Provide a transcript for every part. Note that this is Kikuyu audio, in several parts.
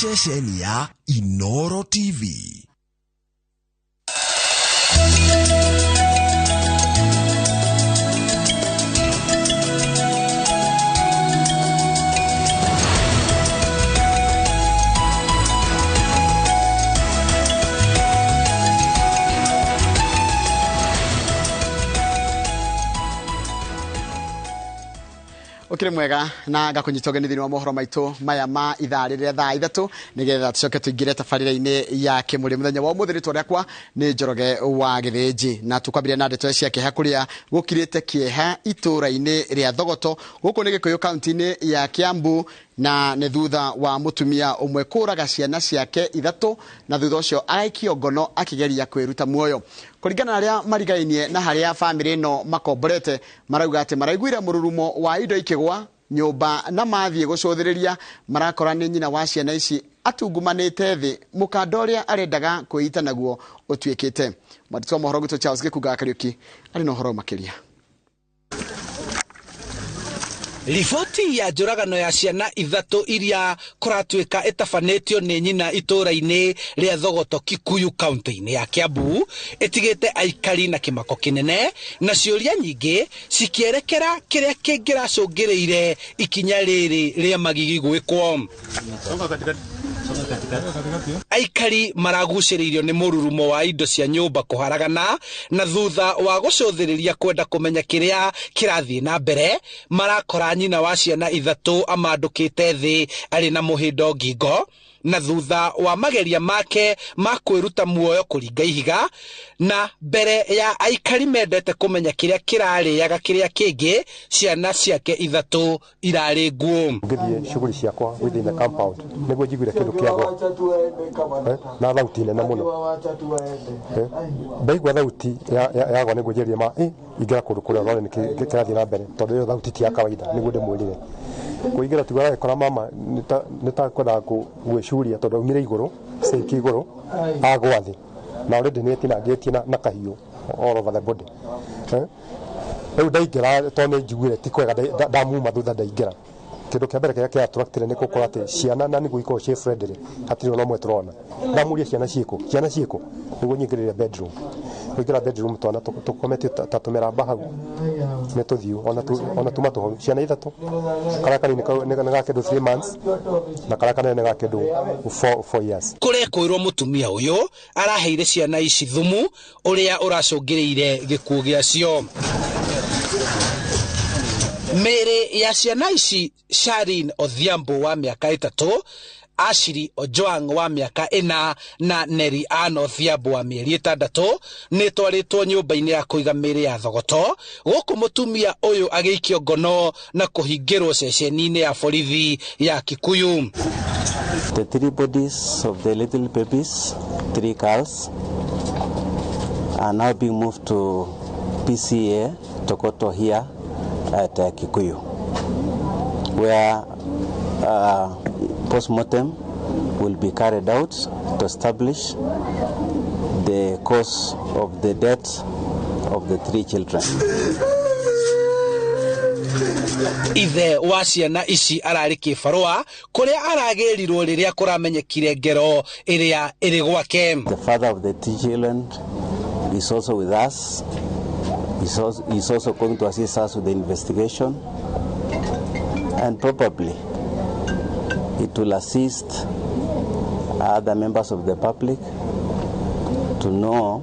Ceceni ya Inoro TV. Ukire mwega na ngakunyita ũgeni thĩinĩ wa mohoro maitũ maya ma ithaa rĩrĩa thaa 3 nĩgetha tũcoke tũingĩre tabarĩra-inĩ ya kĩmũrĩ. Mũthenya wa ũmũthĩ rĩtwa rĩakwa nĩ Njoroge wa Gĩthĩnji, na tũkwambĩrĩria na ndeto cia kĩeha kũrĩa gũkirĩte kĩeha itũũra-inĩ rĩa Thogoto gũkũ nĩ Gĩkũyũ kaunti-inĩ ya Kiambu, na nĩ thutha wa mũtumia ũmwe kũraga ciana ciake 3 na thutha ũcio agaikio ngono akĩgeria kwĩruta muoyo. Kũringana na arĩa marigainie na harĩa bamĩrĩ ĩno makomborete, marauga atĩ maraiguire mũrurumo wa indo ikĩgwa nyũmba na mathiĩ gũcũthĩrĩria marakora nĩ nyina wa ciana ici atungumanĩte thĩ mũkanda ũrĩa arendaga kwĩita naguo ũtuĩkĩte. Mwandĩki wa mohoro gwitũ Charles Gĩkunga Kariũki arĩ na ũhoro makĩria. Riboti ya njũragano ya ciana 3 iria kũratuĩka ĩtabanĩtio nĩ nyina itũũra-inĩ rĩa Thogoto Kikuyu kaunti-inĩ ya Kiambu ĩtigĩte aikari na kĩmako kĩnene na ciũria nyingĩ cikĩerekera kĩrĩa kĩngĩracũngĩrĩire ikinya rĩrĩ rĩa magigi gwĩkwo. Aikari maragucĩrĩirio nĩ mũrurumo wa indo cia nyũmba kũharagana na thutha wa gũcũthĩrĩria kwenda kũmenya kĩrĩa kĩrathiĩ na mbere marakora nyina wa ciana 3 amandũkĩte thĩ arĩ na mũhĩndo ngingo, na thutha wa mageria make ma kwĩruta muoyo kũringa ihiga, na mbere ya aikari mendete kũmenya kĩrĩa kĩrarĩaga kĩrĩa kĩngĩ, ciana ciake 3 irarĩ nguo. Ngĩthiĩ shughuli ciakwa within the compound nĩguo njiguire kĩndũ kĩagwa na thauti nene mũno. Ndaigua thauti yagwa nĩguo njĩrire ma ingĩra kũndũ kũrĩa ũrona nĩ kĩrathiĩ na mbere, tondũ ĩyo thauti ti ya kawaida nĩguo ndĩmwĩrire. Kũingĩra tiguo aragĩkora mama nĩ ta kwendaga gwĩcuria tondũ aumire igũrũ, sink igũrũ, agwa thĩ. Na already nĩ ĩtinangĩtie na kahiũ all over the body. Rĩu ndaingĩra tondũ nĩ njiguire ti kwega, ndamuma thutha ndaingĩra. Kĩndũ kĩa mbere kĩrĩa kĩattractire nĩ gũkorwo atĩ ciana na nĩguo ikorwo ciĩ friendly, hatirĩ ona ũmwe tũrona. Ndamũria ciana ciĩkũ, ciana ciĩkũ, nĩguo nyingĩrĩre bedroom. Kũingĩra bedroom twana tũkometio ta tũmĩramba hau, nĩ tũthiũ, ona tuma tũhonu. Ciana 3, karĩa kanini nĩ ga kĩndũ 3 months, na karĩa kanene nĩ ga kĩndũ 4 years. Kũrekwĩrwo mũtumia ũyũ araheire ciana ici thumu ũrĩa ũracũngĩrĩire gĩkuũ gĩacio. Mĩĩrĩ ya ciana ici Sharin Odhiambo wa mĩaka 3, Ashiri Ojwang wa mĩaka 4 na Neri Ann Odhiambo wa mĩeri 6 nĩ twarĩtwo nyũmba-inĩ ya kũiga mĩĩrĩ ya Thogoto, gũkũ mũtumia ũyũ agĩikio ngono na kũhingĩrwo ceceni-inĩ ya borithi ya Kikuyu. The 3 bodies of the little babies, 3 girls, are now being moved to PCA Thogoto here at Kikuyu, where postmortem will be carried out to establish the cause of the death of the 3 children. Ithe wa ciana ici ararĩ kĩbarũa kũrĩa aragĩrirwo rĩrĩa kũramenyekire ngero ĩrĩa ĩrĩ gwake. The father of the 3 children is also with us. He's also going to assist us with the investigation, and probably it will assist other members of the public to know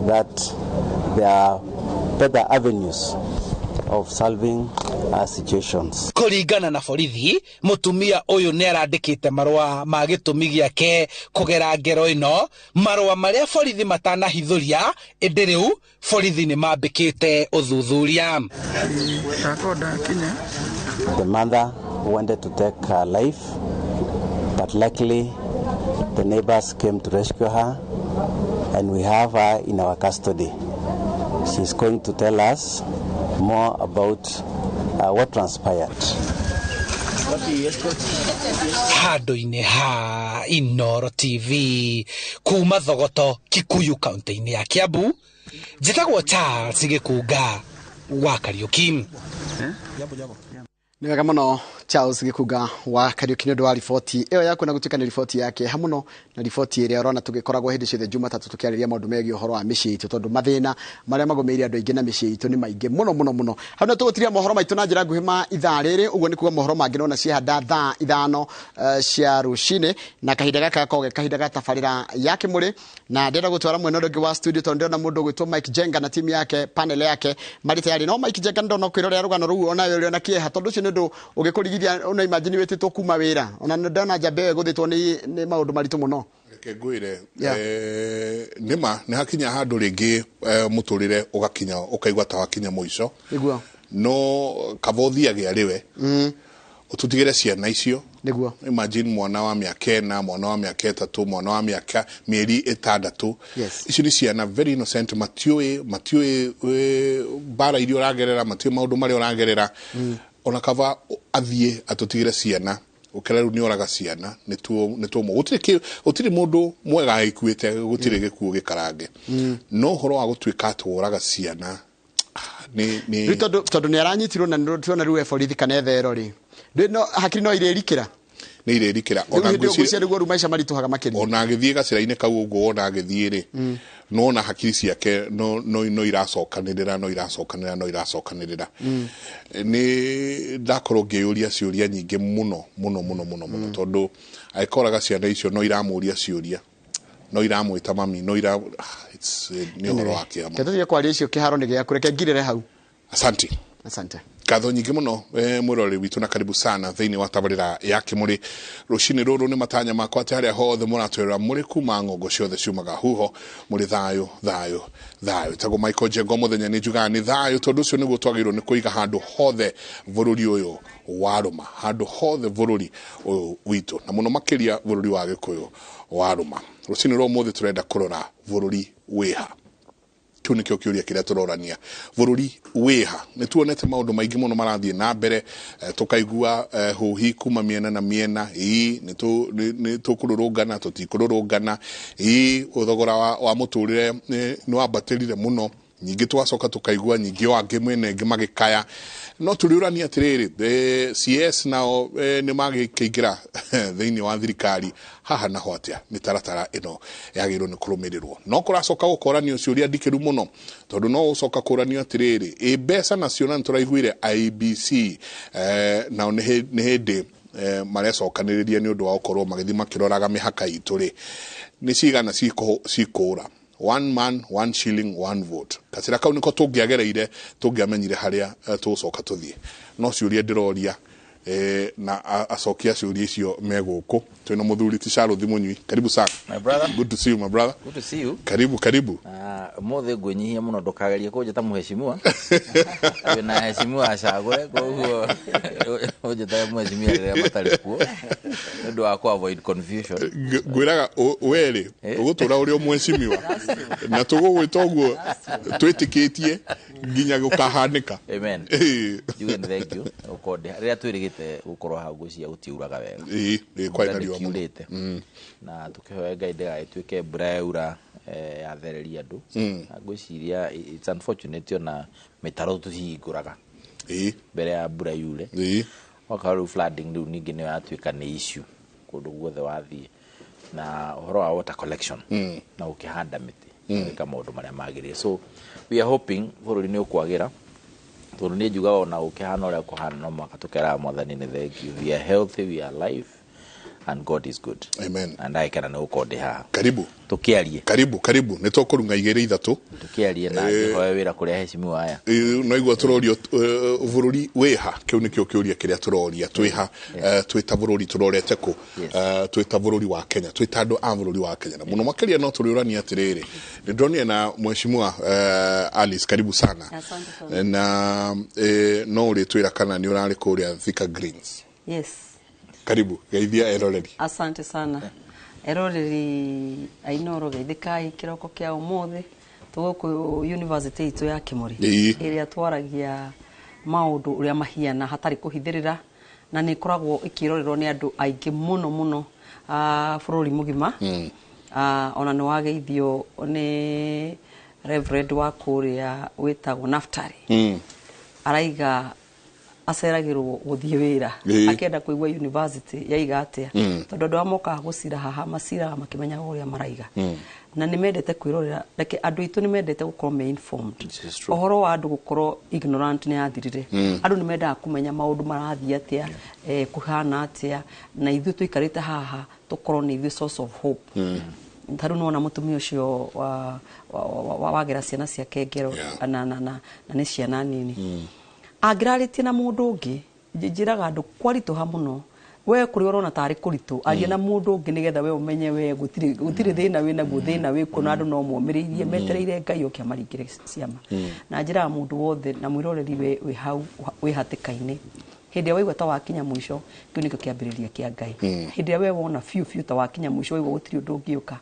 that there are better avenues of solving our situations. Kũringana na borithi, mũtumia ũyũ nĩ arandĩkĩte marũa ma gĩtũmi gĩake kũgera ngero ĩno, marũa marĩa borithi matanahithũria, ĩndĩ rĩu borithi nĩ mambĩkĩte ũthuthuria. The mother wanted to take her life, but luckily the neighbors came to rescue her, and we have her in our custody. She's going to tell us more about what transpired. Handũ-inĩ ha Inoro TV kuma Thogoto Kikuyu kaunti-inĩ ya Kiambu, njĩtagwo Charles Gĩkunga wa Kariũki. Nĩ wega mũno Charles Gĩkunga wa Kariũki nĩ ũndũ wa riboti ĩyo yaku, na gũtuĩka nĩ riboti ya kĩeha mũno, na riboti ĩrĩa ũrona tũgĩkoragwo hĩndĩ ciothe Jumatatũ tũkĩarĩria maũndũ megiĩ ũhoro wa mĩciĩ itũ, tondũ mathĩna marĩa magũmĩire andũ aingĩ na mĩciĩ itũ nĩ maingĩ mũno mũno mũno. Hau nĩ tũgũtiria mohoro maitũ na njĩra nguhĩ ma ithaa rĩrĩ. Ũguo nĩ kuga mohoro mangĩ nona ciehanda thaa 5 cia rũcinĩ, na kahinda gaka gakoragwo ge kahinda ga tabarĩra ya Kĩmũrĩ. Na ndĩrenda gũtwara mwena ũrĩa ũngĩ wa studio, tondũ ndĩrona mũndũ ũgwĩtwo Mike Jenga na timu yake, panel yake marĩ tayari. No Mike Jenga, ndona ũkwĩrorera rũgano rũu onawe ũrĩ ona kĩeha, tondũ ũcio nĩ ũndũ ũgĩkũrigithia. Ona imagine wĩtĩtwo kuma wĩra, ona ndona njamba ĩyo ĩgũthĩtwo nĩ maũndũ maritũ mũno. Reke ngwĩre, nĩma nĩ hakinya handũ rĩngĩ, mũtũrĩre ũgakinya ũkaigua ta wakinya mũico. No kaba ũthiage arĩ we ũtũtigĩre ciana icio. Imagine mwana wa mĩaka 4, mwana wa mĩaka 3, mwana wa mĩaka mĩeri 6. Icio nĩ ciana very innocent, matiũĩ mbara iria ũragerera, matiũĩ maũndũ marĩa ũragerera. Ona kaba athiĩ atũtigĩre ciana, ũkĩra rĩu nĩ oraga ciana nĩ tuo. Gũtirĩ mũndũ mwega agĩkuĩte, gũtirĩ gĩkuũ gĩkarange, no ũhoro wa gũtuĩka atĩ woraga ciana nĩ Rĩu tondũ nĩ aranyitirwo na nĩ tuona rĩu e borithi kana ethero rĩ, no hakiri no irĩrikĩra. Nĩ irĩrikĩra. Rĩu Ona hĩndĩ ĩyo ngwĩciria ngwĩciria nĩguo rĩu maica maritũhaga makĩria. Ona agĩthiĩ gacĩra-inĩ kau ũguo, wona agĩthiĩ rĩ, no ona hakiri ciake no iracokanĩrĩra, no iracokanĩrĩra, no iracokanĩrĩra. Nĩ ndakorwo ngĩyũria ciũria nyingĩ mũno mũno mũno mũno mũno, tondũ agĩkoraga ciana icio no iramũria ciũria, no iramwĩta mami, no ira it's nĩ ũhoro wa kĩama. Reke tũtige kwaria icio, kĩharo nĩ gĩaku, reke ngirĩre hau. Asante. Asante. Ngatho nyingĩ mũno, mwĩroreri witũ, na karibu sana thĩinĩ wa tabarĩra ya Kĩmũrĩ rũcinĩ rũrũ. Nĩ matanya makwa atĩ harĩa hothe mũratwĩrora mũrĩ kuma ng'ongo ciothe ciumaga huho mũrĩ thayũ thayũ thayũ. Tagwo Michael Njengo mũthenya, nĩ njugaga nĩ thayũ, tondũ ũcio nĩguo twagĩrĩirwo nĩ kũiga handũ hothe bũrũri ũyũ warũma, handũ hothe bũrũri ũyũ witũ, na mũno makĩria bũrũri wa Gĩkũyũ warũma. Rũcinĩ rwa ũmũthĩ tũrenda kũrora bũrũri wĩha. Kĩu nĩkĩo kĩũria kĩrĩa tũrorania, bũrũri wĩha. Nĩ tuonete maũndũ maingĩ mũno marathiĩ na mbere, tũkaigua hũhi kuma mĩena na mĩena. Ĩ nĩ tũkũrũrũngana, tũtikũrũrũngana? Ĩ thogora wa mũtũrĩre nĩ wambatĩrire mũno. Nyingĩ tũgacoka tũkaigua nyingĩ o angĩ mwena ĩngĩ magĩkaya. No tũrĩũrania atĩrĩrĩ, CS nao nĩ magĩkĩingĩra thĩinĩ wa thirikari haha naho atĩa mĩtaratara ĩno yagĩrĩirwo nĩ kũrũmĩrĩrwo? No kũracoka gũkoranio ciũria ndikĩru mũno, tondũ no gũcoka kũranio atĩrĩrĩ, ĩ mbeca nacio? Na nĩ tũraiguire IEBC nao nĩ hĩndĩ marecokanĩrĩria nĩ ũndũ wa gũkorwo magĩthiĩ makĩroraga mĩhaka itũ rĩ, nĩ cigana cikũra. One man, one shilling, one vote, gacĩra kau nĩko tũngĩagereire, tũngĩamenyire harĩa tũgũcoka tũthiĩ. No ciũria ndĩroria, na acokia ciũria icio me gũkũ. Twĩna mũthuri ti Charles Mũnyui, karibu sana. My brother. Good to see you, my brother. Good to see you. Karibu, karibu. Ah, ũmũthĩ ngwĩnyihia mũno, ndũkagerie kũnjĩta mũheshimiwa. Wĩna heshimiwa acagũre, koguo ũnjĩtage mũheshimiwa rĩrĩa matarĩ kuo nĩ ũndũ wa ku avoid confusion. Ngwĩraga we rĩ, ũgũtũra ũrĩ o mũheshimiwa na tũgũgwĩta ũguo twĩtĩkĩtie nginya gũkahanĩka. Amen. Njuge nĩ thank you ũkonde rĩrĩa twĩrĩgĩte gũkorwo hau, ngwĩciria gũtiuraga wega. Ĩ kwarĩ na Mbura riũa mũno. ndĩkiurĩte, na tũkĩhoe Ngai ndĩgagĩtuĩke mbura yaura yathereria andũ. Na ngwĩciria it's unfortunate ona mĩtaro tũtihingũraga mbere ya mbura yure. Okorwo rĩu flooding rĩu ningĩ nĩyo yatuĩka nĩ issue kũndũ guothe wathiĩ, na ũhoro wa water collection na gũkĩhanda mĩtĩ, gwĩka maũndũ marĩa magĩrĩire. So we are hoping bũrũri nĩ ũkwagĩra, tondũ niĩ njugaga ona gũkĩhana ũrĩa kũhana, no mũhaka tũkeraga Mwathani nĩ thank you, we are healthy, we are alive and God is good. Amen. Na ndagĩkena nĩ gũkorwo ndĩ haha. Karibu. Tũkĩarie. Karibu, karibu, nĩ tũkũrunga igĩrĩ ithatũ. Tũkĩarie na ngĩhoe wĩra kũrĩa heshimiwa aya. No igua tũrorio bũrũri wĩha. Kĩu nĩkĩo kĩũria kĩrĩa tũroria, twĩha, twĩ ta bũrũri tũrorete kũ? Twĩ ta bũrũri wa Kenya, twĩ ta andũ a bũrũri wa Kenya, na mũno makĩria no tũrĩũrania atĩrĩrĩ, nĩ ndonire na mheshimiwa Alice, karibu sana. Asante sana. Na no ũrĩtwĩra kana nĩ ũrarĩ kũrĩa Thika Greens. Yes. Karibu, geithia eroreri. Asante sana. Eroreri ainoro, geithikai kiroko kia umuthi. Tũgũkũ university itũ ya Kĩmũrĩ ĩrĩa twaragia maũndũ ũrĩa mahiana hatarĩ kũhithĩrĩra, na nĩ ĩkoragwo ĩkĩrorerwo nĩ andũ aingĩ mũno mũno, bũrũri mũgima. Ona nĩ wageithio nĩ reverend wa kũrĩa wĩtagwo Naftali. Araiga Aceragĩrwo gũthiĩ wĩra akenda kũigua university yaiga atĩa, tondũ andũ arĩa mokaga gũcira haha maciraga makĩmenyaga ũrĩa maraiga, na nĩ mendete kwĩrorera. Reke andũ aitũ nĩ mendete gũkorwo me informed. Ũhoro wa andũ gũkorwo ignorant nĩ yathirire. Andũ nĩ mendaga kũmenya maũndũ marathiĩ atĩa, kũhana atĩa, na ithuĩ tũikarĩte haha tũkorwo nĩ ithuĩ source of hope. Ta rĩu nĩwona mũtumia ũcio wagera ciana ciake ngero, na nĩ ciana nini. Angĩrarĩtie na mũndũ ũngĩ, njĩraga andũ kwaritũha mũno, we kũrĩa ũrona tarĩ kũritũ, aria na mũndũ ũngĩ nĩgetha we ũmenye we gũtirĩ thĩna wĩnaguo, thĩna wĩkuo, na andũ no momĩrĩirie metereire Ngai oke amaringĩre ciama. Na njĩraga mũndũ wothe na mwĩroreri wĩ hau wĩ hatĩka-inĩ, hĩndĩ ĩrĩa waigua ta wakinya mũico, kĩu nĩkĩo kĩambĩrĩria kĩa Ngai. Hĩndĩ ĩrĩa we wona biũ biũ ta wakinya mũico, waigua gũtirĩ ũndũ ũngĩũka,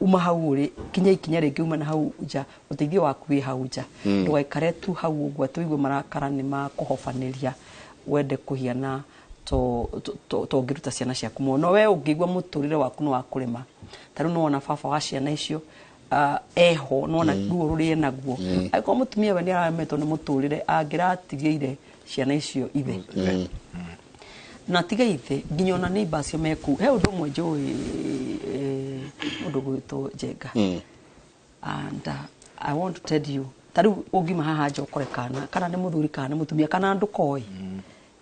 uma hau ũrĩ, kinya ikinya rĩngĩ uma na hau nja, ũteithio waku wĩ hau nja. Ndũgaikare tu hau ũguo atĩ ũigue marakara nĩ makũhobanĩria, wende kũhiana to ũngĩruta ciana ciaku muoyo. No we ũngĩigua mũtũrĩre waku nĩ wa kũrĩma, ta rĩu nĩwona baba wa ciana icio eho, nĩwona ruo rũrĩa enaguo. Angĩkorwo mũtumia we nĩararemetwo nĩ mũtũrĩre, angĩratigĩire ciana icio ithe. Na tiga ithe, nginya ona neighbor acio me kũu. He ũndũ ũmwe njũĩ, mũndũ gwĩtwo Njenga. And I want to tell you, ta rĩu ũngiuma haha nja ũkore kana, kana nĩ mũthuri kana nĩ mũtumia, kana ndũkoĩ.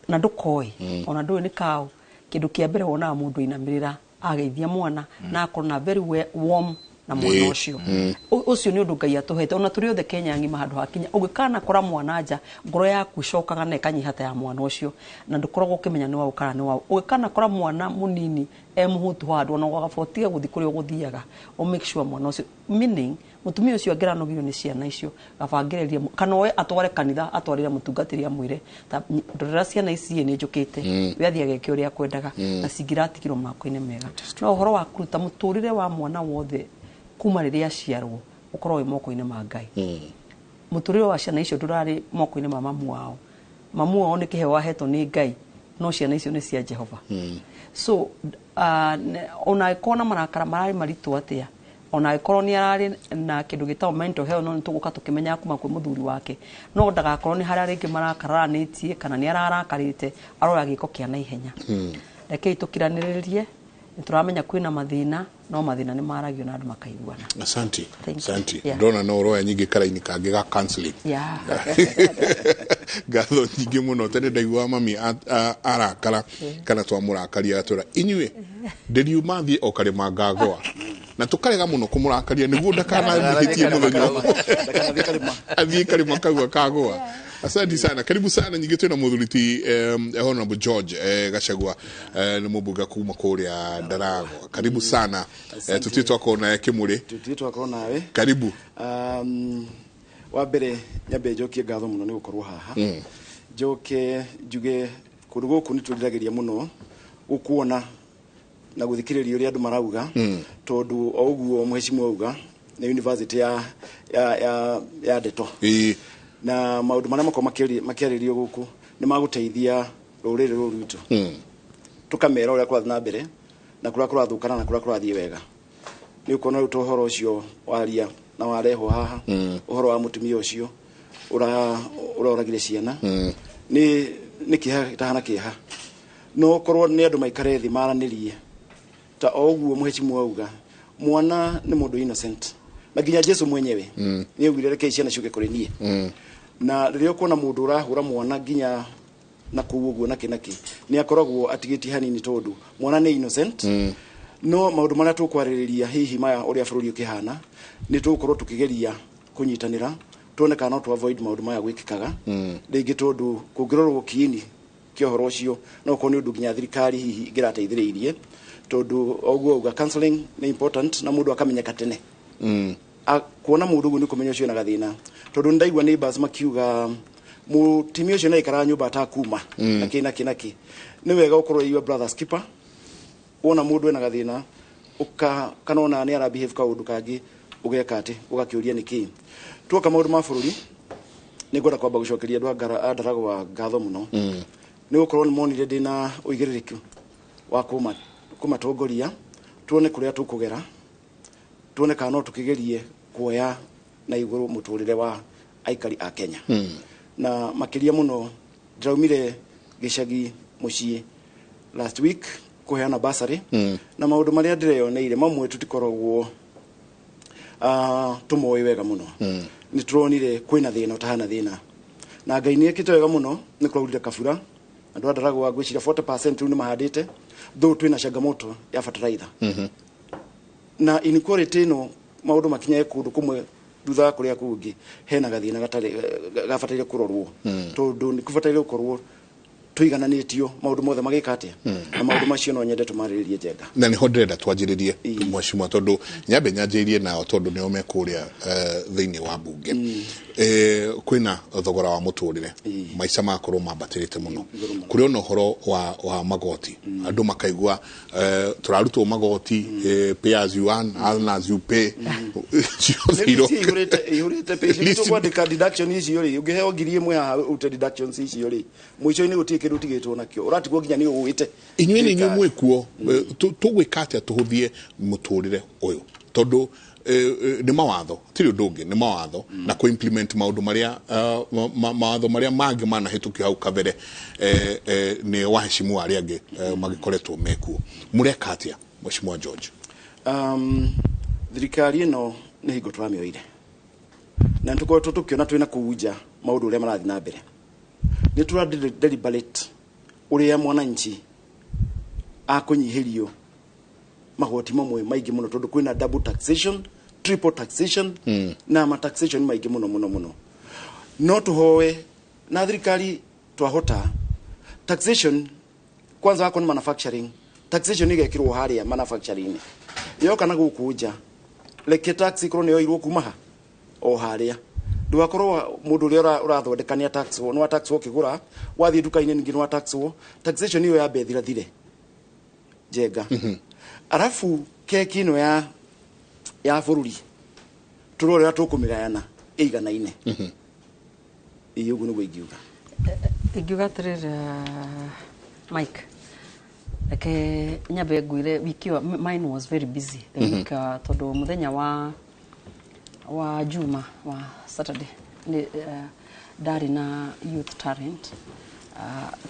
Na ndũkoĩ, ona ndũĩ nĩ kaũ. Kĩndũ kĩa mbere wonaga mũndũ ainamĩrĩra ageithia mwana, na akorwo na very warm na mwana ũcio. Ũcio nĩ ũndũ Ngai atũhete. Ona tũrĩ othe Kenya ng'ima handũ hakinya, ũngĩkana kora mwana nja, ngoro yaku ĩcokaga na ĩkanyiha ta ya mwana ũcio, na ndũkoragwo ũkĩmenya nĩ waũ kana nĩ waũ. Ũngĩkana kora mwana mũnini e mũhũtu handũ, ona ũgagaba ũtige gũthiĩ kũrĩa ũgũthiaga, ũ make sure mwana ũcio, meaning mũtumia ũcio angĩranogirio nĩ ciana icio, gabangĩrĩrie kana oe atware kanitha, atwarĩre mũtungatĩri amwĩre, ndorera ciana ici nĩ njũkĩte, we athiĩ ageke ũrĩa akwendaga, na cingĩratigirwo mako-inĩ mega. No ũhoro wa kũruta mũtũrĩre wa mwana wothe kuma rĩrĩa aciarwo ũkorwo wĩ moko-inĩ ma Ngai. Mũtũrĩre wa ciana icio ndũrarĩ moko-inĩ ma mamu wao. Mamu wao nĩ kĩheo ahetwo nĩ Ngai, no ciana icio nĩ cia Jehova. So ona angĩkorwo na marakara mararĩ maritũ atĩa, ona angĩkorwo nĩ ararĩ na kĩndũ gĩtagwo mental health, no nĩtũgũka tũkĩmenyaga kuma kwĩ mũthuri wake, no ndagakorwo nĩ harĩa rĩngĩ marakararanĩtie kana nĩ ararakarĩte, aroya gĩko kĩa naihenya. Rekei tũkiranĩrĩrie, nĩtũramenya kwĩna mathĩna, no mathĩna nĩ maragio na andũ makaiguana. Asante. Asante. Ndona no ũroya nyingĩ karaini kangĩ ga counseling. Ngatho nyingĩ mũno tene ndaigua mami arakara kana twamũrakaria atwĩra inyuĩ ndĩriuma thiĩ o karĩma ngagũa, na tũkarega mũno kũmũrakaria nĩguo ndakanahĩtie mũthenya athiĩ karĩma kau akagũa. Asante sana. Karibu sana nyingĩ twĩna mũthuri ti Honorable George Gachagua, nĩ mũmbunge kuma kũrĩa Ndaragwa. Karibu sana. Tũthiĩ twakorwo nawe Kĩmũrĩ. Tũthiĩ twakorwo nawe. Karibu. Wa mbere nyambe njokie ngatho mũno nĩ gũkorwo haha. Njoke njuge kũndũ gũkũ nĩ twĩriragĩria mũno gũkuona na gũthikĩrĩria ũrĩa andũ marauga, tondũ o ũguo mheshimiwa auga nĩ university ya ndeto. Na maũndũ marĩa makoragwo makĩarĩrio gũkũ nĩ magũteithia rũrĩrĩ rũrũ rwitũ. Tũkamera ũrĩa kũrathiĩ na mbere na kũrĩa kũrathũkana na kũrĩa kũrathiĩ wega. Nĩ ũkuona rĩu ta ũhoro ũcio waria na warehwo haha, ũhoro wa mũtumia ũcio ũroragire ciana, nĩ kĩeha gĩtahana kĩeha. No korwo nĩ andũ maikare thĩ maranĩrie ta o ũguo mheshimiwa auga, mwana nĩ mũndũ innocent, na nginya Jesu mwenyewe nĩ augire reke ciana ciũke kũrĩ niĩ. Na rĩrĩa ũkuona mũndũ ũrahũra mwana nginya na kũu ũguo nakĩ nakĩ, nĩ akoragwo atigĩtie hanini tondũ mwana nĩ innocent. No maũndũ marĩa tũkwarĩrĩria hihi maya ũrĩa bũrũri ũkĩhana, nĩ tũgũkorwo tũkĩgeria kũnyitanĩra tuone kana no tũ avoid maũndũ maya gwĩkĩkaga rĩngĩ, tondũ kũngĩrorwo kiini kĩa ũhoro ũcio no ũkorwo nĩ ũndũ nginya thirikari hihi ĩngĩrateithĩrĩirie, tondũ o ũguo auga counseling nĩ important na mũndũ akamenyeka tene. Kuona mũndũ ũguo nĩ kũmenya ũcio ena gathĩna, tondũ nĩndaigua neighbors makiuga mũtumia ũcio nĩaikaraga nyũmba atakuma nakĩ nakĩ nakĩ. Nĩ wega ũkorwo your brother's keeper, wona mũndũ ena gathĩna kana ona nĩ ara behave kaũndũ kangĩ ũgeka atĩ ũgakĩũria nĩ kĩĩ. Tuoka maũndũ ma bũrũri, nĩ ngwenda kwamba gũcokeria andũ a Ndaragwa ngatho mũno, nĩ gũkorwo nĩ monire ndĩna ũigĩrĩrĩki wa kũmatongoria, tuone kũrĩa tũkũgera, tuone kana no tũkĩgerie kuoya na igũrũ mũtũrĩre wa aikari a Kenya. Na makĩria mũno Ndĩraumire gĩcagi mũciĩ last week kũheana bursary, na maũndũ marĩa ndĩreyoneire mamwe tũtikoragwo tũmoĩ wega mũno. Nĩ tũronire kwĩna thĩna ũtahana thĩna, na Ngai nĩ ekĩte wega mũno, nĩ kũraurire kabura, andũ a Ndaragwa ngwĩciria 40% rĩu nĩ mahandĩte, though twĩna changamoto ya fertilizer na inequality ĩno, maũndũ makinyae kũndũ kũmwe thutha wa kũrĩa kũngĩ, hena gathĩna gatarĩ gabataire kũrorwo, tondũ nĩ kũbataire gũkorwo tũigananĩtio maũndũ mothe magĩka atĩa, na maũndũ macio no nyende tũmarĩrĩrie, Njenga. Na nĩho ndĩrenda twanjĩrĩrie, mheshimiwa, tondũ nyambe nyanjĩrĩrie nao tondũ nĩo me kũrĩa thĩinĩ wa mbunge. Kwĩna thogora wa mũtũrĩre, maica magakorwo mambatĩrĩte mũno, kũrĩ ona ũhoro wa magoti, andũ makaigua tũrarutwo magoti, pay as you earn, earn as you pay, ciothe. Ihũrĩte pay kwandĩka deduction icio rĩ, ũngĩheo 1000 haha ũrute deductions icio rĩ, mũico-inĩ gũtirĩ kĩndũ ũtigĩtwo nakĩo, ũratigwo nginya nĩ ũwĩte. Inyuĩ nĩ inyuĩ mwĩkuo, tũgwĩka atĩa tũhũthie mũtũrĩre ũyũ? Tondũ nĩ mawatho, tirĩ ũndũ ũngĩ, nĩ mawatho na kũ implement maũndũ marĩa mawatho marĩa mangĩ manahĩtũkio hau kabere nĩ waheshimu arĩa angĩ magĩkoretwo mekuo. Mũreka atĩa, Mheshimiwa George? Thirikari ĩno nĩ hingo tũramĩoire na nĩtũkoretwo tũkĩona twĩna kũu nja maũndũ ũrĩa marathiĩ na mbere, nĩ tũra deliberate ũrĩa mwananchi akũnyihĩrio magoti mamwe maingĩ mũno, tondũ kwĩna double taxation, triple taxation na ma taxation maingĩ mũno mũno mũno. No tũhoe na thirikari twahota taxation kwanza wako ni manufacturing taxation igekirwo haria manufacturing yoka na gũkũ nja, reke tax ikorwo nĩ yoirwo kuma ha o haria, ndũgakorwo mũndũ ũrĩa ũrathondeka nĩ taxwo, nĩ wa taxwo ũkĩgũra, wathiĩ nduka-inĩ ningĩ nĩ wa taxwo. Taxation ĩyo yambe ĩthirathire, Njenga. Arabu keki ĩno ya bũrũri tũrore ũrĩa tũkũmĩgayana ĩiganaine. Ĩĩ, ũguo nĩguo ingiuga. Ingiuga atĩrĩrĩ, Mike, reke nyambe ngwĩre wiki ĩyo mine was very busy the week, tondũ mũthenya wa Juma, wa Saturday, nĩ ndarĩ na youth talent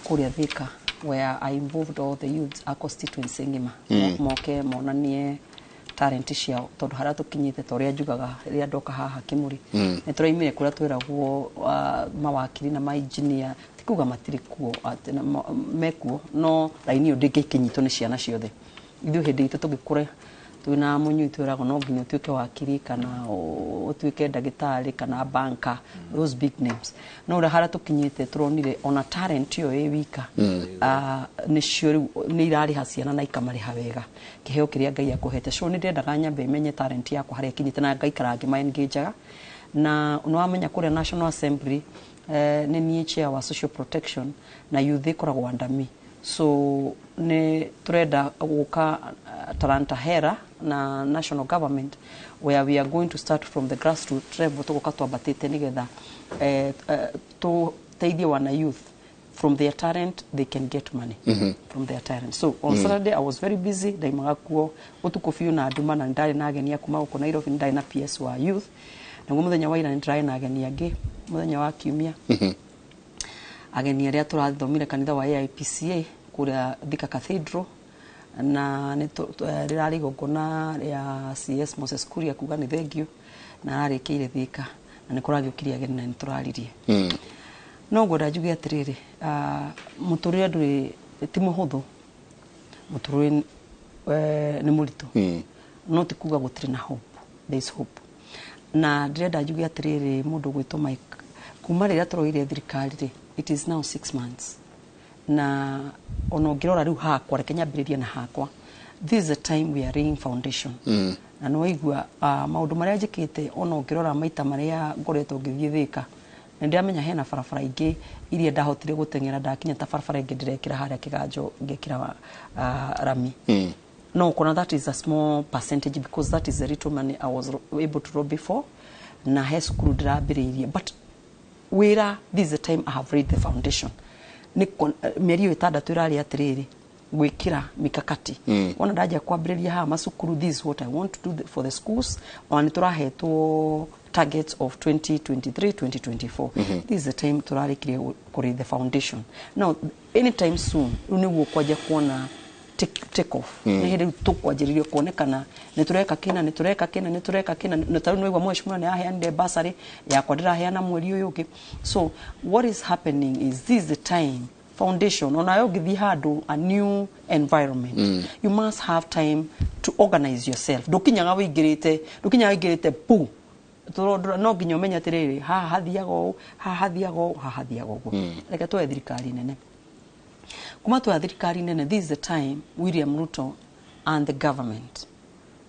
kũrĩa Thika, where I involved all the youths a constituency ng'ima moke monanie talent ciao, tondũ harĩa tũkinyĩte, ta ũrĩa njugaga rĩrĩa ndoka haha Kĩmũrĩ, nĩ tũraimire kũrĩa twĩragwo mawakiri na mainjinia, ti kuga matirĩ kuo, atĩ mekuo, no raini ĩyo ndĩngĩkĩnyitwo nĩ ciana ciothe. Ithuĩ hĩndĩ itũ tũgĩkũra twĩna mũnyui twĩragwo no nginya ũtuĩke wakiri kana ũtuĩke ndagĩtarĩ kana banker, those big names. No ũrĩa harĩa tũkinyĩte, tũronire ona talent ĩyo ĩ wika nĩcio rĩu nĩ irarĩha ciana na ikamarĩha wega, kĩheo kĩrĩa Ngai akũhete. So nĩ ndendaga nyambe menye talent yakwa harĩa ĩkinyĩte na ngaikara ngĩma-engageaga. Na nĩ wamenya kũrĩa National Assembly nĩ niĩ chair wa social protection na youth ĩkoragwo under me, so nĩ tũrenda gũka Talanta Hera na national government, where we are going to start from the grassroots level, tũgoka twambatĩte nĩgetha tũteithie wana youth from their talent, they can get money from their talent. So on Saturday I was very busy, ndaimaga kuo ũtukũ biũ na nduma, na ndarĩ na ageni a kuma gũkũ Nairobi, nĩ ndarĩ na PS wa youth. Naguo mũthenya wa ira nĩ ndĩrarĩ na ageni angĩ, mũthenya wa kiumia, ageni arĩa tũrathomire kanitha wa AIPCA kũrĩa Thika Cathedral, na nĩ rĩrarĩ igongona rĩa CS Moses Kuria kuga nĩ thengio na ararĩkĩire Thika, na nĩ kũragĩũkirie ageni na nĩ tũraririe. No ngwenda njuge atĩrĩrĩ, mũtũrĩre ndũrĩ ti mũhũthũ, mũtũrĩre nĩ mũritũ, no ti kuga gũtirĩ na hope. There is hope. Na ndĩrenda njuge atĩrĩrĩ, mũndũ gwĩtwo Mike, kuma rĩrĩa tũroire thirikari rĩ, it is now 6 months, na ona ũngĩrora rĩu hakwa, reke nyambĩrĩrie na hakwa, this is the time we are laying foundation. Na nĩ waigua maũndũ marĩa njĩkĩte, ona ũngĩrora maita marĩa ngoretwo ngĩthiĩ Thĩka, nĩ ndĩramenya hena barabara ingĩ iria ndahotire gũteng'era ndakinya, ta barabara ĩngĩ ndĩrekĩra harĩa Kĩganjo, ngĩkĩra rami. No kona that is a small percentage because that is the little money I was able to lobby for, na he cukuru ndĩrambĩrĩirie. But wĩra, this is the time I have laid the foundation. Nĩ mĩeri ĩyo 6 ĩrarĩ atĩrĩrĩ gwĩkĩra mikakati. Wona ndanjia kwambĩrĩria haha macukuru, this is what I want to do for the schools. Ona nĩ tũrahetwo targets of 2023 2024. This is the time tũrarĩkirie kũrĩ the foundation. Now anytime soon rĩu nĩguo kwanjia kuona take off. Nĩ hĩndĩ rĩu tũkwanjĩrĩria kuonekana nĩ tũreka kĩna, nĩ tũreka kĩna, nĩ tũreka kĩna. Na tarĩu nĩwaigua mheshimiwa nĩ aheanire bursary yakwa, ndĩraheana mweri ũyũ ũngĩ. So what is happening is this is the time foundation. Onayo ũngĩthiĩ handũ, a new environment, you must have time to organize yourself. Ndũkinyaga wĩingĩrĩte, ndũkinyaga wĩingĩrĩte pu. No nginya ũmenye atĩrĩrĩ, haha hathiaga ũũ, haha hathiaga ũũ, haha hathiaga ũguo. Reke tuoye thirikari nene. Kuma tuoya thirikari nene, this is the time William Ruto and the government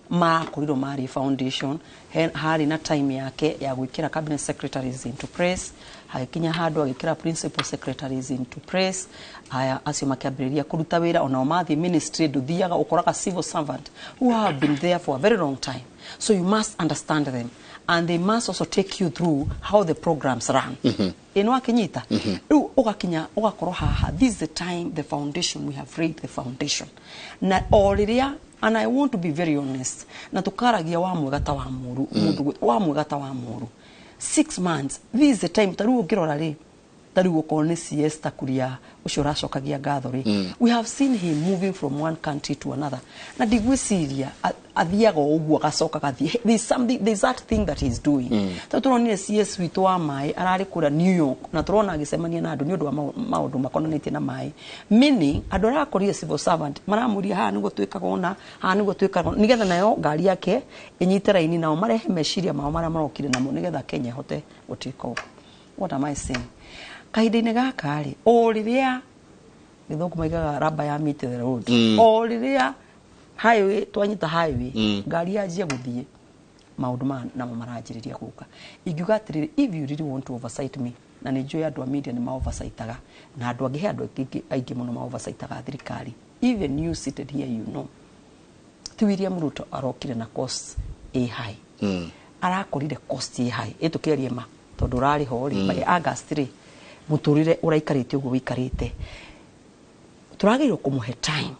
marakorirwo marĩ foundation. Harĩ na time yake ya gwĩkĩra cabinet secretaries into place. Hagĩkinya handũ agĩkĩra principal secretaries into place. Aya acio makĩambĩrĩria kũruta wĩra. Onao mathiĩ ministry, ndũthiaga ũkoraga civil servant who have been there for a very long time, so you must understand them and they must also take you through how the programs run. Ĩno akinyita rĩu ũgakinya ũgakorwo haha. This is the time, the foundation, we have laid the foundation. Na o rĩrĩa, and I want to be very honest, na tukaragia wa mwega ta wa mũru, mũndũ wa mwega ta wa mũru, 6 months, this is the time. Ta rĩu ũngĩrora rĩ, ta rĩu okorwo nĩ CS Kuria ũcio ũracokagia ngatho rĩ, we have seen him moving from one country to another, na ndigwĩciria athiaga o ũguo agacoka gathiĩ. There's something, there's that thing that he's doing. Tondũ tũronire CS witũ wa maĩ ararĩ kũrĩa New York, na tũrona agĩcemania na andũ nĩ ũndũ wa maũndũ makonanĩtie na maĩ, meaning andũ arĩa akorire civil servant maramũria, haha nĩguo twĩkaga ũna, haha nĩguo twĩkaga ũna, nĩgetha nayo ngari yake ĩnyite raini, nao marehe meciria mao marĩa marokire namo, nĩgetha Kenya ĩhote gũtake off. What am I saying? Kahinda-inĩ gaka rĩ, o rĩrĩa gĩthũngũ maigaga raba ya meet the road, o rĩrĩa highway twanyita highway, ngari yanjia gũthiĩ, maũndũ maya namo maranjĩrĩria gũka. Ingiuga atĩrĩrĩ, if you really want to oversight me, na nĩ njũĩ andũ a media nĩ ma-oversightaga, na andũ angĩ, he andũ aingĩ mũno ma-oversightaga thirikari, even you seated here, you know, ti William Ruto arokire na cost ĩ high. Arakorire cost ĩ high. Ĩtũkĩarie ma, tondũ ũrarĩ ho rĩ, by August rĩ, mũtũrĩre ũraikarĩte ũguo wĩikarĩte. Tũragĩrĩirwo kũmũhe time.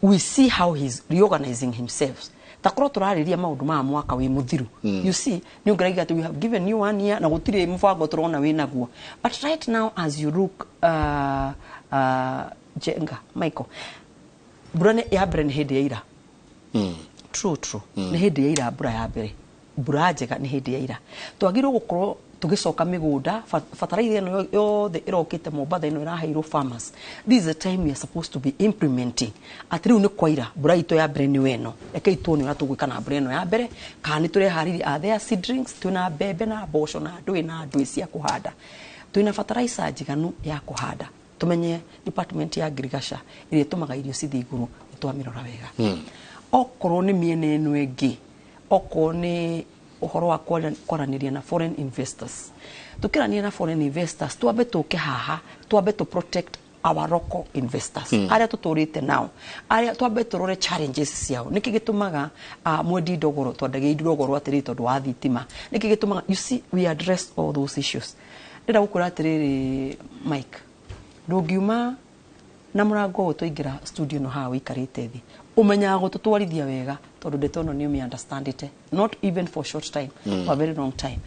We see how he's reorganizing himself. Takorwo tũrarĩria maũndũ maya mwaka wĩ mũthiru, you see, nĩ ũngĩraiga atĩ we have given you one year na gũtirĩ mũbango tũrona wĩ naguo. But right now, as you look, Jenga Michael, mbura ya mbere nĩ hĩndĩ ya ira. True, true. Nĩ hĩndĩ ya ira mbura ya mbere, mbura njega nĩ hĩndĩ ya ira. Twagĩrĩirwo gũkorwo tũgĩcoka mĩgũnda. Bataraitha ĩno yothe ĩrokĩte Mombatha, ĩno ĩraheirwo farmers, this is the time we are supposed to be implementing. Atĩ rĩu nĩ kwaira, mbura itũ ya mbere nĩ ĩno, rekei tuone ũrĩa tũgwĩka na mbura ĩno ya mbere, kana nĩ tũreharĩria. Are there seedlings? Twĩna mbembe na mboco na ndũĩ na ndũĩ cia kũhanda, twĩna fertilizer njiganu ya kũhanda. Tumenye department ya agriculture ĩrĩa ĩtũmaga irio cithiĩ igũrũ, nĩ twamĩrora wega. Okorwo nĩ mĩena ĩno ĩngĩ, okorwo nĩ ũhoro wa kwaranĩria na foreign investors, tukĩrania na foreign investors, twambe tũke haha, twambe tũ protect our local investors arĩa tũtũrĩte nao, arĩa twambe tũrore challenges ciao. Nĩkĩ gĩtũmaga mwendi ndogoro twendagia ndogoro atĩrĩ tondũ wa thitima? Nĩkĩ gĩtũmaga? You see, we address all those issues. Ndĩrenda gũkwĩra atĩrĩrĩ, Mike, ndũngiuma na mũrango ũyũ twaingĩra studio ĩno haha wĩikarĩte thĩ, ũmenyaga gũtũtwarithia wega, tondũ ndeto ĩno nĩ ũmĩ-understandĩte, not even for short time, for a very long time.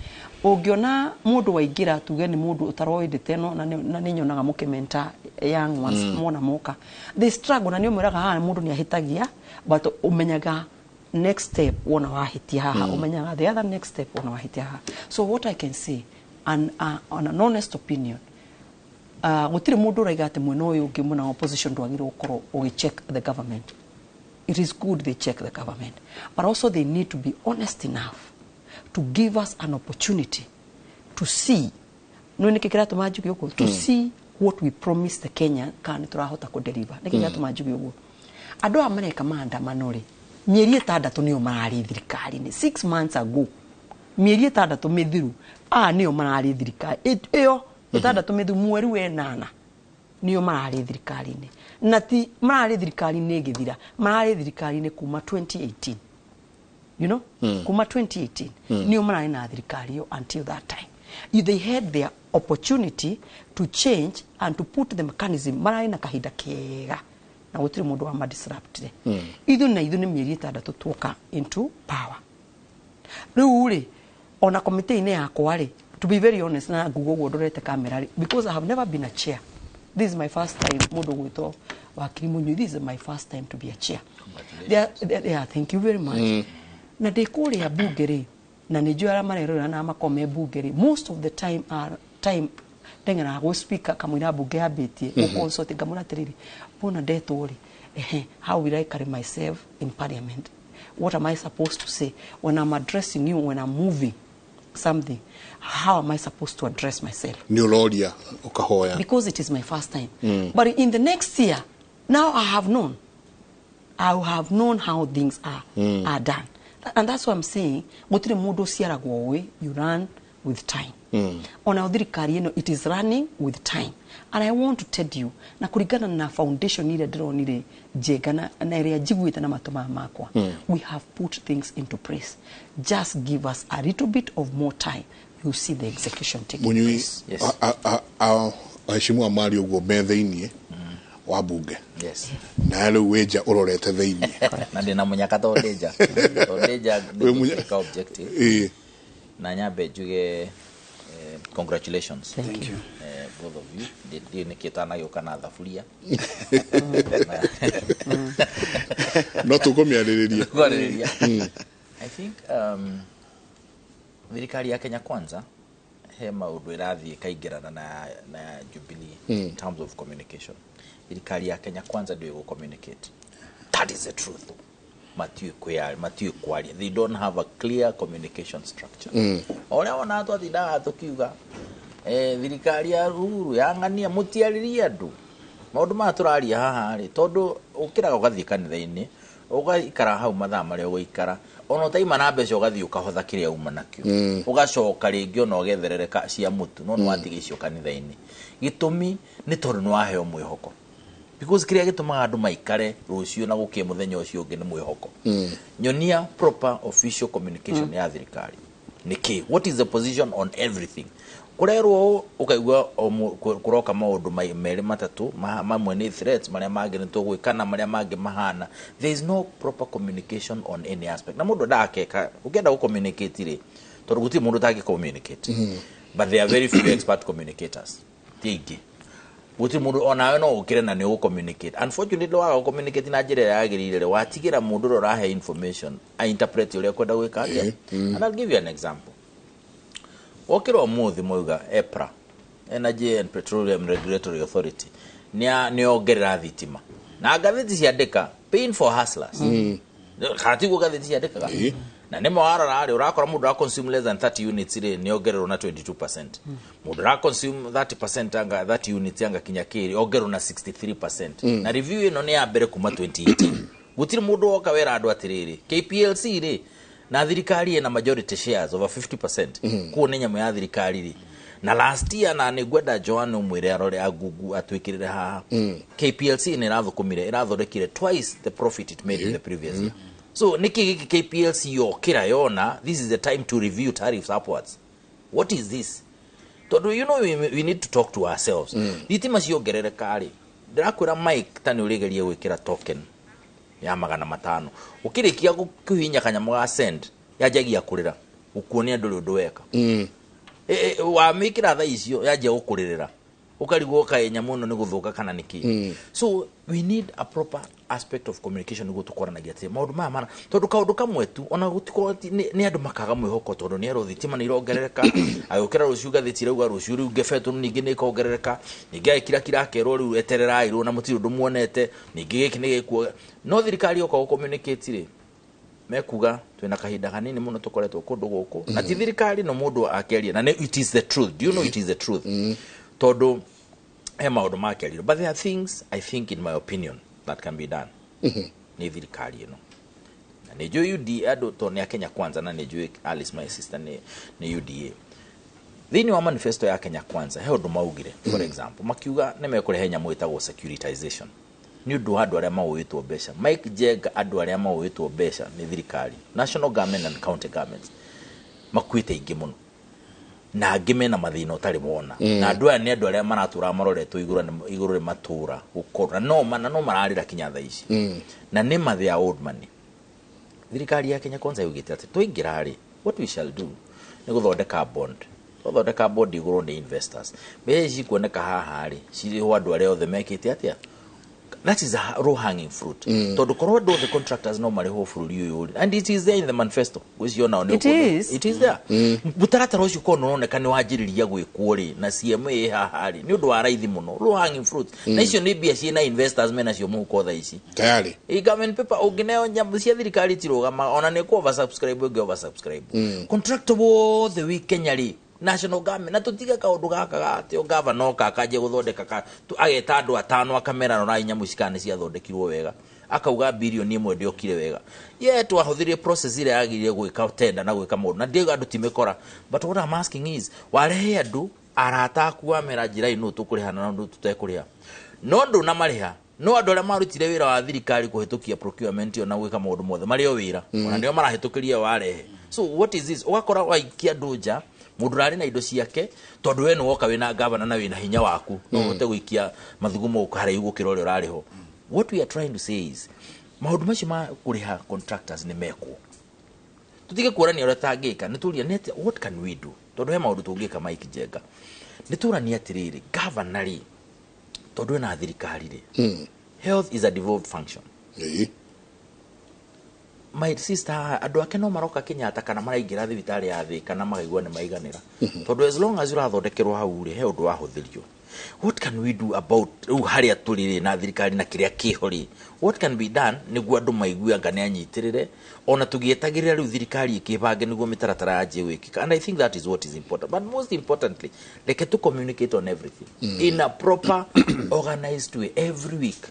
Ũngĩona mũndũ waingĩra, tuge nĩ mũndũ ũtaroĩ ndeto ĩno, na nĩ nyonaga mũkĩmenta young ones, mona moka they struggle, na nĩ ũmwĩraga haha mũndũ nĩ ahĩtagia, but ũmenyaga next step wona wahĩtia haha, ũmenyaga the other next step wona wahĩtia haha. So what I can say, and on an honest opinion, gũtirĩ mũndũ ũraiga atĩ mwena ũyũ ũngĩ, mwena wa opposition, ndwagĩrĩirwo gũkorwo ũgĩcheck the government. It is good they check the government, but also they need to be honest enough to give us an opportunity to see no nĩkĩ kĩratũma njuge ũguo, to see what we promised the Kenya, kana nĩ tũrahota kũ-deliver. Nĩkĩ kĩratũma njuge ũguo? Andũ aya mareka maandamano rĩ, mĩeri 6 nĩyo mararĩ thirikari-inĩ. 6 months ago, mĩeri 6 mĩthiru, aya nĩo mararĩ thirikari ĩyo 6 mĩthiru, mweri wa 8 nĩo mararĩ thirikari-inĩ. Na ti mararĩ thirikari-inĩ ĩgĩthira, mararĩ thirikari-inĩ kuma 2018, kuma 2018 nĩo mararĩ na thirikari ĩyo. Until that time, if they had their opportunity to change and to put the mechanism, mararĩ na kahinda kega na gũtirĩ mũndũ wa madisruptire. Ithuĩ na ithuĩ nĩ mĩeri 6 tuoka into power. Rĩu rĩ, Ona committee-inĩ yakwa rĩ, to be very honest, na nguga ũguo ndorete kamera rĩ, because I have never been a chair. This is my first time. Mũndũ gwĩtwo Wakiri Mũnyui, this is my first time to be a chair. Yeah, thank you very much. Na ndĩ kũrĩa bunge rĩ, na nĩ njũĩ arĩa marerorera na makorwo me bunge rĩ, most of the time time ndeng'eraga gwĩ speaker kamũira bunge yambĩtie gũconsult, ngamwĩra atĩrĩrĩ, mbona ndetwo rĩ, ehe, how will I carry myself in parliament? What am I supposed to say when I'm addressing you, when I'm moving something? How am I supposed to address myself? Nĩ ũroria ũkahoya. Because it is my first time. But in the next year, now I have known how things are done. And that's why I'm saying, gũtirĩ mũndũ ũciaragwo ũĩ, you run with time. Ona thirikari ĩno, it is running with time. And I want to tell you, na kũringana na foundation ĩrĩa ndĩronire njega na ĩrĩa njiguĩte na matũ maya makwa, we have put things into place. Just give us a little bit of more time, you see the execution taking Mũnyui. place. Yes. Aheshimiwa mari ũguo me thĩiniĩ wa bunge, Yes. na rĩu wĩ nja ũrorete thĩiniĩ. Na ndĩna mũnyaka tondũ ndĩ nja, tondũ ndĩ nja. Wĩ nĩgũtuĩka objective. Na nyambe njuge congratulations. Thank you. Both of you. Ndiĩ nĩkĩ ũtanagĩũka na thaburia. No tũkũmĩarĩrĩria. Kwarĩrĩria. I think thirikari ya Kenya Kwanza he maũndũ ĩrathiĩ ĩkaingĩrana na Jubilee in terms of communication. Thirikari ya Kenya Kwanza ndĩũĩ gũ communicate. That is the truth. Matiũĩ matiũĩ kwaria. They don't have a clear communication structure. O ũrĩa wonaga twatindaga tũkiuga thirikari ya Uhuru yang'ania mũtiarĩrie andũ maũndũ maya tũraria haha rĩ, tondũ ũkĩraga ũgathiĩ kanitha-inĩ, ũgaikara hau mathaa marĩa ũgũikara, ona ũtaima na mbeca, ũgathiĩ ũkahotha kĩrĩa uma nakĩo, ũgacoka rĩngĩ ona ũgetherereka cia mũtu, no nĩ watiga icio kanitha-inĩ. Gĩtũmi nĩ tondũ nĩ waheo mwĩhoko, because kĩrĩa gĩtũmaga andũ maikare rũciũ na gũkĩe mũthenya ũcio ũngĩ nĩ mwĩhoko. Nyonia proper official communication ya thirikari nĩ kĩ? What is the position on everything? Kũrerwo ũũ ũkaigua o kũroka maũndũ merĩ matatũ, mamwe nĩ threats, marĩa mangĩ nĩ tũgwĩka na marĩa mangĩ mahana. There is no proper communication on any aspect, na mũndũ ndakeka ũkĩenda gũ communicate rĩ, tondũ gũtirĩ mũndũ ũtangĩ communicate, but there are very few expert communicators, ti aingĩ. Gũtirĩ mũndũ onawe no ũkĩre na nĩ ũgũ communicate. Unfortunately, waga gũ communicate na njĩra ĩrĩa yagĩrĩire rĩ, watigĩra mũndũ ũrĩa ũrahe information a interpret ũrĩa kwenda gwĩka atĩa. And I'll give you an example. Wokĩra ũmũthĩ mwauga EPRA, Energy and Petroleum Regulatory Authority, nĩ ongerera thitima, na ngathĩti ciandĩka "pain for hustlers". Kana tiguo ngathĩti ciandĩkaga? Na nĩma warora rĩ, ũrakora mũndũ ũra consume less than 30 units rĩ, nĩ ongererwo na 22%. Mũndũ ũra consume 30% anga 30 units anga kinya kĩrĩ, ongererwo na 63%. Na review ĩno nĩ ya mbere kuma 2018. Gũtirĩ mũndũ woka wera andũ atĩrĩrĩ, KPLC rĩ, na thirikari ĩna majority shares over 50%, kuo nĩ nyamũ ya thirikari rĩ. Na last year, na nĩ ngwenda Joan ũmwĩre arore agungu atwĩkĩrĩre haha, KPLC nĩ ĩrathũkũmire, ĩrathondekire twice the profit it made in the previous year. So nĩkĩ gĩkĩ KPLC yokĩra yona this is the time to review tariffs upwards? What is this? Tondũ we need to talk to ourselves. Thitima ciongerereka rĩ, ndĩrakwĩra Mike, ta nĩ ũrĩgeria gwĩkĩra token ya 500, ũkĩrĩkia kũhihinya kanyamũ ga send, yanjagia kũrĩra gũkuonia ndũrĩ ũndũ weka. Wamĩkĩra thaa icio yanjia gũkũrĩrĩra, ũkarigwo kaĩ nyamũ ĩno nĩ gũthũka kana nĩ kĩ. So we need a proper aspect of communication nĩguo tũkwaranagia atĩ maũndũ maya mana, tondũ kaũndũ kamwe tu ona gũtikorwo nĩ andũ makaga mwĩhoko, tondũ nĩ erwo thitima nĩ irongerereka, agĩũkĩra rũciũ ngathĩti ĩrauga rũciũ rĩu ngebetũ ningĩ nĩ ĩkongerereka, ningĩ agĩkirakira akerwo rĩu etererai rũ na mũtirĩ ũndũ muonete, ningĩ gĩkĩ nĩ gĩkuo. No thirikari yoka gũ communicate rĩ, mekuga twĩna kahinda kanini mũno tũkoretwo kũndũ gũkũ, na ti thirikari no mũndũ akĩaria na it is the truth. Do you know it is the truth? Tondũ he maũndũ makĩario, but there are things, I think, in my opinion, that can be done nĩ thirikari ĩno. Na nĩ njũĩ UDA andũ, tondũ nĩ a Kenya Kwanza, na nĩ njũĩ Alice, my sister, nĩ UDA. Thĩinĩ wa manifesto ya Kenya Kwanza he ũndũ maugire. For example, makiuga nĩ mekũrehe nyamũ ĩtagwo securitization nĩ ũndũ wa andũ arĩa maũĩtwo mbeca. Mike Njenga, andũ arĩa maũĩtwo mbeca nĩ thirikari, national government and county governments, makuĩte aingĩ mũno, na angĩ mena mathĩna ũtarĩ wona. Na andũ aya nĩ andũ arĩa maratũra maroretwo igũrũ rĩ matũra gũkorwo na no mararĩra kinya thaa ici, na nĩ ma they are old money. Thirikari ya Kenya Kwanza yugĩte atĩ twaingĩra rĩ, what we shall do Nĩ gũthondeka bond. Gũthondeka bond igũrũ nĩ investors. Mbeca ici cikuoneka haha rĩ, cirĩhwo andũ arĩa othe mekĩte atĩa? That is a low hanging fruit. Tondũ korwo andũ othe contractors no marĩhwo bũrũri ũyũ rĩ, and it is there in the manifesto. Ngwĩciria onao nĩ It is. It is there. Mũtaratara ũcio korwo nĩũroneka nĩ wanjĩrĩria gwĩkwo rĩ, na CMA ĩ haha rĩ, nĩ ũndũ wa raithi mũno, low hanging fruit. Na icio nĩ mbia ciĩna investors menacio mũhuko thaa ici. Tayari. Ĩ government paper ũngĩneo nyamũ cia thirikari itirũgama, ona nĩ kũ oversubscribe ũngĩ oversubscribe. Contractor wothe wĩ Kenya rĩ, national government, na tũtige kaũndũ gaka ga atĩ o governor oka akanjia gũthondeka ka, ageta andũ atano akamera rorai nyamũ ici kana nĩ ciathondekirwo wega, akauga bilioni ĩmwe ndĩokire wega. Ye twahũthĩrire process ĩrĩa yagĩrĩire gwĩka tender na gwĩka maũndũ, na ndiauga andũ ti mĩkora, but what I'm asking is, warehe andũ arata aku wamera njĩra ĩno tũkũrĩha na ndũ tũtekũrĩha, no ndũnamarĩha, no andũ arĩa marutire wĩra wa thirikari kũhĩtũkia procurement ĩyo na gwĩka maũndũ mothe marĩ o wĩra, ona nĩo marahĩtũkĩria warehe. So what is this? Ũgakora waikia andũ nja, mũndũ ũrarĩ na indo ciake, tondũ we nĩwoka wĩna gavana na wĩna hinya waku, no ũhote gũikia mathugumo haraihu gũkĩra ũrĩa ũrarĩ ho. What we are trying to say is, maũndũ macio ma kũrĩha contractors nĩ mekwo. Tũtige kuorania ũrĩa tangĩka, nĩ tũria nĩ atĩa, what can we do? Tondũ he maũndũ tũngĩka Mike Njenga. Nĩ tũranie atĩrĩrĩ, governor rĩ, tondũ ena thirikari rĩ, health is a devolved function. My sister, andũ ake no maroka Kenyatta kana maraingĩra thibitarĩ ya Thika na makaigua nĩ maiganĩra. Tondũ as long as ũrathondekerwo hau rĩ, he ũndũ wahũthĩrio. What can we do about rĩu harĩa tũrĩ rĩ na thirikari na kĩrĩa kĩho rĩ? What can be done nĩguo andũ maigue anga nĩ anyitĩrĩre, ona tũgĩetagĩrĩra rĩu thirikari ĩkĩbange nĩguo mĩtaratara yanjie gwĩkĩka. And I think that is what is important. But most importantly, reke tu communicate on everything in a proper organized way every week.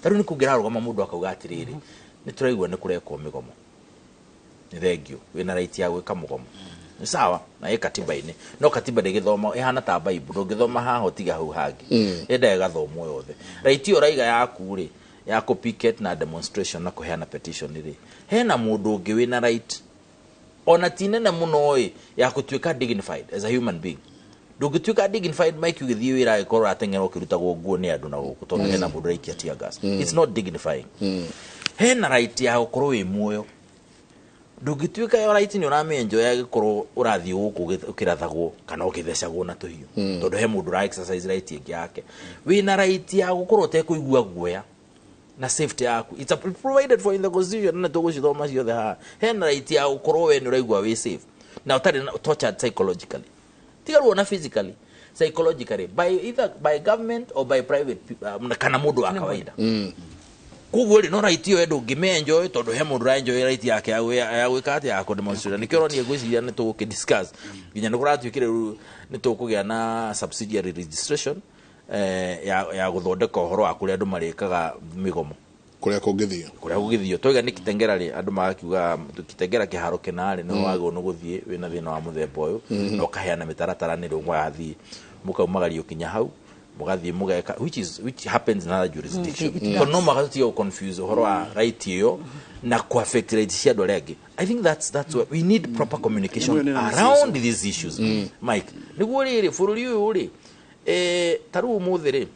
Ta rĩu nĩ kũngĩrarũgama mũndũ akauga atĩrĩrĩ, nĩ tũraigua nĩ kũrekwo mĩgomo. Nĩ thengio, wĩna right ya gwĩka mũgomo. Nĩ sawa, na ĩ katiba-inĩ. No katiba ndĩgĩthoma, ĩhana ta Bible, ndũngĩthoma haha ũtige hau hangĩ. Ĩendaga ĩgathomwo yothe. Right ĩyo ũraiga yaku rĩ, ya kũ picket na demonstration na kũheana petition rĩ, hena mũndũ ũngĩ wĩna right, ona ti nene mũno ĩ, ya gũtuĩka dignified as a human being. Ndũngĩtuĩka dignified Mike ũgĩthiĩ wĩra angĩkorwo ũrateng'era ũkĩrutagwo nguo nĩ andũ na gũkũ, tondũ hena mũndũ ũraikia tear gas. It's not dignifying. Hena right ya gũkorwo wĩ muoyo. Ndũngĩtuĩka yo right nĩ ũramĩenjoy angĩkorwo ũrathiĩ gũkũ ũkĩrathagwo kana ũkĩthecagwo na tũhiũ. Tondũ he mũndũ ũra exercise right ĩngĩ yake. Wĩna right ya gũkorwo ũtekũigua guoya na safety yaku. It's a provided for in the constitution, na tũgũcithoma ciothe haha. Hena right ya gũkorwo we nĩ ũraigua wĩ safe na ũtarĩ na tortured psychologically. Tiga ruo na physically, psychologically, by either by government or by private kana mũndũ wa kawaida. Koguo rĩ, no right ĩyo ndũngĩmĩenjoy tondũ he mũndũ ũraenjoy right yake ya gwĩka atĩa, ya kũdemonstrate. Nĩkĩo ũronire ngwĩciria nĩ tũgũkĩdiscuss. Nginya nĩ kũratuĩkire rĩu nĩ tũkũgĩa na subsidiary registration, ya gũthondeka ũhoro wa kũrĩa andũ marĩkaga mĩgomo. Kũrĩa kũngĩthio. Kũrĩa kũngĩthio. Twaiga nĩ Kitengela rĩ, andũ magakiuga Kitengela kĩharo kĩna rĩ, nĩho wagĩrĩirwo nĩ gũthiĩ wĩna thĩna wa mũthemba ũyũ, na ũkaheana mĩtaratara nĩ rĩ mũgathiĩ, mũkaumagario kinya hau, mũgathiĩ mũgeka, which happens in other jurisdiction. It Tondũ no does. mũhaka tũtige gũ-confuse ũhoro wa right ĩyo na kũ-affect right cia andũ arĩa angĩ. I think that's why we need proper communication Nĩguo nĩ na around mĩcicio. these issues. Mike, nĩguo rĩrĩ bũrũri ũyũ rĩ, ta rĩu ũmũthĩ rĩ,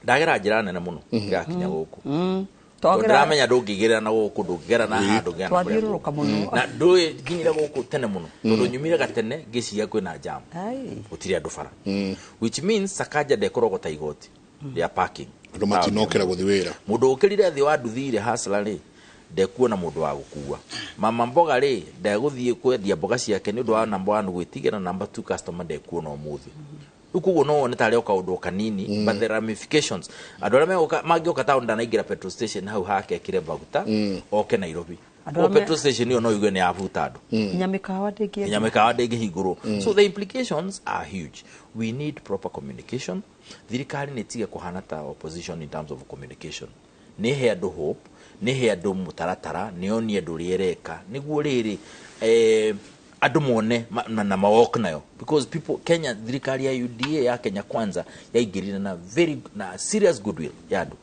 ndagera njĩra nene mũno ndĩrakinya gũkũ. Tondũ ndĩramenya ndũngĩgerera na gũkũ, ndũngĩgera na haha, ndũngĩgera na kũrĩa Twathiũrũrũka mũno. Na ndũĩ nginyire gũkũ tene mũno, tondũ nyumire gatene ngĩciria kwĩna jam. Gũtirĩ andũ bara. Which means Sakaja ndekũrogota igoti rĩa parking. Andũ matinokĩra gũthiĩ wĩra. Mũndũ ũkĩrire thĩ wa nduthi rĩ, hustler rĩ, ndekuona mũndũ wa gũkua. Mama mboga rĩ, ndegũthiĩ kwendia mboga ciake nĩ ũndũ wa number 1 gwĩtigĩra, number 2 customer ndekuona ũmũthĩ. Rĩu koguo no wone tarĩ o kaũndũ kanini, but the ramifications. Andũ arĩa megũka, mangĩũka town ndanaingĩra petrol station hau hake ekĩre maguta, oke Nairobi. Andũ Koguo arĩa me- petrol station ĩyo no igue nĩ yabuta andũ. Nginya mĩkawa ndĩngĩendia. Nginya mĩkawa ndĩngĩhingũrwo. So the implications are huge. We need proper communication. Thirikari nĩ ĩtige kũhana ta opposition in terms of communication. Nĩ ĩhe andũ hope, nĩ ĩhe andũ mũtaratara, nĩ yonie andũ ũrĩa ĩreka. Nĩguo rĩrĩ, andũ mone na mawalk nayo. Because people, Kenya, thirikari ya UDA ya Kenya Kwanza yaingĩrire na very, na serious goodwill ya andũ.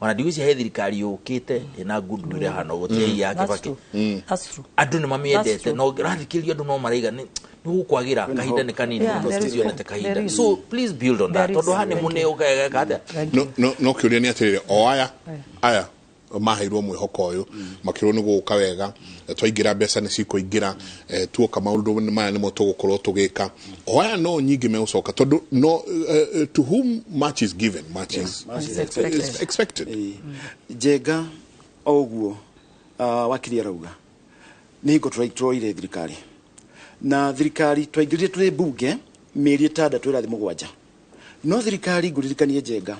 Ona ndigwĩciria he thirikari yũkĩte ĩna goodwill ĩhana ũguo, ti ya That's Kibaki. true. That's true. Andũ nĩ mamĩendete, That's true. na ũrathikĩrĩria andũ no maraiga nĩ gũkwagĩra kahinda nĩ kanini, Yeah, no there is tũtionete hope. kahinda. There is. So please build on that. There is. Tondũ haha nĩ Thank mũneo you. ũgeka atĩa? Thank No, you. no, no kĩũria nĩ atĩrĩrĩ, o aya, aya, maheirwo mwĩhoko ũyũ makĩrwo nĩ gũka wega, twaingĩra mbeca nĩ cikũingĩra, tuoka maũndũ maya nĩmo tũgũkorwo tũgĩka. O aya no nyingĩ megũcoka tondũ no to whom much is given much is expected. Njenga o ũguo wakiri arauga nĩ hingo tũroire thirikari na thirikari twaingĩrire tũrĩ mbunge mĩeri 6 ĩrathiĩ 7, no thirikari ngũririkanie Njenga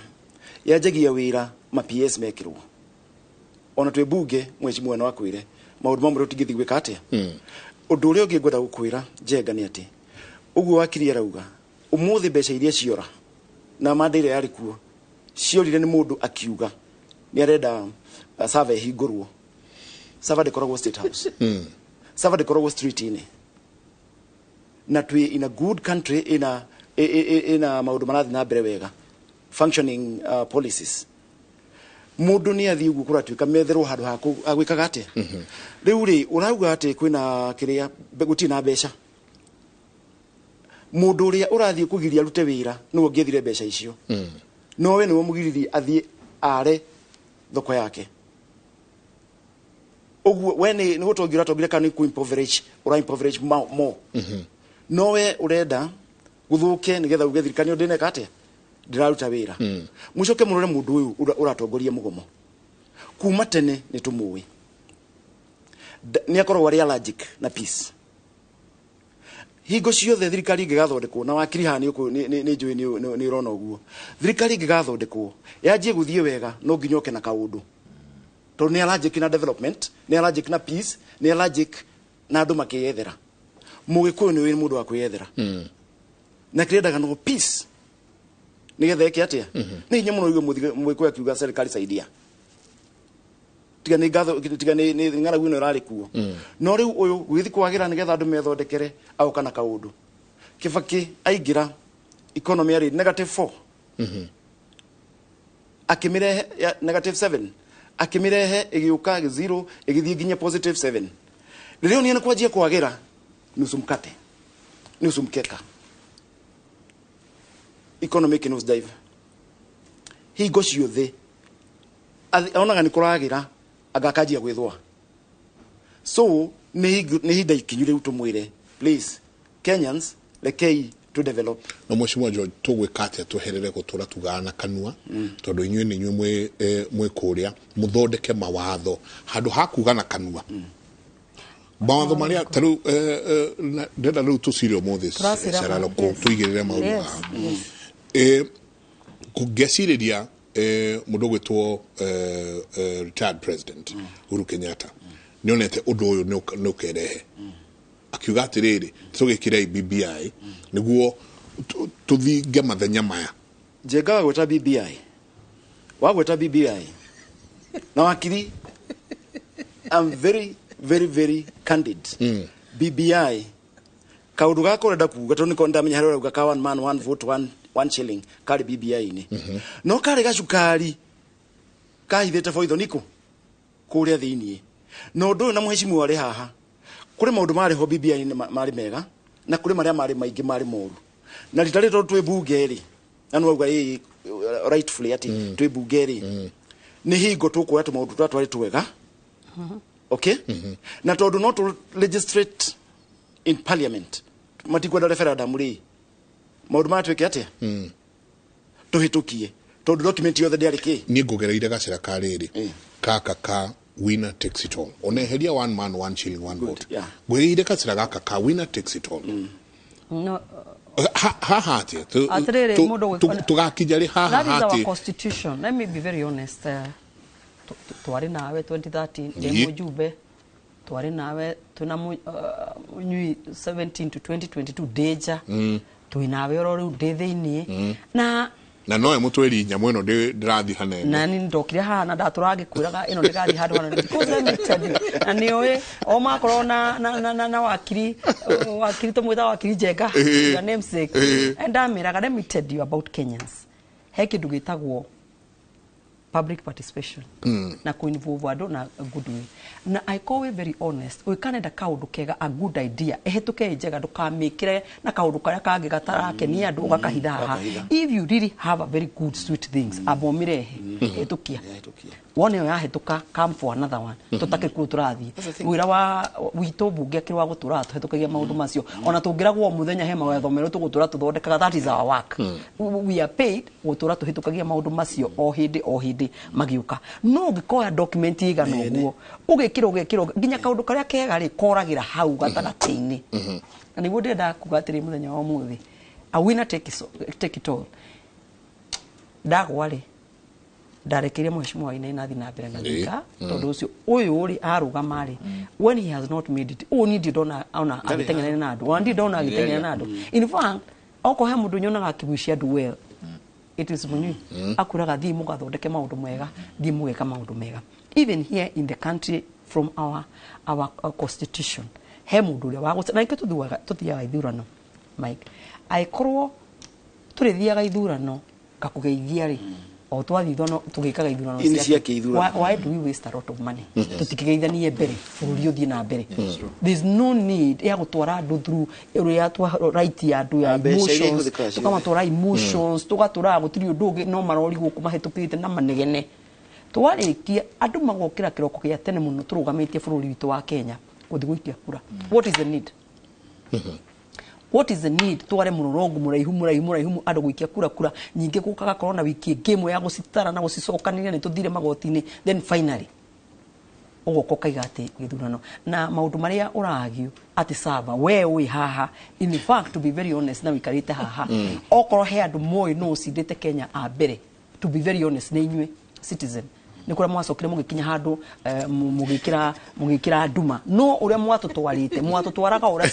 yanjagia wĩra ma PS mekĩrwo ona twĩ mbunge mheshimiwa no akwĩre maũndũ mamwe tũtingĩthiĩ gwĩka atĩa. Ũndũ ũrĩa ũngĩ ngwenda gũkwĩra Njenga nĩ atĩ ũguo wakiri arauga ũmũthĩ mbeca iria ciora na manda ĩrĩa yarĩ kuo ciorire nĩ mũndũ akiuga nĩ arenda server ĩhingũrwo. Server ndĩkoragwo State House. Server ndĩkoragwo street-inĩ. Na twĩ in a good country ina maũndũ marathiĩ na mbere wega, functioning policies. Mũndũ nĩ athiĩ ũguo kũratuĩka metherwo handũ ha gwĩkaga atĩa. Rĩu rĩ ũrauga atĩ kwĩna kĩrĩa gũtirĩ na mbeca. Mũndũ ũrĩa ũrathiĩ kũgiria arute wĩra nĩwe ũngĩethire mbeca icio. No we nĩwe mũgiririe athiĩ are thoko yake. Ũguo we nĩ gũtongia ũratongia kana nĩ kũ impoverish, ũra impoverish more. No we ũrenda gũthũke nĩgetha uge thirikari nĩ ndĩneka atĩa ndĩraruta wĩra. Mũcoke mũrore mũndũ ũyũ ũratongoria mũgomo kuma tene nĩ tũmũĩ nĩ akoragwo arĩ allergic na peace. Hingo ciothe thirikari ĩngĩgathondekwo na wakiri haha nĩ njũĩ nĩ ũrona ũguo, thirikari ĩngĩgathondekwo yanjie gũthiĩ wega no nginya oke na kaũndũ, tondũ nĩ allergic na development, nĩ allergic na peace, nĩ allergic na andũ makĩyethera. Mũgĩkũyũ nĩ mũndũ wa kwĩyethera na kĩrendaga no peace nĩgetha eke atĩa. Nĩ hinya mũno ũigue mũgĩkũyũ akiuga serikali saidia, tiga nĩ ngatho, tiga nĩ ng'aragu ĩno ĩrarĩ kuo. No rĩu ũyũ gũgĩthiĩ kwagĩra nĩgetha andũ methondekere agoka na kaũndũ. Kibaki aingĩra economy yarĩ -4, akĩmĩrehe -7, akĩmĩrehe ĩgĩũka 0 ĩgĩthiĩ nginya +7. Rĩrĩa onire nĩ kwanjia kwagĩra, nusu mkate nusu mkeka, economic nose dive. Hingo ciothe onaga nĩ kũragĩra agakanjia gwĩthũa. So nĩ ihinda ikinyu rĩu tũmwĩre please Kenyans rekei to develop. No mheshimiwa George tũgwĩka atĩa tweherere gũtũra tugaga na kanua, tondũ inyuĩ nĩ inyuĩ mwĩ kũrĩa mũthondeke mawatho handũ ha kuga na kanua. Mawatho marĩa ta rĩu ndĩrenda rĩu tũcire ũmũthĩ Sheralo tũigĩrĩre maũndũ haha. Ngecirĩria mũndũ ũgwĩtwo retired president Uhuru Kenyatta nĩonete ũndũ ũyũ nĩ ũkerehe, akiuga atĩrĩrĩ tũgĩkĩrei BBI nĩguo tũthinge mathenya maya. Njenga wagweta BBI, wagweta BBI na wakiri, I'm very very very candid. BBI kaũndũ gaka ũrenda kuga tondũ nĩko ndamenya harĩa ũrauga ka one man one vote one shilling karĩ BBI-inĩ. No karĩ gacukari kahithĩte poison iko kũrĩa thĩiniĩ. Na ũndũ ũyũ na mheshimiwa arĩ haha, kũrĩ maũndũ marĩ ho BBI-inĩ marĩ mega na kũrĩ marĩa marĩ maingĩ marĩ moru. Na rita rĩrĩ tondũ twĩ mbunge rĩ, na nĩ wauga ĩ rightfully atĩ twĩ mbunge rĩ, nĩ hingo tũkuoya tũmaũndũ tũrĩa twarĩ twega. Okay? Na tondũ no tũ legislate in parliament matikwenda referendum rĩ, maũndũ maya twĩke atĩa tũhĩtũkie, tondũ document yothe ndĩarĩ kĩ. Niĩ ngũgereire gacĩra ka rĩrĩ kaka ka winner takes it all, oneheria one man one shilling one vote. Ngũgereire gacĩra gaka ka winner takes it all. No haha atĩa tũgakinya rĩ haha atĩa? That is our constitution. Let me be very honest. Twarĩ nawe 2013 ndĩ mũjumbe, twarĩ nawe twĩna mũnyui 17 to 2022 ndĩnja, twĩ nawe oro rĩu ndĩ thĩiniĩ na nowe mũtwĩri nyamũ ĩno ndĩrathiĩ hanene na nĩ ndokire haha na ndatũraga ngĩkwĩraga ĩno ndĩgathiĩ handũ hanene because let me tell you, na nĩ ũĩ o makorwo na wakiri tũmwĩtaga wakiri Njenga your namesake, and ndamĩraga let me tell you about Kenyans, he kĩndũ gĩtagwo Public participation na kũ-involve andũ na good way. Na angĩkorwo wĩ very honest, ũngĩkanenda kaũndũ kega, a good idea, ĩhĩtũke ĩ njega, ndũkamĩkĩre na kaũndũ karĩa kangĩ gatarakenia andũ, ũgakahitha haha. If you really have a very good sweet things, amba ũmĩrehe, hĩtũkia. Wona ĩyo yahĩtũka, come for another one. Tũtakĩ kuo tũrathiĩ. Wĩra wa witũ mbunge akĩrĩ wa gũtũraga tũhĩtũkagia maũndũ macio. Ona tũngĩragwo o mũthenya he mawatho merũ tũgũtũra tũthondekaga, that is our work. We are paid gũtũra tũhĩtũkagia maũndũ macio o hĩndĩ o hĩndĩ magĩũka. No ũngĩkoya document ĩigana ũguo, ũgĩkĩra ũgekĩra nginya kaũndũ karĩa kega rĩ koragĩra hau gatagatĩ-inĩ. Na nĩguo ndĩrenda kuga atĩrĩ mũthenya wa ũmũthĩ, a winner take it all. Ndagwa rĩ, ndarekeire mheshimiwa Wainaina athiĩ na mbere na Thika, tondũ ũcio ũyũ rĩ arũgama rĩ, when he has not made it, ũũ niĩ ndirĩ ndona ona agĩteng'erania na andũ, ona ndirĩ ndona agĩteng'erania na andũ. In fact, okorwo he mũndũ nyonaga akĩgucia andũ well, it is Munyui. Akwĩraga thiĩ mũgathondeke maũndũ mega, thiĩ mũgeka maũndũ mega. Even here in the country, from our constitution, he mũndũ ũrĩa wa na nĩkĩo tũthiaga ithurano, Mike. Angĩkorwo tũrĩthiaga ithurano ngakũgeithia rĩ, o twathiĩ ithurano tũgĩkaga ithurano. Ini cia kĩithurano. Why do we waste a lot of money? Tũtikĩgeithanie mbere, bũrũri ũthiĩ na mbere. There's no need ya gũtwara andũ through ũrĩa twa right ya andũ ya Mbeca iria emotions, ihũthĩkaga ciothe. Tũkamatwara emotions, tũgatũraga gũtirĩ ũndũ ũngĩ no marori gũkũ mahĩtũkĩte na manegene. Twarĩkia andũ magokĩra kĩroko gĩa tene mũno tũrũgamĩtie bũrũri witũ wa Kenya gũthiĩ gũikia kura. What is the need? What is the need tware mũrũrongo mũraihu mũraihu mũraihu andũ gũikia kura kura nyingĩ, gũkaga na wiki ĩngĩ ĩmwe ya gũcitara na gũcicokanĩria nĩ tũthire magoti-inĩ, then finally ũgoka ũkaiga atĩ gĩthurano na maũndũ marĩa ũragio atĩ sava we wĩ haha. In fact, to be very honest, na wĩikarĩte haha, okorwo he andũ moĩ no ũcindĩte Kenya a mbere, to be very honest, nĩ inyuĩ Citizen. Nĩ kũrĩa mwacokire mũgĩkinya handũ mũgĩkĩra nduma, no ũrĩa mwatũtwarĩte mwatũtwaraga ũrĩa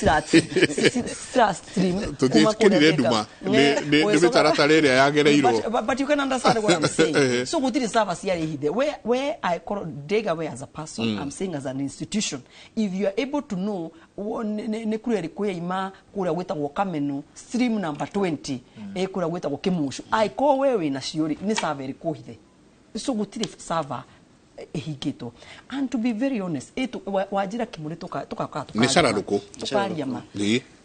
cira stream kuma kũrĩa Tũtiĩkĩrire Thika. nduma. Nĩ mĩtaratara ĩrĩa yagereirwo. But you can understand what I'm saying. So gũtirĩ server ciarĩ hithe. Where I call Dega, where as a person, I'm saying as an institution, if you are able to know nĩ kũrĩa ĩrĩkũ yaima kũrĩa gwĩtagwo Kameno stream number 20, ĩ kũrĩa gwĩtagwo Kĩmũcũ, angĩkorwo we wĩna cio rĩ, nĩ server ĩrĩkũ hithe? So gũtirĩ server ĩhingĩtwo. And to be very honest, wanjĩra Kĩmũrĩ tũkaũkaga Nĩ cararũkũ. tũkaria ma.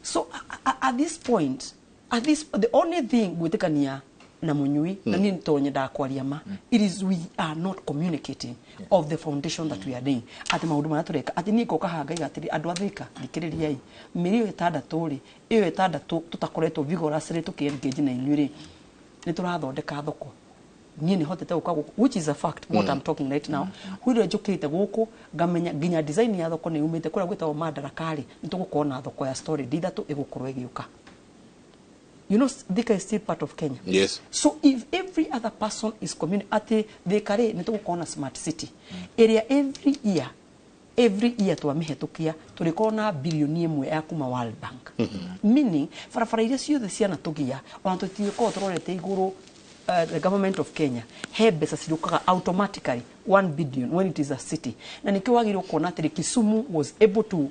So at this point, at this the only thing gwĩtĩkania na Mũnyui na niĩ to nyendaga kwaria ma, it is we are not communicating of the foundation that we are doing, atĩ maũndũ marĩa tũreka, atĩ niĩ ngoka haha ngaiga atĩrĩ, andũ a Thika, thikĩrĩriai, mĩeri ĩyo ĩtandatũ rĩ, ĩyo ĩtandatũ tũtakoretwo vigorously tũkĩ-engage na inyuĩ rĩ, nĩ tũrathondeka thoko. Niĩ nĩ hotete gũka gũkũ, which is a fact what I'm talking right now. Hwĩrĩa njũkĩte gũkũ ngamenya nginya design ya thoko nĩ yumĩte kũrĩa gwĩtagwo Madaraka rĩ, nĩ tũgũkorwo na thoko ya storage ithatũ ĩgũkorwo ĩgĩũka. Thika is still part of Kenya. So if every other person is atĩ Thika rĩ, nĩ tũgũkorwo na smart city ĩrĩa every year twamĩhetũkia tũrĩkorwo na bilioni 1 ya kuma World Bank, meaning barabara iria ciothe cianatũgia ona tũtigĩkorwo tũrorete igũrũ, the government of Kenya he mbeca cirũkaga automatically 1 billion when it is a city. Na nĩkĩo wagĩrĩirwo kuona atĩrĩ, Kisumu was able to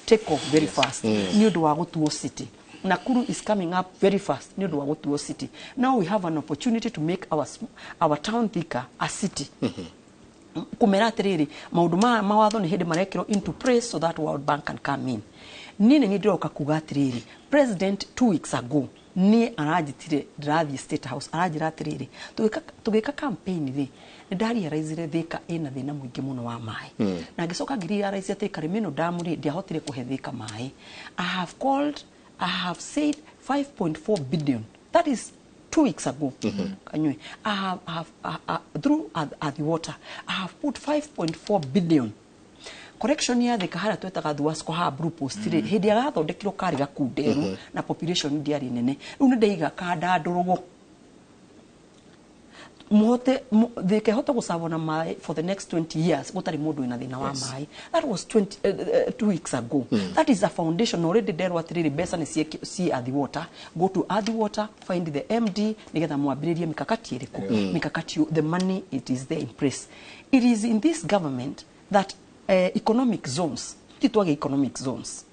take off very fast nĩ ũndũ wa gũtuo city. Nakuru is coming up very fast nĩ ũndũ wa gũtuo city. Now we have an opportunity to make our town Thika a city, kumera atiriri maundu ma mawatho nĩ hĩndĩ marekĩrwo into place so that World Bank can come in. Niĩ nĩ niĩ ndĩroka kuga atiriri, president 2 weeks ago niĩ aranjĩtire ndĩrathiĩ State House, aranjĩra atĩrĩrĩ, tũgĩka campaign rĩ, nĩ ndarealizire Thika ĩna thĩna mũingĩ mũno wa maĩ, na ngĩcoka ngĩrealize atĩ Karimeno Dam rĩ, ndiahotire kũhe Thika maĩ. I have called, I have said 5.4 billion, that is 2 weeks ago. Kanywe, I have through Athi Water, I have put 5.4 billion correction ya Thika harĩa twetaga Thuasco haha Blue Post rĩ, hĩndĩ ĩrĩa gathondekirwo karĩ gakunderu na population ndiarĩ nene. Rĩu nĩ ndaiga kandandũrũgo muhote Thika ĩhote gũcabwo na maĩ for the next 20 years gũtarĩ mũndũ wĩna thĩna wa maĩ. That was 20, 2 weeks ago. That is a foundation already. Nderwo atĩrĩrĩ, mbeca nĩ ciĩ Athi Water. Go to Athi Water, find the MD nĩgetha mwambĩrĩrie mikakati ĩrĩkũ, mikakati. The money, it is there in place. It is in this government that economic zones, ti twage economic zones.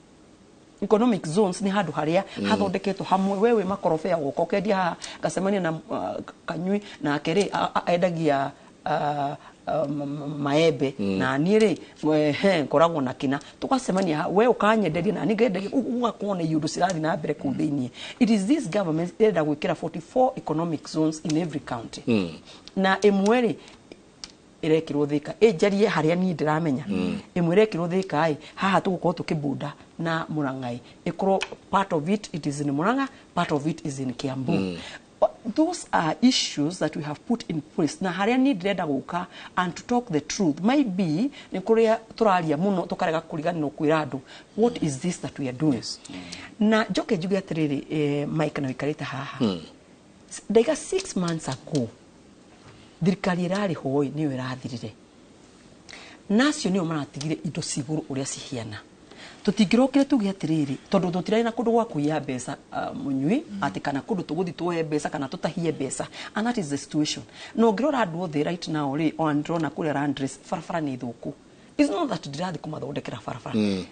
Economic zones nĩ handũ harĩa hathondeketwo hamwe, we wĩ makorobea, gũka ũkendia haha, ngacemania na Kanyui nake rĩ, endagia maembe na niĩ rĩ he ngoragwo na kĩna, tũgacemania we ũkanyenderia na niĩ ngenderia, ũgakorwo na iũndũ cirathiĩ na mbere kũu thĩiniĩ. It is this government ĩrenda gwĩkĩra 44 economic zones in every county, na ĩmwe rĩ ĩrekĩrwo Thika, ĩnjarie harĩa niĩ ndĩramenya ĩmwe ĩrekĩrwo Thika ĩ haha tũgũkorwo tũkĩbunda na Murang'a, ĩkorwo part of it, it is in Murang'a, part of it is in Kiambu. Those are issues that we have put in place. Na harĩa niĩ ndĩrenda gũka and to talk the truth, maybe nĩ kũrĩa tũraria mũno tũkarega kũriganĩrwo kwĩra andũ what is this that we are doing. Na njoke njuge atĩrĩrĩ, Mike, na wĩikarĩte haha, ndaiga 6 months ago thirikari ĩrarĩ hoi nĩyo ĩrathirire, nacio nĩo maratigire indo cigũrũ ũrĩa cihiana. Tũtingĩrokire tuge atĩrĩrĩ, tondũ tũtirarĩ na kũndũ gwa kũiya mbeca, mũnyui atĩ kana kũndũ tũgũthiĩ tuoe mbeca kana tũtahie mbeca, and that is the situation. Na ũngĩrora andũ othe right now rĩ, ona ndĩrona kũrĩa Landres barabara nĩ thũku. It's not that ndĩrathiĩ kũmathondekera barabara.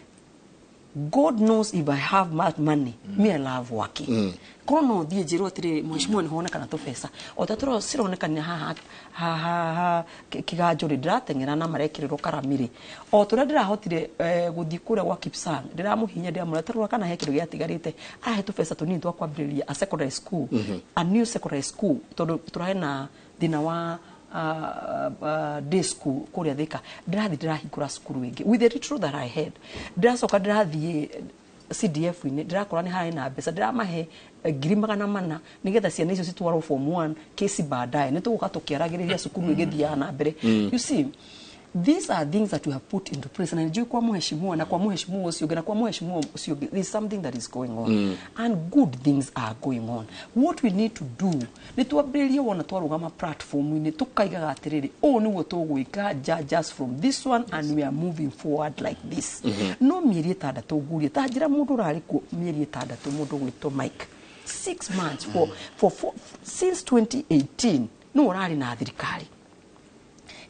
God knows if I have that money, me I love working. Korwo no thiĩ njĩrwo atĩrĩrĩ, mheshimiwa, nĩ honekana tũbeca o ta tũro cironekania haha haha kĩganjo rĩ, ndĩrateng'era na marekĩrĩrwo karami rĩ, o tũrĩa ndĩrahotire gũthiĩ kũrĩa gwa Kipsang, ndĩramũhinya, ndĩramwĩra tarora kana he kĩndũ gĩatigarĩte, ahe tũbeca tũnini twa kwambĩrĩria a secondary school, a new secondary school, tondũ tũrarĩ na thĩna wa day school kũrĩa Thika. Ndĩrathiĩ ndĩrahingũra cukuru ĩngĩ with the little that I had. Ndĩracoka ndĩrathiĩ CDF-inĩ, ndĩrakora nĩ harĩ na mbeca, ndĩramahe 400,000 nĩgetha ciana icio citwarwo form 1 kesi baadaye nĩ tũgũka tũkĩaragĩrĩria cukuru ĩgĩthiaga na mbere. You see, these are things that we have put into place, na nĩnjũĩ kwa mheshimiwa na kwa mheshimiwa ũcio ũngĩ na kwa mheshimiwa ũcio ũngĩ, there is something that is going on, and good things are going on. What we need to do nĩ twambĩrĩrie wona twarũgama platform-inĩ tũkaigaga atĩrĩrĩ, ũũ nĩguo tũgwĩka, just from this one, and we are moving forward like this. No mĩeri 6 ngurie ta njĩra mũndũ ũrarĩ kuo mĩeri 6, mũndũ gwĩtwo Mike, 6 months for since 2018 no ũrarĩ na thirikari.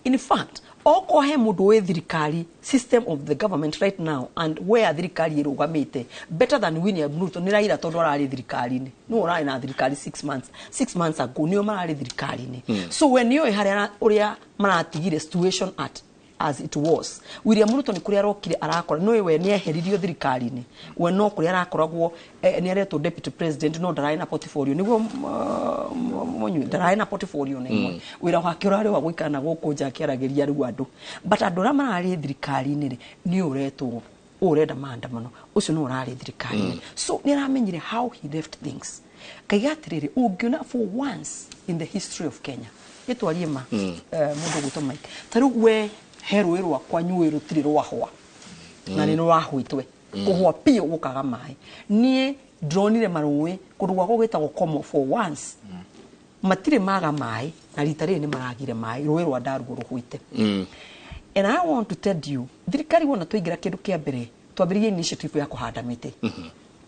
In fact, okorwo he mũndũ wĩ thirikari, system of the government right now and where thirikari ĩrũgamĩte better than William Ruto nĩ Raila, tondũ ararĩ thirikari-inĩ, nĩ ũrarĩ na thirikari 6 months, 6 months ago nĩo mararĩ thirikari-inĩ. So we nĩoĩ harĩa ũrĩa maratigire situation at as it was. William Ruto nĩ kũrĩa arokire arakora, no we nĩ eheririo thirikari-inĩ, we no kũrĩa arakoragwo, nĩ aretwo deputy president, no ndararĩ na portfolio, nĩguo mũnyui ndararĩ na portfolio na ĩmwe. Wĩra wake ũrarĩ wa gũikara na gũkũ nja akĩaragĩria rĩu andũ, but andũ arĩa mararĩ thirikari-inĩ rĩ, nĩ ũretwo ũrenda maandamano, ũcio no ũrarĩ thirikari-inĩ. So nĩ aramenyire how he left things. Kaiga atĩrĩrĩ, ũngĩona for once in the history of Kenya, gĩtwarie ma mũndũ gwĩtwo Mike, ta rĩu we he rũĩ rwakwa nyuĩ rũtirĩ rwahwa, na nĩ rwahwĩtwe kũhwa biũ gũkaga maĩ. Niĩ ndĩronire marũĩ kũndũ gwakwa gwĩtagwo Komo, for once matirĩ maga maĩ, na rita rĩrĩ nĩ maragire maĩ, rũĩ rwa Ndarugo rũhwĩte. And I want to tell you, thirikari wona twaingĩra, kĩndũ kĩa mbere twambĩrĩrie initiative ya kũhanda mĩtĩ.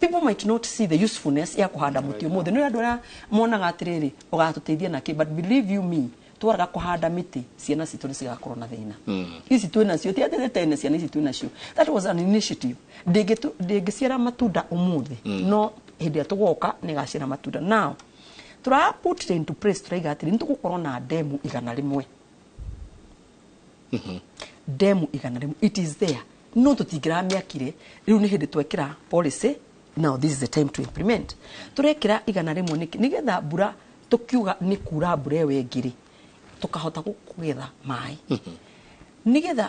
People might not see the usefulness ya kũhanda mũtĩ ũmũthĩ, nĩ andũ arĩa monaga atĩrĩrĩ, ũgatũteithia nakĩ? But believe you me, twaraga kũhanda mĩtĩ, ciana citũ nĩ cigakorwo na thĩna ici twĩ nacio, ti atĩ tene, ciana ici twĩ nacio. That was an initiative ndĩngĩciara matunda ũmũthĩ, no hĩndĩ ĩrĩa tũgoka nĩ ĩgaciara matunda. Now tũra put it into place, tũraiga atĩrĩ, nĩ tũgũkorwo na demu 100, demu 100. It is there, no tũtingĩramĩakire rĩu, nĩ hĩndĩ twekĩra policy. Now this is the time to implement. Tũrekĩra 100 nĩkĩ? Nĩgetha mbura tũkiuga nĩ kura mbura ĩyo ĩngĩ rĩ, tũkahota kũgetha maĩ, nĩgetha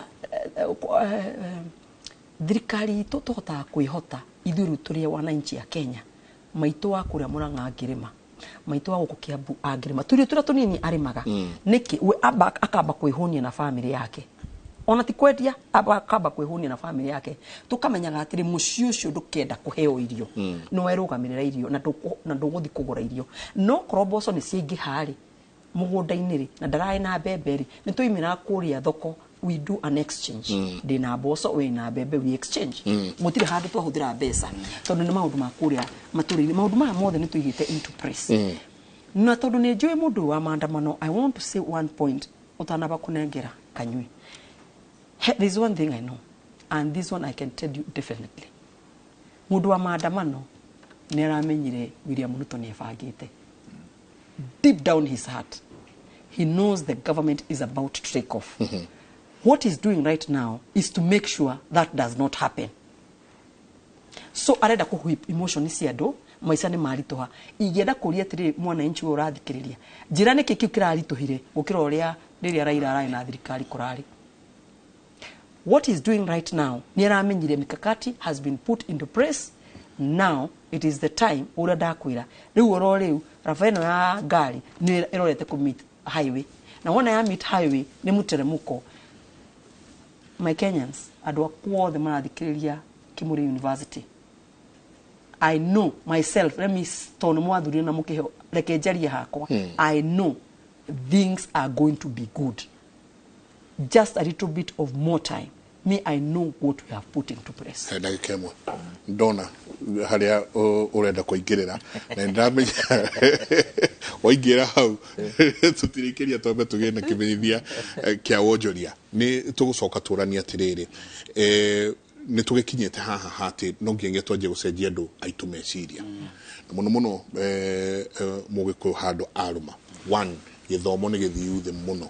thirikari itũ tũhotaga kwĩhota ithuĩ rĩu tũrĩ wananchi a Kenya. Maitũ wa kũrĩa Mũrang'a angĩrĩma, maitũ wa gũkũ Kiambu angĩrĩma tũirio tũrĩa tũnini arĩmaga nĩkĩ, we amba akamba kwĩhũnia na famĩlĩ yake, ona ti kwendia, amba akamba kwĩhũnia na famĩlĩ yake, tũkamenyaga atĩrĩ, mũciĩ ũcio ndũkenda kũheo irio, no werũgamĩrĩra irio na ndũgũthiĩ kũgũra irio. No korwo mboco nĩ ciaingĩha rĩ mũgũnda-inĩ rĩ, na ndararĩ na mbembe rĩ, nĩ tũimĩraga kũrĩa thoko, we do an exchange, ndĩna mboco, wĩna mbembe, we exchange. Gũtirĩ handũ twahũthĩra mbeca, tondũ nĩ maũndũ ma kũrĩa matũũra-inĩ. Maũndũ maya mothe nĩ tũigĩte into place, na tondũ nĩ njũĩ mũndũ ũyũ wa maandamano, I want to say one point ũtanaba kũnengera kanyui. There is one thing I know, and this one I can tell you definitely, mũndũ wa maandamano nĩ aramenyire William Ruto nĩ ebangĩte deep down his heart. He knows the government is about to take off. What he's doing right now is to make sure that does not happen. So arenda kũ whip emotion cia andũ, maica nĩ maritũha. Ingĩenda kũria atĩrĩrĩ, mwananchi ũyũ ũrathikĩrĩria, njĩra nĩkĩ kĩu kĩraritũhire gũkĩra ũrĩa rĩrĩa Raila ararĩ na thirikari kũrarĩ. What he's doing right now, nĩ aramenyire mikakati has been put into place. Now it is the time ũrĩa ndakwĩra rĩu, oro rĩu raba ĩno ya ngari nĩ ĩrorete kũ meet highway, na wona ya meet highway nĩ mũteremũko. My Kenyans, andũ akwa othe marathikĩrĩria Kimuri University, I know myself, let me, tondũ mwathurire na mũkĩheo, reke njarie hakwa. I know things are going to be good, just a little bit of more time. Me, I know what we have put into place. He ndagĩka ĩmwe ndona harĩa ũrenda kũingĩrĩra, na nĩndamenya waingĩra hau tũtirĩkĩria, twambe tũgĩe na kĩmenyithia kĩa wonjoria, nĩ tũgũcoka tũranie atĩrĩrĩ, nĩ tũgĩkinyĩte haha hatĩ no nginyagia twanjie gũcenjia andũ aitũ meciria, na mũno mũno mũgĩkũyũ handũ arũma one gĩthomo nĩ gĩthiu thĩ mũno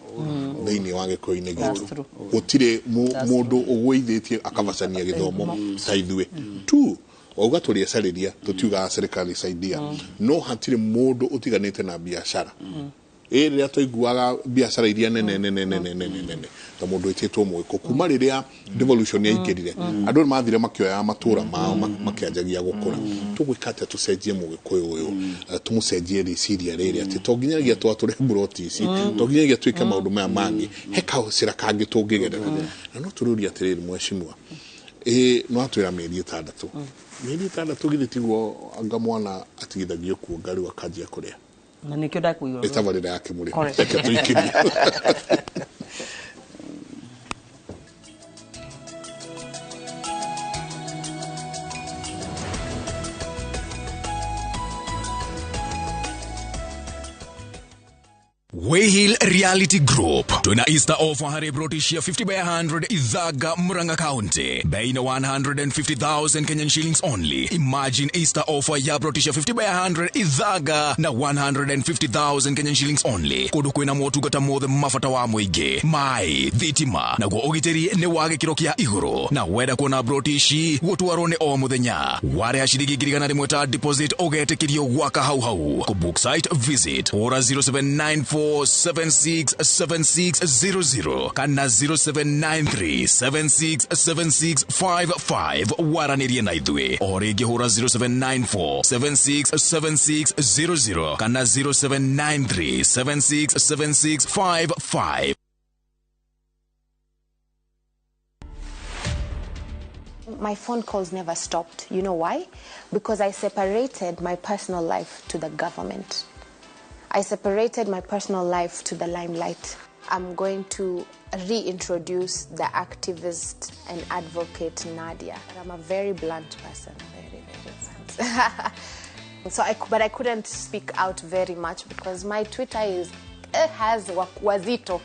thĩinĩ wa gĩkũyũ-inĩ That's gitũ. True. Gũtirĩ mũndũ ũgũithĩtie akabacania gĩthomo ta ithuĩ tu. Wauga tũrĩecarĩria, tũtiugaga serikali saidia, no hatirĩ mũndũ ũtiganĩte na biacara ĩ rĩrĩa twaiguaga biacara iria nene nene nene nene nene ta mũndũ wĩtĩtwo Mũgĩkũ. Kuma rĩrĩa devolution yaingĩrire, andũ nĩ mathire makĩoyaga matũra mao, makĩanjagia gũkũra. Tũgwĩka atĩa tũcenjie Mũgĩkũyũ ũyũ, tũmũcenjie rĩciria rĩrĩ atĩ to nginyagia twatũre mburoti ici, to nginyagia twĩke maũndũ maya mangĩ, he kacĩra kangĩ tũngĩgerera? Na no tũrũrie atĩrĩrĩ, mheshimiwa, ĩ no atwĩra mĩeri 6, mĩeri 6 githĩ tiguo anga mwana atigithagio kuonga rĩu akanjia kũrĩa? Na nĩkĩo ndakwĩra. Nĩ tabarĩra ya Kĩmũrĩ. Correct. Reke tũikĩrie. Wayhill Reality Group twina Easter offer harĩ broti cia 50 by 100 Ithaga, Murang'a County, bei na 150,000 Kenyan shillings only. Imagine, Easter offer ya broti cia 50 by 100 Ithaga na 150,000 Kenyan shillings only, kũndũ kwĩna motungata mothe mabata wa mũingĩ, maĩ, thitima, naguo ũgitĩri nĩ wa gĩkĩro kĩa igũrũ. Na wenda kuona broti ici, gũtwarwo nĩ o mũthenya, warĩha ciringi 100,000 ta deposit, ũgetĩkĩrio gwaka hau hau. Kũbook site visit, hũra 0794767600 kana 0793767655 waranĩrie na ithuĩ. O rĩngĩ hũra 0794767600 kana 0793767655. My phone calls never stopped. You know why? Because I separated my personal life to the government. I separated my personal life to the limelight. I'm going to reintroduce the activist and advocate Nadia. I'm a very blunt person, very, very blunt. But I couldn't speak out very much because my Twitter is has wazito.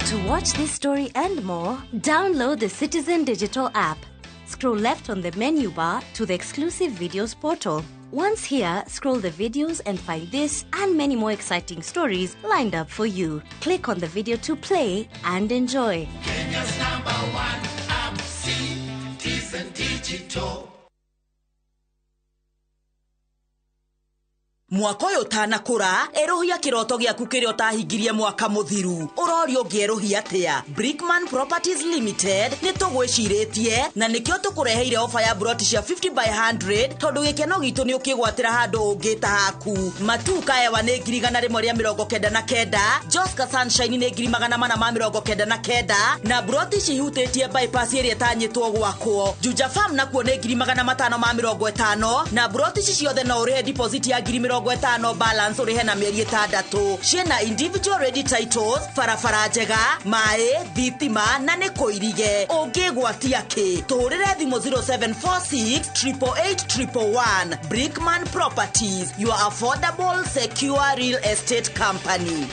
To watch this story and more, download the Citizen Digital app. Scroll left on the menu bar to the exclusive videos portal. Once here, scroll the videos and find this and many more exciting stories lined up for you. Click on the video to play and enjoy. Kenya's number one app, Citizen Digital. Mwaka ũyũ ũtanakũra, erũhia kĩroto gĩaku kĩrĩa ũtahingirie mwaka mũthiru. Ũrorio ũngĩerũhia atĩa? Brickman Properties Limited nĩ tũgwĩcirĩtie na nĩkĩo tũkũreheire ofa ya broti cia 50 by 100, tondũ gĩkeno gitũ nĩ ũkĩgwatĩra handũ ũngĩta haku. Matuka ewa nĩ 199,000, Joska Sunshine nĩ 499,000, na broti ici ihutĩtie bypass ĩrĩa ĩtanyĩtwo gwakwo. Juja Farm nakuo nĩ 550,000, na broti ici ciothe no ũrĩhe deposit ya 50,000, balance ũrĩhe na mĩeri 6. Ciĩna individual ready titles, barabara njega, maĩ, thitima na nĩ kũirige. Ũngĩgwatia kĩ? Tũhũrĩre thimũ 0746 888 111. Brickman Properties, your affordable, secure real estate company.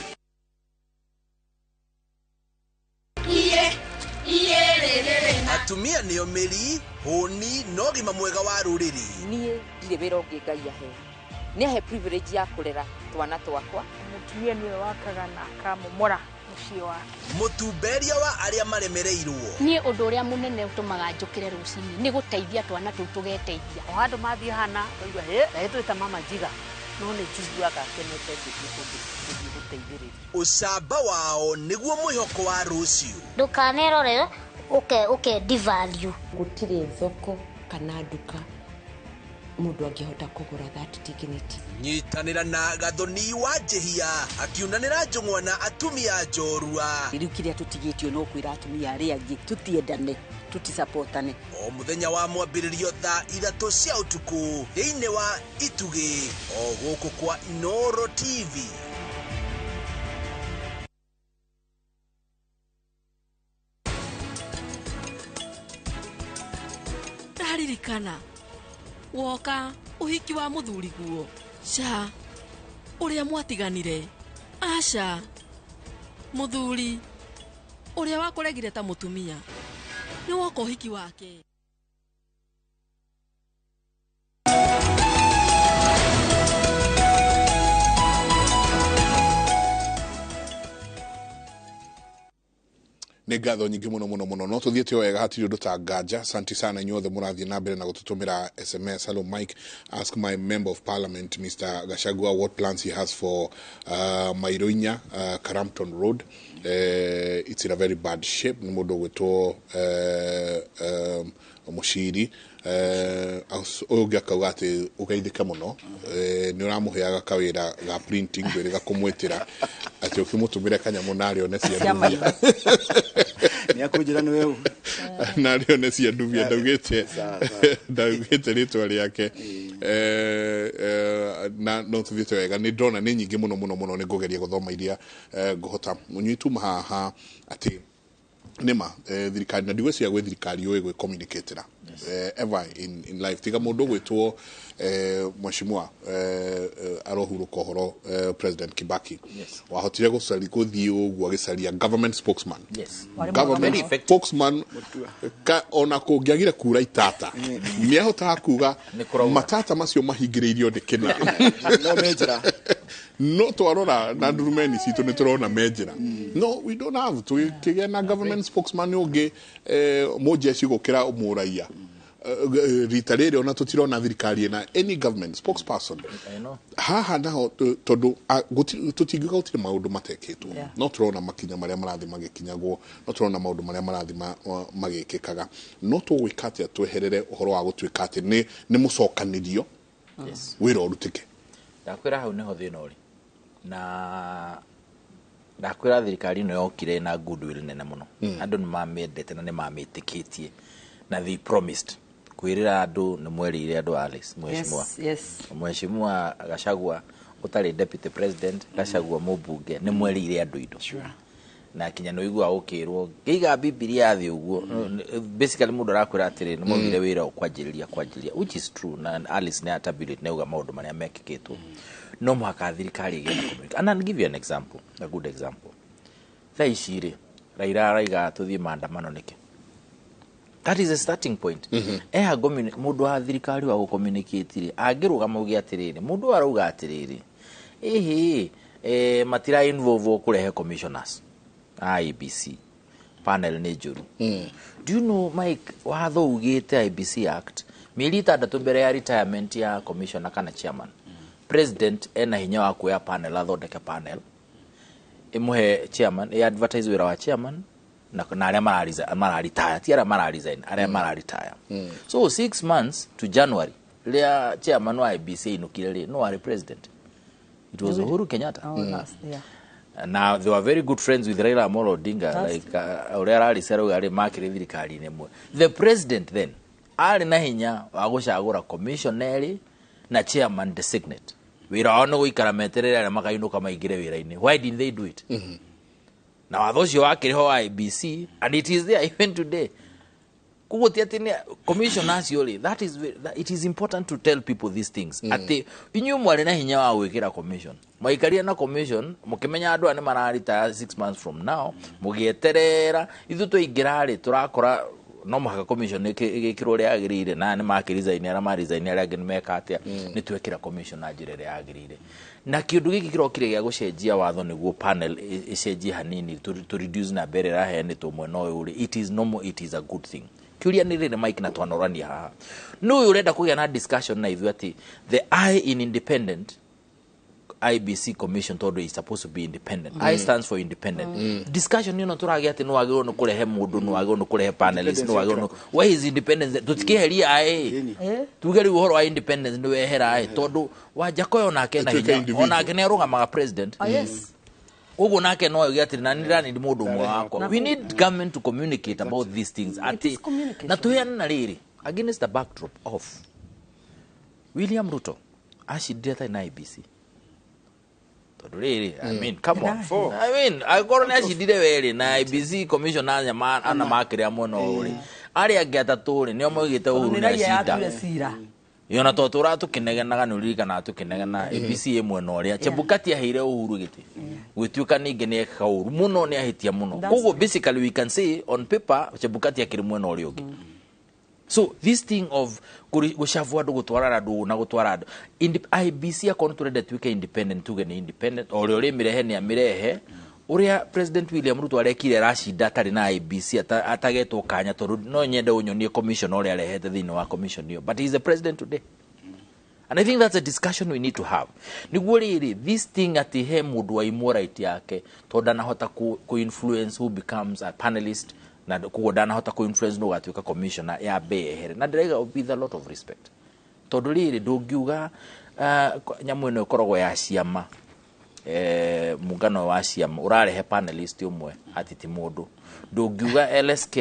Atumia nĩo mĩri hũni na ũgima mwega wa rũrĩrĩ. Niĩ ndirĩ wĩra ũngĩ Ngai ahe. Nĩ ahe privilege ya kũrera twana twakwa. Mũtumia nĩwe wakaga na akamomora mũciĩ wake. Mũtumberia wa arĩa maremereirwo. Niĩ ũndũ ũrĩa mũnene ũtũmaga njũkĩre rũcinĩ nĩ gũteithia twana tũu tũgeteithia. O handũ mathiĩ hana ũkaigua hĩ na twĩta mama njiga no nĩ njiguaga ngenete ngĩthiĩ kũndũ gũthiĩ gũteithĩrĩria. Ũcamba wao nĩguo mwĩhoko wa rũciũ. Ndũkanerore ũke devalue. Gũtirĩ thoko kana nduka mũndũ angĩhota kũgũra that dignity. Nyitanĩra na Gathoni wa Njĩhia akiunanĩra njũng'wa na atumia njorua. Rĩu kĩrĩa tũtigĩtio no kwĩra atumia arĩa angĩ tũtiendane, tũtisapotane. O mũthenya wa mwambĩrĩrio thaa 3 cia ũtukũ thĩinĩ wa Itugĩ o gũkũ kwa Inooro TV. Ndaririkana woka uhiki wa muthuri guo ca uria mwatiganire aca muthuri uria wakuregire ta mutumia ni woka uhiki wake. Nĩ ngatho nyingĩ mũno mũno mũno no tũthiĩte o wega hatirĩ ũndũ ta nganja. Asante sana inyuothe mũrathiĩ na mbere na gũtũtũmĩra SMS. Hello Mike, ask my member of parliament Mr. Gachagua what plans he has for Mairoinya Karampton Road. It's in a very bad shape. Nĩ mũndũ ũgwĩtwo Mũciri ũyũ ũngĩ akauga atĩ ũgeithĩke mũno, nĩ ũramũheaga kawĩra ga printing ngwĩrĩga kũmwĩtĩra atĩ ũkĩmũtũmĩre kanyamũ narĩ one cia ndubia. Nĩ akũnjĩra nĩ weũ. Narĩ one cia ndubia ndaugĩte rĩtwa rĩake. Na no tũthiĩte wega nĩ ndona nĩ nyingĩ mũno mũno mũno nĩ ngũgeria gũthoma iria ngũhota. Mũnyui tuma haha atĩ nĩma thirikari na ndigwĩciria gwĩ thirikari yũĩ gwĩ communicatĩra ever in life tiga mũndũ ũgwĩtwo mheshimiwa arohurũka ũhoro President Kibaki wahotire gũthiĩ ũguo agĩcaria government spokesman. Government spokesman ona kũngĩagire kura itata nĩahotaga kuga matata macio mahingĩrĩirio nĩ kĩna no menjĩra no twarora na ndurumeni citũ nĩ tũrona menjĩra no we don't have tũkĩgĩa na government spokesman ũngĩ mũjeshi gũkĩra mũraia rita rĩrĩ ona tũtirona thirikari ĩna any government spokesperson haha naho tondũ tũtingiuga gũtirĩ maũndũ matekĩtwo no tũrona makinya marĩa marathiĩ magĩkinyagwo no tũrona maũndũ marĩa marathiĩ magĩkĩkaga no tũgwĩka atĩa tweherere ũhoro wa gũtuĩka atĩ nĩ mũcokanĩrio wĩra ũrutĩke. Ndakwĩra hau nĩho thĩna ũrĩ na ndakwĩra thirikari ĩno yokire na goodwill nene mũno. Andũ nĩ mamĩendete na nĩ mamĩtĩkĩtie na they promised kwĩrĩra andũ nĩ mwerĩire andũ Alice mheshimiwa. Mheshimiwa Gachagua ũtarĩ deputy president Gachagua mũmbunge nĩ mwerĩire andũ indo na kinya nĩ ũiguaga ũkĩrwo ngĩiga Bibilia thĩ ũguo basically mũndũ arakwĩra atĩrĩ nĩ maugire wĩra ũkwanjĩrĩria kwanjĩrĩria which is true na Alice nĩ atabulate nĩ auga maũndũ marĩa mekĩkĩtwo no mũhaka thirikari ĩgĩe na communication. And I'll give you an example, a good example. Thaa ici rĩ Raila araiga tũthiĩ maandamano nĩkĩ? That is a starting point. Eha mũndũ wa thirikari wa gũcommunicate rĩ angĩrũgama uge atĩrĩrĩ mũndũ arauga atĩrĩrĩ ĩhĩ matira involve kũrehe commissioners IEBC panel nĩ njũru. Do you know Mike watho ugĩte IEBC Act mĩeri 6 mbere ya retirement ya commissioner kana chairman president ena hinya wa kuoya panel athondeke panel ĩmũhe chairman ĩ advertise wĩra wa chairman na arĩa mararetire ti arĩa mararesign arĩa mararetire. So 6 months to January rĩrĩa chairman wa IEBC ainũkire rĩ no arĩ president. It was Uhuru Kenyatta. Now they were very good friends with Raila Amolo Odinga like ũrĩa araricera uga rĩ makĩrĩ thirikari-inĩ ĩmwe. The president then arĩ na hinya wa gũcagũra commissioner na chairman designate. Wĩra wao nĩ gũikara meterere arĩa makainũka maingĩre wĩra-inĩ. Why didn't they do it? Na watho ũcio wakĩrĩ ho wa IEBC and it is there even today. Koguo ti atĩ nĩ commissioner acio rĩ that is it is important to tell people these things. Atĩ inyuĩ mwarĩ na hinya wa gwĩkĩra commission mwaikaria na commission mũkĩmenya andũ aya nĩ mararetire 6 months from now mũgĩeterera ithuĩ twaingĩra rĩ tũrakora No mũhaka commission ĩgĩkĩrwo ũrĩa yagĩrĩire, na nĩ makĩresign arĩa maresign, arĩa angĩ nĩ meka atĩa, nĩ twekĩra commission na njĩra ĩrĩa yagĩrĩire. Na kĩũndũ gĩkĩ kĩrokire gĩa gũcenjia watho nĩguo panel ĩcenjie hanini to reduce na mbere ĩraheanĩtwo mwena ũyũ rĩ, it is normal, it is a good thing. Kĩũria nĩ rĩrĩ, Mike, na twanorania haha, nũ ũyũ ũrenda kũgĩa na discussion na ithuĩ atĩ the I in independent IBC commission, tondũ is supposed to be independent. I stands for independent. Discussion ĩno tũragĩa atĩ nĩ wagĩrĩirwo nĩ kũrehe mũndũ, nĩ wagĩrĩirwo nĩ kũrehe panelist, nĩ wagĩrĩirwo nĩ, where is independence? Tũtikĩheria I, tuge rĩu ũhoro wa independence nĩ wehera I, tondũ Wanjakoya onake na Ĩtuĩke hinya individual. Onake nĩ arũgamaga president. Ah, yes. Koguo nake no oige atĩrĩ, na nĩ ndĩranindi mũndũ ũmwe wakwa. We need government to communicate about these things, atĩ communication. Na tũheane na rĩrĩ, against the backdrop of William Ruto acindire atarĩ na IBC, tondũ rĩrĩ, I mean, come on. Four. I mean, angĩkorwo nĩ acindire werĩ na IBC commission ana ana makĩrĩa mwena ũyũ rĩ, arĩa angĩ atatũ rĩ, nĩo moigĩte Uhuru Nĩ nĩ raia acinda. yatuire cira. Yona to tũra tũkĩnegenaga, nĩ ũririkanaga tũkĩnegena ABC ĩ mwena ũrĩa Chebukati aheire Uhuru gĩtĩ, gwĩtuĩka ningĩ nĩ eka ũru mũno, nĩ ahĩtia mũno. That's Koguo basically we can say on paper Chebukati akĩrĩ mwena ũrĩa ũngĩ. So this thing of gũcabu andũ, gũtwarana andũ na gũtwara andũ IBC, akorwo nĩ tũrenda tuĩke independent, tuge nĩ independent, o ũrĩa ũrĩmĩrehe nĩ amĩrehe. Ũrĩa President William Ruto arekire, aracinda atarĩ na IBC, atagetwo kanya, tondũ no nyende ũnyonie commission ũrĩa arehete thĩinĩ wa commission ĩyo, but he is the president today, and I think that's a discussion we need to have, nĩguo rĩrĩ this thing atĩ he mũndũ waimwo right yake tondũ ndanahota ku influence who becomes a panelist, na koguo ndanahota ku influence nũ ũgatuĩka commissioner, ya mbe yehere. Na ndĩraiga with a lot of respect, tondũ rĩrĩ, ndũngiuga nyamũ ĩno ĩkoragwo ya ciama, muungano wa ciama ũrarehe panelist ũmwe atĩ ti mũndũ. Ndũngiuga LSK,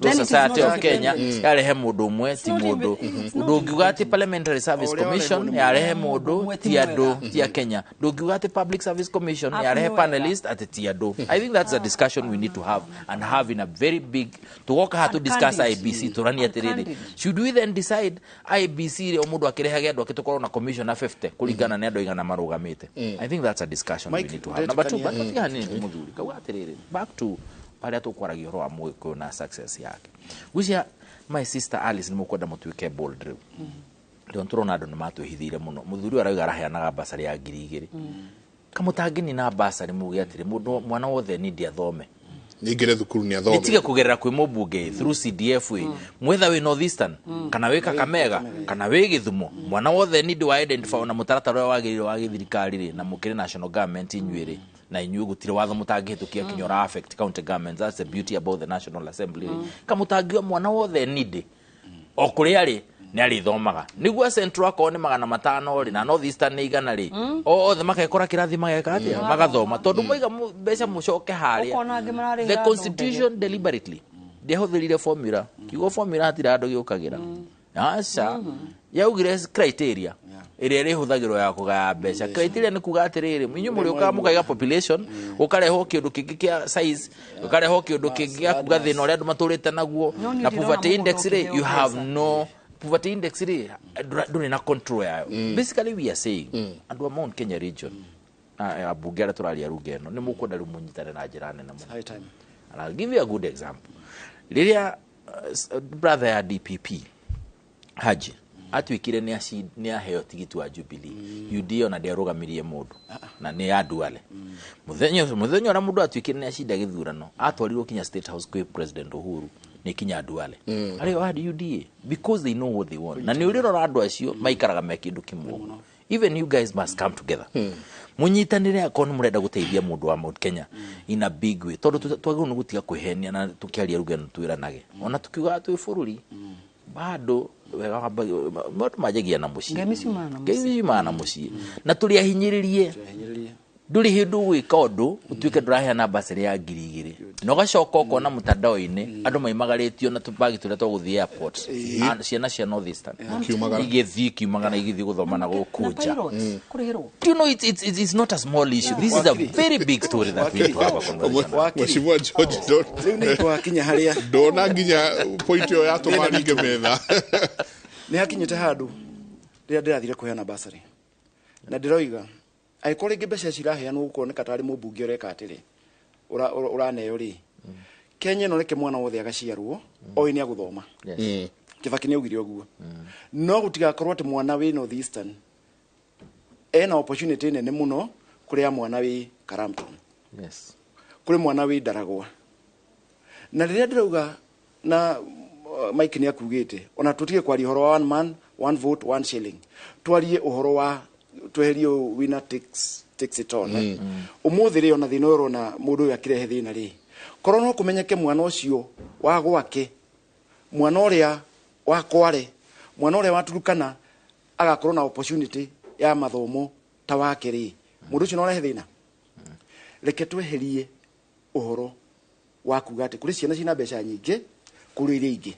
Law Society of Kenya, yarehe mũndũ ũmwe ti mũndũ. Ndũngiuga atĩ Parliamentary Service Ũrĩa ũrehwo Commission nĩ yarehe mũndũ Ũmwe ti ti andũ mwega. ti a Kenya. Ndũngiuga atĩ Public Service Commission Aku yarehe nĩ wega. panelist atĩ ti andũ. I think that's a discussion we need to have, and have in a very big, tugoka haha to And discuss candid. IBC, tũranie And atĩrĩrĩ, candid. should we then decide IBC rĩ, o mũndũ akĩrehage andũ ake, tũkorwo na commission na 50 kũringana nĩ andũ aigana marũgamĩte? I think that's a discussion we Mike, need to have. Number two, ndetĩkania. but tiga hanini, mũthuri kauga atĩrĩrĩ, back to harĩa tũkwaragia ũhoro wa Mũgĩkũyũ na success yake. Gwĩcia my sister Alice, nĩ mũkwenda mũtuĩke bold rĩu, tondũ tũrona andũ nĩ matwĩhithĩire mũno. Mũthuri ũyũ arauga araheanaga basarĩ ya 2000, kamũtangĩnina basarĩ, muge atĩrĩ, mũndũ mwana wothe nindi athome. Ningire thukuru nĩ athome. Nĩtige kũgerera kwĩ mũmbunge through CDF ĩ mwetha wĩ North Eastern kana wĩ Kakamega kana wĩ Gĩthumo, mwana wothe nindi wa identify na mũtaratara ũrĩa wagĩrĩire wa gĩthirikari rĩ, na mũkĩrĩ national government inyuĩ rĩ, na inyuĩ gũtirĩ watho mũtangĩhĩtũkia kinya ũra affect county governments. That's the beauty about the National Assembly rĩ, kamũtangiuga mwana wothe nindi o kũrĩa rĩ nĩ arĩthomaga, nĩguo Central akorwo nĩ 500 rĩ, na North Eastern nĩ 100 rĩ, othe magekora kĩrathi, mageka atĩa, magathoma, tondũ mwaiga mbeca mũcoke harĩa. Ũkona angĩ mararĩhĩra The andũ constitution deliberately ndĩahũthĩrire formula, kiugo formula hatirĩ handũ gĩũkagĩra, aca, yaugire criteria ĩrĩa ĩrĩhũthagĩrwo ya kũgaya mbeca. Criteria nĩ kuga atĩrĩrĩ, inyuĩ mũrĩũkaga mũkaiga population, gũkarehwo kĩũndũ kĩngĩ kĩa size, gũkarehwo kĩũndũ kĩngĩ gĩa kuga thĩna ũrĩa andũ matũrĩte naguo. No niĩ Na ndĩrona poverty mũgũnda index rĩ, ũkĩheo you have mbeca. no poverty index rĩ, ndũrĩ na control yayo. Basically we are saying andũ a Mount Kenya region na ambunge arĩa tũraria ruga ĩno, nĩ mũkwenda rĩu mũnyitane na njĩra nene mũno. High time. And I'll give you a good example. Rĩrĩa brother ya DPP Haji atuĩkire nĩ aheo tigiti wa Jubilee, UDA ona ndĩarũgamirie mũndũ na nĩ ya Duale. Mũthenya ũcio, mũthenya ũrĩa mũndũ atuĩkire nĩ acinda gĩthurano, atwarirwo kinya State House kwĩ President Uhuru nĩ kinya Duale arĩa wa UDA, because they know what they want. Na nĩ ũrĩrora andũ acio maikaraga me kĩndũ kĩmwe. Even you guys must come together, munyitanire akorwo nĩ mũrenda gũteithia mũndũ wa Mount Kenya in a big way, tondũ twagĩrĩirwo nĩ gũtiga kwĩhenia na tũkĩaria ruga ĩno twĩranage, ona tukiugaga twĩ bũrũri bado wega maũndũ manjagia na mũciĩ. Ngemi ciumaga na mũciĩ. Ngemi ciumaga na mũciĩ, na tũrĩ ahinyĩrĩrie. Hinyĩrĩrie. Ndũrĩ hĩndĩ ũgwĩka ũndũ ũtuĩke ndũraheana basarĩ ya 2000, na ũgacoka ũkona mũtandao-inĩ andũ maimagarĩtio na tũbagi tũrĩa twa gũthiĩ airport. Ciana cia North Eastern Ikiumagara. igĩthiĩ ikiumagara, igĩthiĩ gũthoma na gũkũ Na nja. pilots, kũrĩhĩrwo. Do you know it's not a small issue? This is a very big story that we need to have a conversation about. Mheshimiwa George Don. Rĩu nĩ twakinya harĩa Ndona nginya point ĩyo yatũma ringe metha. Nĩ hakinyĩte handũ rĩrĩa ndĩrathire kũheana basarĩ, na ndĩroiga angĩkorwo rĩngĩ mbeca ciraheanwo gũkoneka tarĩ mũmbunge ũreka atĩrĩ, ũraneo rĩ, Kenya ĩno reke mwana wothe agaciarwo oĩ nĩ agũthoma. Kibaki nĩ augire ũguo. No gũtigakorwo atĩ mwana wĩ North Eastern ena opportunity nene mũno kũrĩ ya mwana wĩ Karampton. Yes. Kũrĩ mwana wĩ Ndaragwa. Na rĩrĩa ndĩrauga na Mike nĩ akugĩte ona tũtige kwaria ũhoro wa one man one vote one shilling, twarie ũhoro wa tweherie winner takes it all. Ũmũthĩ rĩ ona thĩna ũyũ ũrona mũndũ ũyũ akĩrehe thĩna rĩ, korwo no kũmenyeke mwana ũcio wa gwake, mwana ũrĩa wa Kware, mwana ũrĩa wa Turukana agakorwo na opportunity ya mathomo ta wake rĩ, mũndũ ũcio no arehe thĩna. Reke tweherie ũhoro wa kuga atĩ kũrĩ ciana cina mbeca nyingĩ kũrĩ iria ingĩ,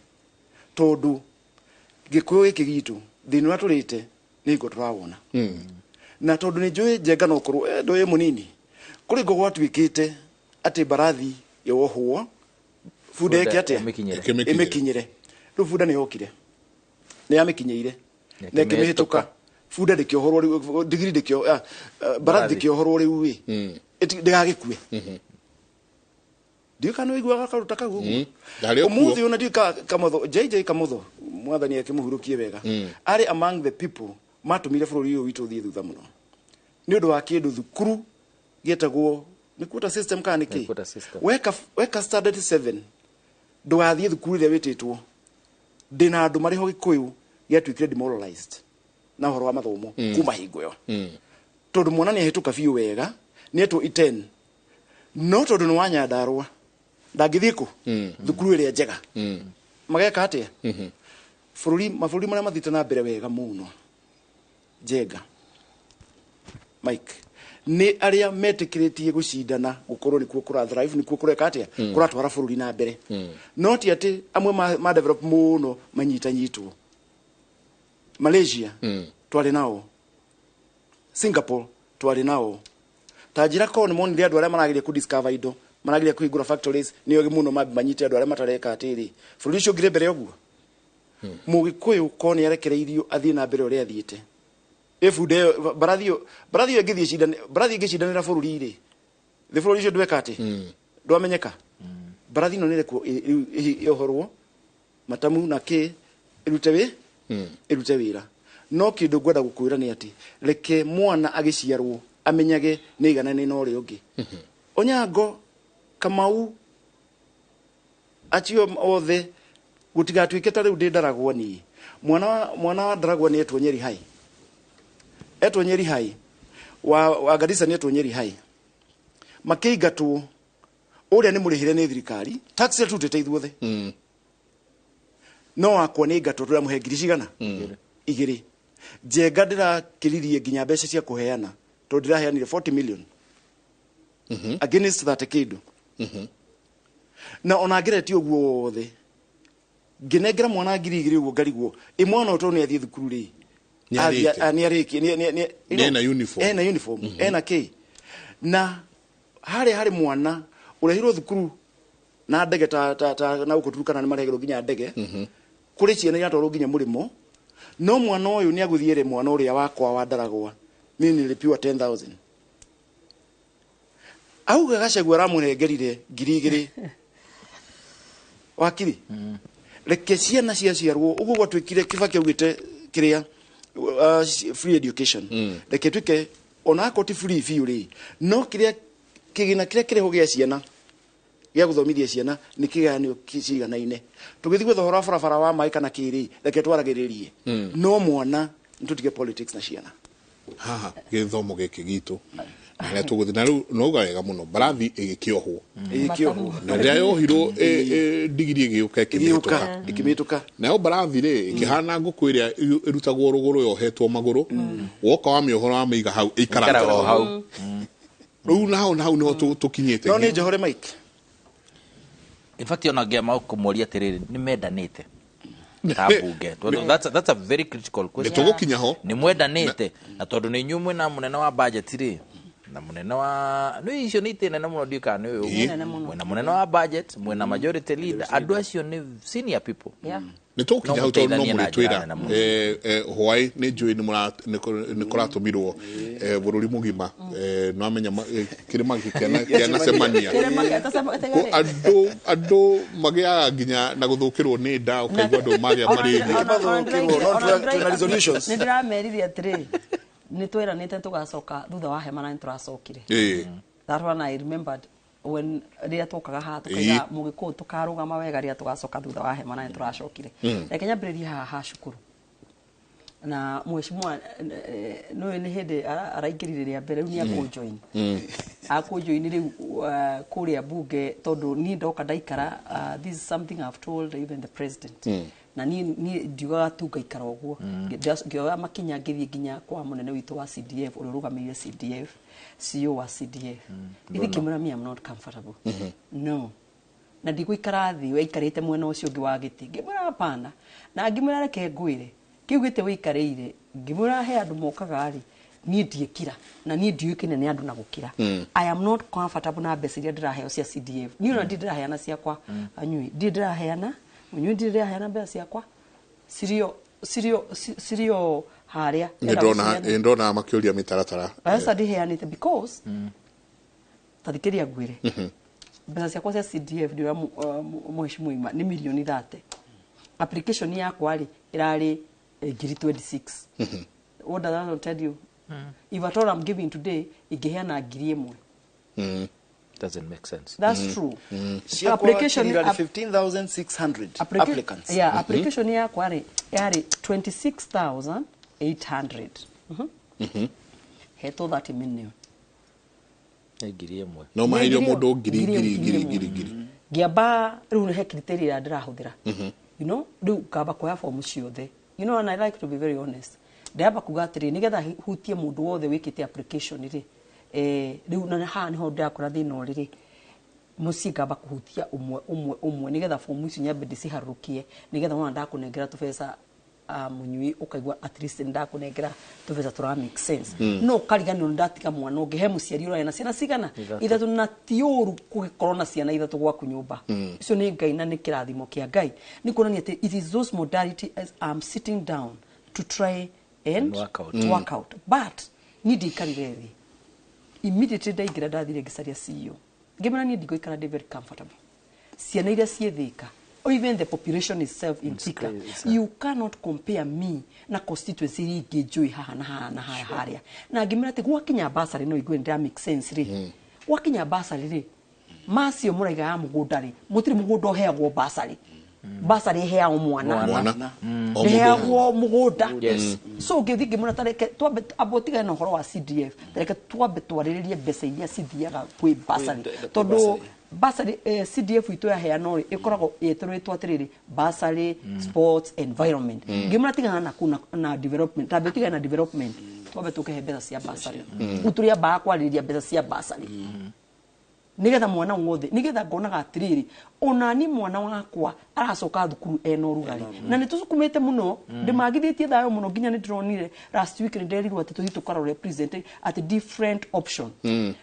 tondũ gĩkũyũ gĩkĩ gitũ thĩna ũrĩa tũrĩte nĩ hingo tũrawona. Na tondũ nĩ njũĩ Njenga no ũkorwo ndũĩ mũnini, kũrĩ ngo gwatuĩkĩte atĩ mbarathi yohwo bunda ĩke atĩa? Ĩmĩkinyĩre. Rĩu bunda nĩ yokire, nĩ yamĩkinyĩire na ĩkĩmĩhĩtũka. Bunda ndĩkĩohorwo rĩu, ndigiri ndĩkĩo, mbarathi ndĩkĩohorwo rĩu ĩ, ndĩgagĩkue. Ndiũĩ kana nĩũiguaga karuta kau ũguo. Ũmũthĩ ona ndiũĩ Kamotho, JJ Kamotho, mwathani akĩmũhurũkie wega, arĩ among the people matũmire bũrũri ũyũ witũ ũthiĩ thutha mũno nĩ ũndũ wa kĩndũ thukuru gĩetagwo nĩ quota system kana nĩ kĩ? Weka standard 7 ndũgathiĩ thukuru ĩrĩa wĩtĩtwo. Ndĩna andũ marĩ ho Gĩkũyũ gĩatuĩkire demoralized na ũhoro wa mathomo kuma hingo ĩyo, tondũ mwana nĩ ahĩtũka biũ wega nĩ etwo I10, no tondũ nĩ wa Nyandarũa ndangĩthiĩ kũ thukuru ĩrĩa njega. Mageka atĩa? Bũrũri, mabũrũri marĩa mathiĩte na mbere wega mũno, Njenga, Mike, nĩ arĩa metĩkĩrĩtie gũcindana gũkorwo nĩkuo kũra thrive, nĩkuo kũreka atĩa, kũratwara bũrũri na mbere. No ti atĩ amwe ma develop mũno manyitanyitwo. Malaysia twarĩ nao, Singapore twarĩ nao. Ta njĩra korwo nĩ monire andũ arĩa marageria kũ discover indo, marageria kũhingũra factories, nĩ ogĩ mũno manyite andũ arĩa matareka atĩrĩ. Bũrũri ũcio ũngĩrĩ mbere ũguo. Mũgĩkũyũ korwo nĩ arekereirio athiĩ na mbere ũrĩa athiĩte. Ĩbunda ĩyo, mbarathi ĩyo ĩngĩthiĩ cindane, mbarathi ĩngĩcindanĩra bũrũri rĩ, thĩ bũrũri ũcio ndweka atĩ, ndwamenyeka. Mbarathi ĩno nĩrekwo ĩohorwo matamu na kĩ, ĩrute ĩrute wĩra. No kĩndũ ngwenda gũkwĩra nĩ atĩ reke mwana agĩciarwo amenyage nĩ iganane na ũrĩa ũngĩ. Onyango, Kamau, acio othe gũtigatuĩke ta rĩu ndĩ Ndaragwa niĩ. Mwana wa Ndaragwa nĩ etwo Nyeri High. Etwo Nyeri High. Wa Garissa nĩ etwo Nyeri High. Makĩingatwo, ũrĩa nĩ mũrĩhĩre nĩ thirikari, tax ĩrĩa tũrutĩte ithuothe. No wakwa nĩ ingatwo tũramũhe ngiri cigana? Igĩrĩ. Njenga ndĩrakĩririe nginya mbeca cia kũheana, tondũ ndĩraheanire 40 million. Against 30 kĩndũ. Na ona ngeretie ũguo wothe, ngĩnengera mwana ngiri igĩrĩ ũguo ngarigwo, ĩ mwana ũyũ tondũ nĩ athiĩ thukuru rĩ, nĩ arĩkie, ena uniform. Ena uniform, ena kĩ. Na harĩa harĩ mwana ũrehirwo thukuru na ndege ta na gũkũ Turukana nĩ marehagĩrwo nginya ndege, kũrĩ ciana iratwarwo nginya mũrĩmo, no mwana ũyũ nĩ agũthiĩre mwana ũrĩa wakwa wa Ndaragwa, niĩ nĩrĩpiwa 10,000. Auga Gachagua aramũnengerire ngiri igĩrĩ. Wakiri, reke ciana ciaciarwo ũguo gwatuĩkire Kibaki augĩte kĩrĩa free education. Reke tuĩke ona akorwo ti free biũ rĩ, no kĩrĩa kĩgĩna kĩrĩa kĩrĩho gĩa ciana gĩa gũthomithia ciana nĩ kĩgayanio ciganaine. Tũgĩthiĩ gwetha ũhoro wa barabara wa maĩ kana kĩrĩ, reke twaragĩrĩrie. No mwana nĩtũtige politics na ciana. Haha gĩthomo gĩkĩ gitũ na harĩa tũgũthiĩ na rĩu no uga wega mũno, mbarathi ĩgĩkĩohwo. Ĩgĩkĩohwo. Na rĩrĩa yohirwo ndigiri ĩgĩũka ĩkĩmĩhĩtũka. Ĩkĩmĩhĩtũka. Nayo mbarathi rĩ ĩkĩhana ngũkũ ĩrĩa ĩrutagwo rũgũrũ yohetwo magũrũ, woka wamĩohora wamĩiga hau ĩikaraga o hau. Rĩu na hau na hau nĩho tũkinyĩte. No nĩ njohore Mike. In fact ona ngĩama kũmũria atĩrĩrĩ, nĩ mendanĩte ta mbunge? That's a very critical question. Nĩtũgũkinya ho. Nĩ mwendanĩte na tondũ nĩ inyuĩ mwĩna mũnene wa budget rĩ, Na munene wa nĩ icio nĩ itĩ nene mũno ndiũĩ kana nĩ ũyũ mwena munene wa budget, mwena majority leader, andũ acio nĩ senior people. Nĩ tũgũkinya hau tondũ no mũrĩtwĩra hwaĩ nĩ njũĩ nĩ kũratũmirwo bũrũri mũgima, no amenya kĩrĩma kĩanacemania andũ magĩaga nginya na gũthũkĩrwo nĩ nda, ũkaigua andũ magĩa malaria. Nĩ ndĩramerire atĩrĩ, nĩ tweranĩte tũgacoka thutha wa hema na nĩ tũracokire. That one I remembered when rĩrĩa twokaga haha tũkaiga mũgĩkũyũ tũkarũgama wega rĩrĩa tũgacoka thutha wa hema na nĩ tũracokire. Reke nyambĩrĩrie haha ha cukuru. Na mheshimiwa nĩũĩ nĩ hĩndĩ araingĩrire rĩa mbere, rĩu nĩ akũnjoin. Akũnjoin rĩu kũrĩa bunge tondũ niĩ ndoka ndaikara, this is something I've told even the president. Na niĩ ndiugaga tu ngaikara ũguo, ngĩoya makinya ngĩthiĩ nginya kwa mũnene witũ wa CDF ũrĩa ũrũgamĩrĩire CDF, CEO wa CDF. Ithe ngĩmwĩra me I'm not comfortable. No. Na ndigũikara thĩ waikarĩte mwena ũcio ũngĩ wa gĩtĩ. Ngĩmwĩra hapana. Na ngĩmwĩra reke ngwĩre, kĩu gĩtĩ wĩikarĩire, ngĩmwĩra he andũ mokaga rĩ, niĩ ndiĩkira na niĩ ndiũĩkaine nĩ andũ na gũkira. I am not comfortable na mbeca iria ndĩraheo cia CDF. Niĩ ona ndirĩ ndĩraheana ciakwa anyui, ndirĩ ndĩraheana mũnyui, ndirĩ ndĩraheana mbeca ciakwa cirio harĩa. Nĩ ndona makĩũria mĩtaratara. Mbeca ndiheanĩte because ta thikĩrĩria ngwĩre, mbeca ciakwa cia CDF ndĩra mheshimiwa nĩ mirioni 30. Application yakwa rĩ ĩrarĩ ngiri 26. What does that tell you? If at all I'm giving today, ingĩheana ngiri ĩmwe. Doesn't make sense. That's true. Application 15,600 applicants. Yeah, application yakwa rĩ yarĩ 26,800. Hetwo 30 million. Ngiri ĩmwe. No maheirwo mũndũ ngiri ngiri ngiri ngiri ngiri. Ngĩamba rĩu he criteria ndĩrahũthĩra. You know, rĩu ngamba kuoya fomu ciothe. You know, and I like to be very honest. Ndĩramba kuga atĩrĩ, nĩgetha hutie mũndũ wothe wĩkĩte application rĩ, rĩu na haha nĩho ndĩrakora thĩna ũrĩ rĩ, mũciĩ ngamba kũhutia ũmwe ũmwe ũmwe nĩgetha fomu icio nyambe ndĩciharũrũkie, nĩgetha wona ndakũnengera tũbeca mũnyui ũkaigua at least ndakũnengera tũbeca tũra make sense. No ũkariganĩrwo nĩ ndatiga mwana ũngĩ, he mũciari ũrarĩ na ciana cigana ithatũ, na ti ũru kũgĩkorwo na ciana ithatũ gwaku nyũmba. Icio nĩ Ngai na nĩ kĩrathimo kĩa Ngai. Nĩ kuonania atĩ it is those modality as I'm sitting down to try and work out. Work out. But niĩ ndiikarire thĩ. Immediately ndaingĩra ndathire ngĩcaria CEO. Ngĩmwĩra niĩ ndigũikara ndĩ very comfortable. Ciana iria ciĩ Thika, or even the population itself in Thika, you cannot compare me na constituency iria ingĩ njũĩ haha na haha na haha harĩa. Na ngĩmwĩra atĩ gwakinya bursary no igue nĩ make sense rĩ. Gwakinya bursary rĩ, macio mũraiga ya mũgũnda rĩ, mũtirĩ mũgũnda ũheagwo bursary. Bursary ĩheagwo mwana. Mwana. Ĩheagwo mũgũnda. So ngĩthiĩ ngĩmwĩra tareke twambe amba ũtigane na ũhoro wa CDF, tareke twambe twarĩrĩrie mbeca iria cithiaga kwĩ bursary. Tondũ bursary CDF itũ yaheanwo rĩ, ĩkoragwo ĩtũrĩtwo atĩrĩrĩ, bursary, sports, environment. Ngĩmwĩra tigana na kũu na development, tambe ũtigane na development, twambe tũkĩhe mbeca cia bursary. Rĩu tũrĩambaga kwarĩrĩria mbeca cia bursary nigetha mwana wothe, nigetha ngonaga atiriri onani mwana wakwa aracoka thukuru ena ũrugarĩ. Na nĩ tũcukumĩte mũno, ndĩmagithĩtie thayũ mũno, nginya nĩ ndĩronire last week nĩ nderirwo atĩ tũthiĩ tũkarore present at different option.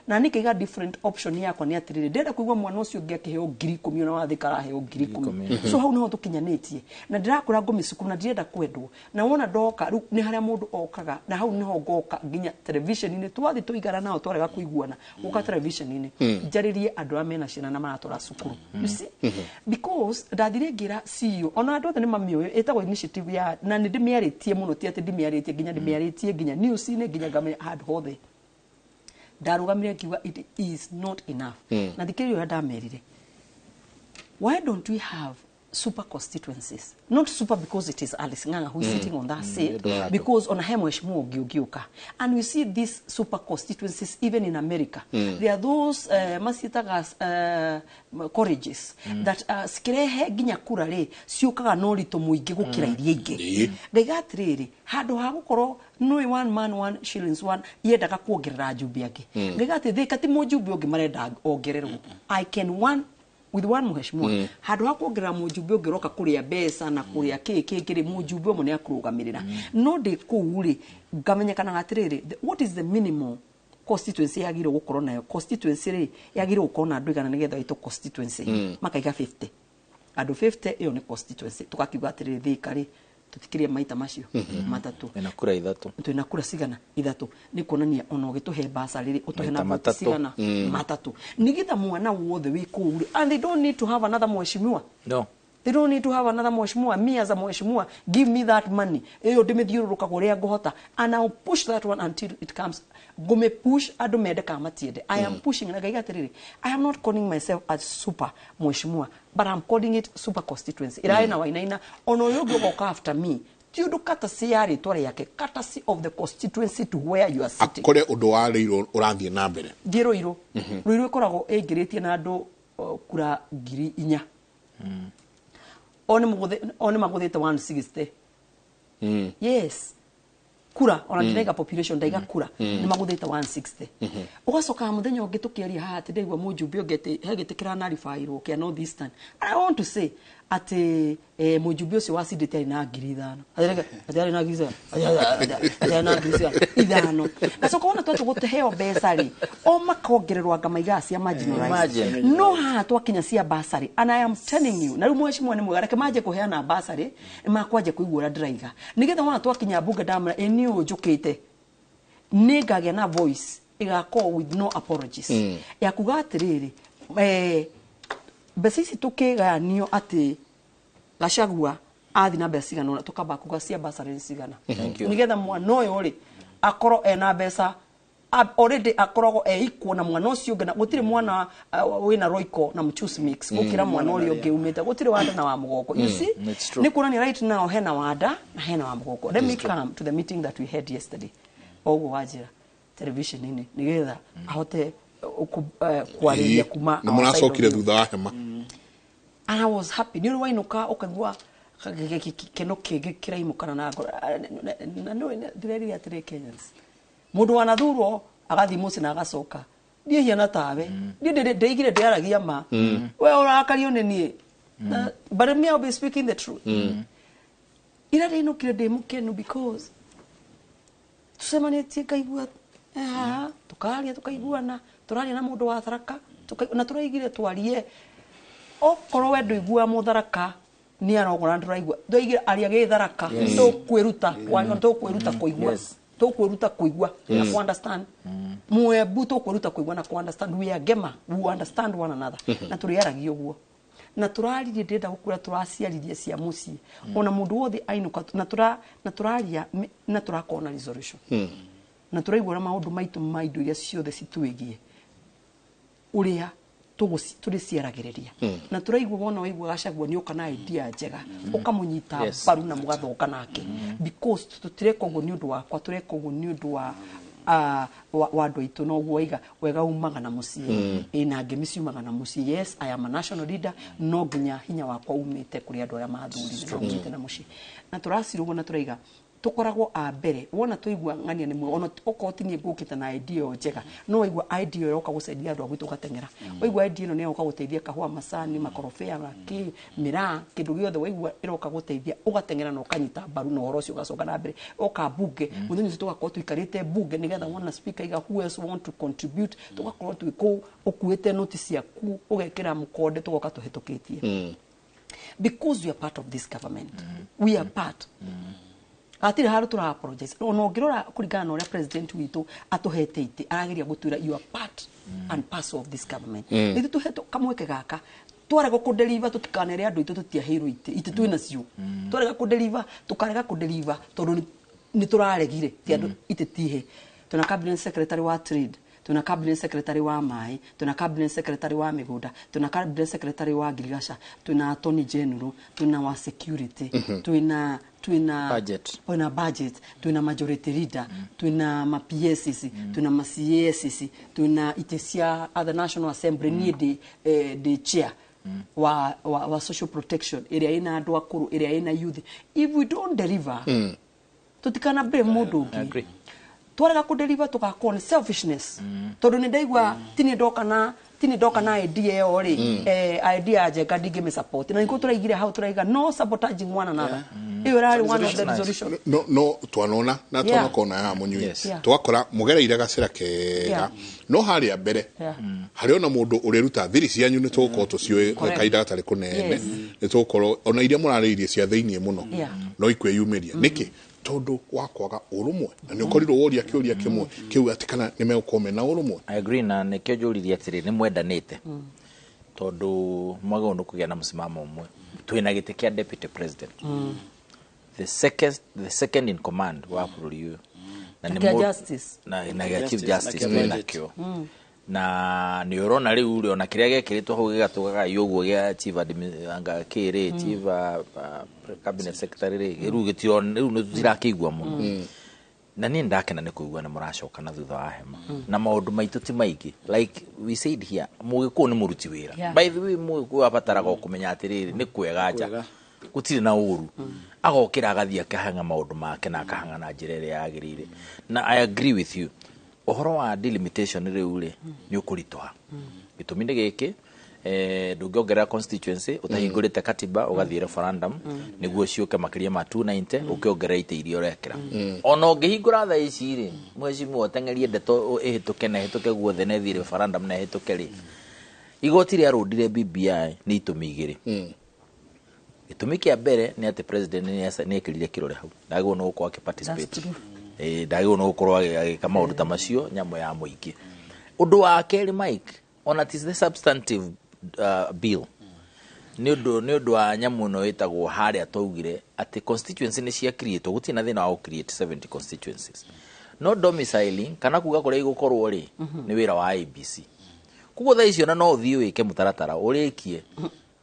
Na niĩ ngaiga different option yakwa nĩ atĩrĩrĩ, ndĩrenda kũigua mwana ũcio ũngĩ akĩheo 10,000 ona wathĩka araheo 10,000. So hau nĩho tũkinyanĩtie na ndĩrakũra ngũmĩ cukuru na ndirenda kwendwo. Na wona ndoka rĩu nĩ harĩa mũndũ okaga, na hau nĩho ngoka nginya television-inĩ, twathiĩ tũigana nao twarega kũiguana, gũka television-inĩ njarĩrie andũ arĩa mena ciana na maratwara cukuru. You see, because ndathire ngĩra CEO, ona andũ othe nĩ mamĩũĩ, ĩtagwo initiative ya, na nĩ ndĩmĩarĩtie mũno, ti atĩ ndimĩarĩtie, nginya ndĩmĩarĩtie nginya news-inĩ, nginya ngamenya handũ hothe. Ndarũgamire ngiuga it is not enough. Na thikĩrĩria ũrĩa ndamerire, why don't we have super constituencies? Not super because it is Alice Ng'ang'a who is sitting on that seat, Eduardo. because on he mheshimiwa ũngĩ ũngĩũka. And we see these super constituencies even in America. There are those maciĩtaga colleges that cikirehe nginya kura rĩ, ciũkaga na ũritũ mũingĩ gũkĩra iria ingĩ. Ngaiga atĩrĩrĩ, handũ ha gũkorwo nĩ one man one shillings one yendaga kuongerera njumbe angĩ, ngaiga atĩ Thika ti mũjumbe ũngĩ marenda ongererwo. I can one with one mheshimiwa, handũ ha kuongerera mũjumbe ũngĩ ũroka kũrĩa mbeca na kũrĩa kĩ kĩ kĩ rĩ, mũjumbe ũmwe nĩ akũrũgamĩrĩra. No ndĩ kũu rĩ, ngamenyekanaga atĩrĩrĩ, what is the minimum Constituency yagĩrĩirwo gũkorwo nayo. Constituency rĩ, yagĩrĩirwo gũkorwo na andũ igana nĩgetha ĩtwo constituency. Makaiga 50, andũ 50, ĩyo nĩ constituency. Tũgakiuga atĩrĩrĩ, Thika rĩ, tũtikĩrĩe maita macio matatũ. Ena kura ithatũ. Twĩna kura cigana? Ithatũ. Nĩ kuonania ona ũgĩtũhe basarĩ rĩ, ũtũhe na Maita vote matatũ. Cigana? Matatũ, nĩgetha mwana wothe wĩ kũu rĩ, and they don't need to have another mheshimiwa. No. They don't need to have another mheshimiwa. Me as a mheshimiwa, give me that money. Ĩyo ndĩmĩthiũrũrũkaga ũrĩa ngũhota. And I'll push that one until it comes. Ngũmĩ push andũ mende kana matiende. I am pushing na ngaiga atĩrĩrĩ, I am not calling myself as super mheshimiwa, but I'm calling it super constituency. Ĩrarĩ na Wainaina, ona ũyũ ũngĩ ũgoka after me. Ti ũndũ courtesy ya rĩtwa rĩake, courtesy of the constituency to where you are sitting. Akore ũndũ wa rĩirũ ũrathiĩ na mbere. Thiĩ Rũirũ. Rũirũ ĩkoragwo ĩingĩrĩtie na andũ kura 4,000. O nĩ magũthĩte 160. Yes, kura ona ndinaiga population, ndaiga kura. Nĩ magũthĩte 160. Ũgacoka mũthenya ũngĩ tũkĩaria haha atĩ ndaigua mũjumbe ũngĩ atĩ he gĩtĩ kĩranaribairwo kĩa North Eastern. I want to say atĩ mũjumbe ũcio wa cindĩte arĩ na 5,000. Atĩ arĩ na ngiri cigana? Atĩ arĩ na ngiri cigana? Ithano. Gacoka wona twatũ gũteheo mbeca rĩ, o makongererwo anga maigaga cia marginalized. Imagine. No haha twakinya cia basarĩ, and I am telling you, na rĩu mheshimiwa nĩ mwega, reke manjie kũheana basarĩ, nĩ makwanjia kũigua ũrĩa ndĩraiga, nĩgetha wona twakinya mbunge ndamwĩra ĩ niĩ ũyũ njũkĩte nĩ ngagĩa na voice ĩgakorwo with no apologies ya kuga atĩrĩrĩ, mbeca ici tũkĩgayanio atĩ Gachagua athi na mbeca cigana ũna, tũkamba kuga cia basarĩ nĩ cigana. Thank you. Nĩgetha mwana ũyũ rĩ akorwo ena mbeca already, akoragwo e equal na mwana ũcio ũngĩ, na gũtirĩ mwana wĩna roiko na mchuzi mix gũkĩra mwana ũrĩa ũngĩ umĩte, gũtirĩ wanda na wa mũgongo, you see. It's true. Nĩ kuonania right now hena wanda na hena wa mũgongo. Let me come to the meeting that we had yesterday, o ũguo wanjĩra television-inĩ nĩgetha ahote kwarĩria kuma Nĩ our side of mũracokire you. Thutha wa hema. And I was happy. Nĩ ũrĩ wainũka ũkaigua gĩkeno kĩngĩ kĩraimũkana na ngoro. Na nĩ ndĩrerire atĩrĩ, Kenyans, mũndũ wanathurwo agathiĩ mũciĩ na agacoka, niĩ hiana tawe, niĩ ndĩigire ndĩaragia ma. We ũrakario nĩ niĩ. But me, I'll be speaking the truth. Ira ndĩinũkire ndĩ mũkenu because tucemanĩtie, ngaigua haha tukaria, tukaiguana, tũraria na mũndũ wa Tharaka, na tũraigire twarie okorwo we ndũigua mũtharaka nĩ arogora, ndũraigua, twaigire aria gĩtharaka. Tũkwĩruta tũkwĩruta kũigua. Tũkwĩruta kũigua na ku understand mwembu, tũkwĩruta kũigua na ku understand. We are gema, we understand one another na tũrĩaragia ũguo na tũraririe. Ndĩrenda gũkwĩra tũraciaririe cia mũciĩ, ona mũndũ wothe ainũka na tũra na tũraria na tũrakorwo na resolution na tũraigua ũrĩa maũndũ maitũ ma indo iria ciothe citwĩgiĩ ũrĩa tũrĩciaragĩrĩria na tũraigua. Wona waigua Gachagua nĩ oka na idea njega, ũkamũnyita mbaru na mũgathoka nake, because tũtireka ũguo nĩ ũndũ wakwa, tũreka ũguo nĩ ũndũ wa andũ aitũ. Noguo waiga wega umaga na mũciĩ. Ĩ na ngemi ciumaga na mũciĩ. Yes, I am a national leader, no nginya hinya wakwa umĩte kũrĩ andũ arĩa mathurire na umĩte na mũciĩ, na tũracirũgwo na tũraiga tũkoragwo a mbere. Wona twaigua ng'ania nĩ mwega, ona okorwo ti niĩ ngũkĩte na idea ĩyo njega, no waigua idea ĩyo yoka gũcenjia andũ a gwitũ, ũgateng'era. Waigua idea ĩno nĩ yoka gũteithia kahũa, macani, makorobia, kĩ mĩraa, kĩndũ gĩothe waigua ĩroka gũteithia, ũgateng'era na ũkanyita mbaru na ũhoro ũcio ũgacoka na mbere. Oka mbunge mũthenya ũcio tũgakorwo tũikarĩte mbunge, nĩgetha wona speaker iga, "Who else want to contribute?" Tũgakorwo twĩ kũu ũkuĩte noti ciaku, ũgekĩra mũkonde, tũgoka tũhĩtũkĩtie, because we are part of this government. We are part. Hatirĩ handũ tũra apologize. Ona ũngĩrora kũringana na ũrĩa president witũ atũhete itĩ, arageria gũtwĩra you are part and parcel of this government. Ithuĩ tũhetwo kamweke gaka, twarega kũdeliver, tũtikanere andũ aitũ tũtiaheirwo itĩ. Itĩ twĩ nacio. Twarega kũdeliver, tũkarega kũdeliver tondũ nĩ tũraregire, ti andũ itĩ tihe. Twĩna cabinet secretary wa trade, twĩna cabinet secretary wa maĩ, twĩna cabinet secretary wa mĩgũnda, twĩna cabinet secretary wa ngirigaca, twĩna attorney general, twĩna wa security, twĩna Budget. Twĩna budget, twĩna majority leader, twĩna ma PSs, twĩna ma CASs, twĩna itĩ cia other National Assembly. Niĩ ndĩ chair wa social protection, ĩrĩa ĩna andũ akũrũ, ĩrĩa ĩna youth. If we don't deliver, tũtikana blame mũndũ ũngĩ. Agree. Twarega kũdeliver, tũgakorwo nĩ selfishness, tondũ nĩ ndaigua tini ndoka na idea ĩyo rĩ, idea ya njenga ndingĩmĩ support, na nĩkĩo tũraigire hau tũraiga no sabotaging one another. Ĩyo ĩrarĩ one of the resolution. No twanona na twanakona ya munyui twakora mugereire gacira kega no haria mbere hari ona mundu ureruta thiri cianyu ni tugukorwo tuciũĩ kahinda gatarĩ kũnene ni tugukorwo ona iria mũrarĩirie cia thĩiniĩ mũno no ikwĩyumĩria nĩkĩ tondu wa kwaga ũrũmwe na nĩ ũkorirwo woria kĩũria kĩmwe kĩu atĩ kana nĩ megũkorwo mena ũrũmwe. I agree na nĩkĩo njũririe atĩrĩ nĩ mwendanĩte tondu mwagĩrĩirwo nĩ kũgĩa na mũsimamo ũmwe. Twĩna gĩtĩ kĩa deputy president, the second in command wa bũrũri ũyũ, na nĩ justice na gĩa chief justice twĩnakĩo, na nĩ ũrona rĩu rĩ ona kĩrĩa gĩekĩrĩtwo hau gĩgatũgaga ũguo gĩa chief anga kĩrĩ chief cabinet secretary rĩ rĩu gĩtirona rĩu nĩ tũtirakĩigua mũno. Na niĩ ndakena nĩ kũigua nĩ mũracoka na thutha wa hema na maũndũ maitũ ti maingĩ, like we said here, mũgĩkũyũ nĩ mũruti wĩra. By the way, mũgĩkũyũ abataraga o kũmenya atĩrĩrĩ nĩ kwega nja gũtirĩ na ũru, agokĩra agathiĩ akahanga maũndũ make na akahanga na njĩra ĩrĩa yagĩrĩire. Na I agree with you, ũhoro wa delimitation rĩu rĩ nĩ ũkũritũha. Gĩtũmi nĩ gĩkĩ, ndũngĩongerera constituency ũtahingũrĩte katiba ũgathiĩ referendum nĩguo ciũke makĩria ma 290 ũkĩongerera itĩ iria ũrekĩra. Ona ũngĩhingũra thaa ici rĩ, mheshimiwa ũteng'erie ndeto ĩhĩtũke na ĩhĩtũke guothe na ĩthiĩ referendum na ĩhĩtũke rĩ, igoti rĩarũndire BBI nĩ itũmi igĩrĩ. Gĩtũmi kĩa mbere nĩ atĩ president nĩ ekĩrire kĩrore hau, ndagĩrĩirwo nĩ gũkorwo akĩ-participate, ndagĩrĩirwo nĩ gũkorwo agĩka maũndũ ta macio nyamũ ya mũingĩ. Ũndũ wa kerĩ, Mike, ona ti the substantive bill nĩ ũndũ wa nyamũ ĩno ĩtagwo harĩa twaugire atĩ constituency nĩ cia create, gũtirĩ na thĩna wa gũ create 70 constituencies, no domiciling kana kuga kũrĩa igũkorwo rĩ nĩ wĩra wa IEBC. Koguo thaa icio na no ũthiĩ wĩke mũtaratara ũrĩkie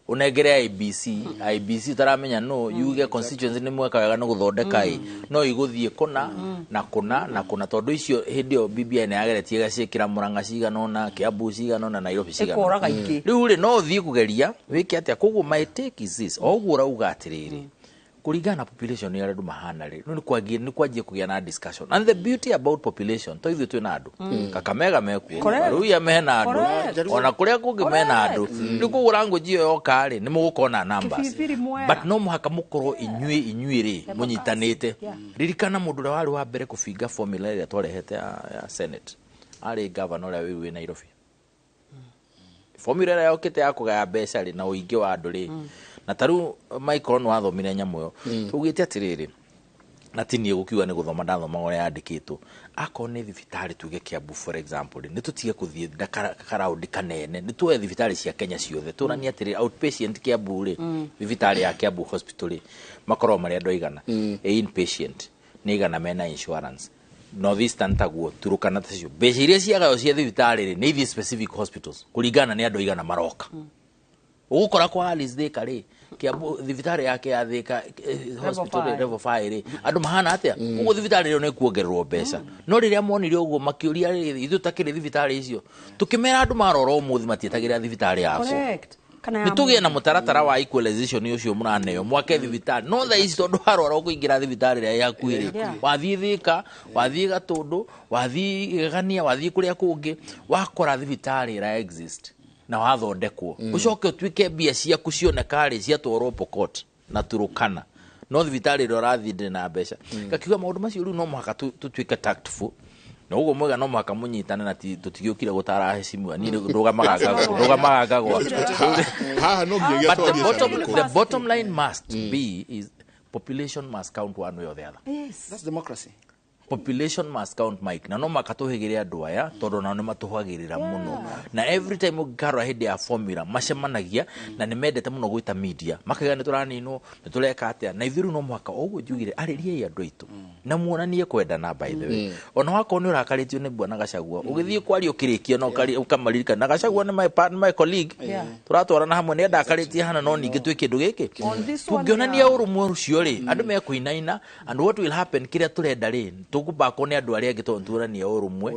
unengere IEBC, IEBC utaramenya no yuge constituency nĩ mweka wega nĩ gũthondeka ĩ no igũthiĩ kũna na kũna na kũna tondu icio hĩndĩ ĩyo BBI nĩ yageretie ĩgaciĩkĩra Murang'a cigana ũna, Kiambu cigana ũna, Nairobi cigana ũna. Rĩu rĩ no ũthiĩ kũgeria wĩke atĩa. Koguo my take is this, o ũguo ũrauga atĩrĩrĩ, kũringana na population ya andũ mahana rĩ, nĩ kwanjia kũgĩa na discussion. And the beauty about population, to ithuĩ twĩna andũ Kakamega mekuo, Ruia mena andũ, ona kũrĩa kũngĩ mena andũ. Rĩu kũgũra ngũnji ĩyo yoka rĩ, nĩ mũgũkorwo na numbers, but no mũhaka mũkorwo inyuĩ rĩ mũnyitanĩte. Ririkana mũndũ ũrĩa warĩ wa mbere kũbinga formula ĩrĩa twarehete ya Senate arĩ governor ũrĩa wĩ Nairobi. Formula ĩrĩa yokĩte ya kũgaya mbeca rĩ na ũingĩ wa andũ rĩ, na taru Michael nĩ wathomire nyamũ ĩyo, tugĩte atĩrĩrĩ, na ti niĩ gũkiuga nĩ gũthoma ndathoma ũrĩa yandĩkĩtwo, akorwo nĩ thibitarĩ tuge Kiambu for example rĩ, nĩ tũtige kũthiĩ na karaũndi kanene, nĩ tuoye thibitarĩ cia Kenya ciothe tũranie atĩrĩrĩ, outpatient Kiambu rĩ, thibitarĩ ya Kiambu hospital rĩ, makorwo marĩ andũ aigana, inpatient nĩ igana mena insurance, Northeastern taguo, Turukana tacio, mbeca iria ciagayo cia thibitarĩ rĩ, nĩ ithiĩ specific hospitals kũringana nĩ andũ aigana maroka. Ũgũkora kwa Alice Thika rĩ, Kiambu thibitarĩ yake ya Thika hospital level 5 rĩ, andũ mahana atĩa? Ũguo thibitarĩ ĩyo nĩ kuongererwo mbeca. No rĩrĩa monire ũguo makĩũria rĩ, ithuĩ takĩrĩ thibitarĩ icio, tũkĩmera andũ marora ũmũthĩ matietagĩrĩra thibitarĩ yakwa. Nĩ tũgĩe na mũtaratara wa equalization ũcio mũraneo mwake thibitarĩ. No thaa ici tondũ warwara ũkũingĩra thibitarĩ ĩrĩa ĩ hakuhĩ rĩ, wathiĩ Thika, wathiĩ Gatũndũ, wathiĩ Gĩgania, wathiĩ kũrĩa kũngĩ, wakora thibitarĩ ĩra exist na wathondekwo, ũcoke ũtuĩke mbia ciaku cioneka rĩ ciatwarwo Pokot na Turukana, no thibitarĩ ĩrĩa ũrathiĩ ndĩrĩ na mbeca. Ngakiuga maũndũ macio rĩu no mũhaka tũtuĩke tactful, na ũguo mwega no mũhaka mũnyitane na tũtigĩũkire gũtara heshimiwa. Niĩ ndũgamaga ngagwa. Haha no nginya But the bottom line must be is population must count one way or the other. Yes. That's democracy. Population must count, Mike. Na no makatũhĩgĩre andũ aya tondũ nao nĩ matũhagĩrĩra mũno. Na every time ũngĩkarora hĩndĩ ya formula macemanagia na nĩ mendete mũno gwĩta media, makaiga nĩ tũraninwo, nĩ tũreka atĩa. Na ithuĩ rĩu no mũhaka ũguo njugire arĩriai andũ aitũ na muonanie kwendana. By the way, ona wakorwo nĩ ũrakarĩtio nĩ Bwana Gachagua, ũgĩthiĩ kwaria ũkĩrĩkia na ũkamaririkana na Gachagua nĩ my colleague, tũratwarana hamwe, nĩ andakarĩtie hana, no ningĩ twĩ kĩndũ gĩkĩ tũngĩonania ũrũmwe ũcio rĩ, andũ mekũinaina. And what will happen, kĩrĩa tũrenda rĩ, tũkũbakwo nĩ andũ arĩa angĩ tondũ tuonania ũrũmwe.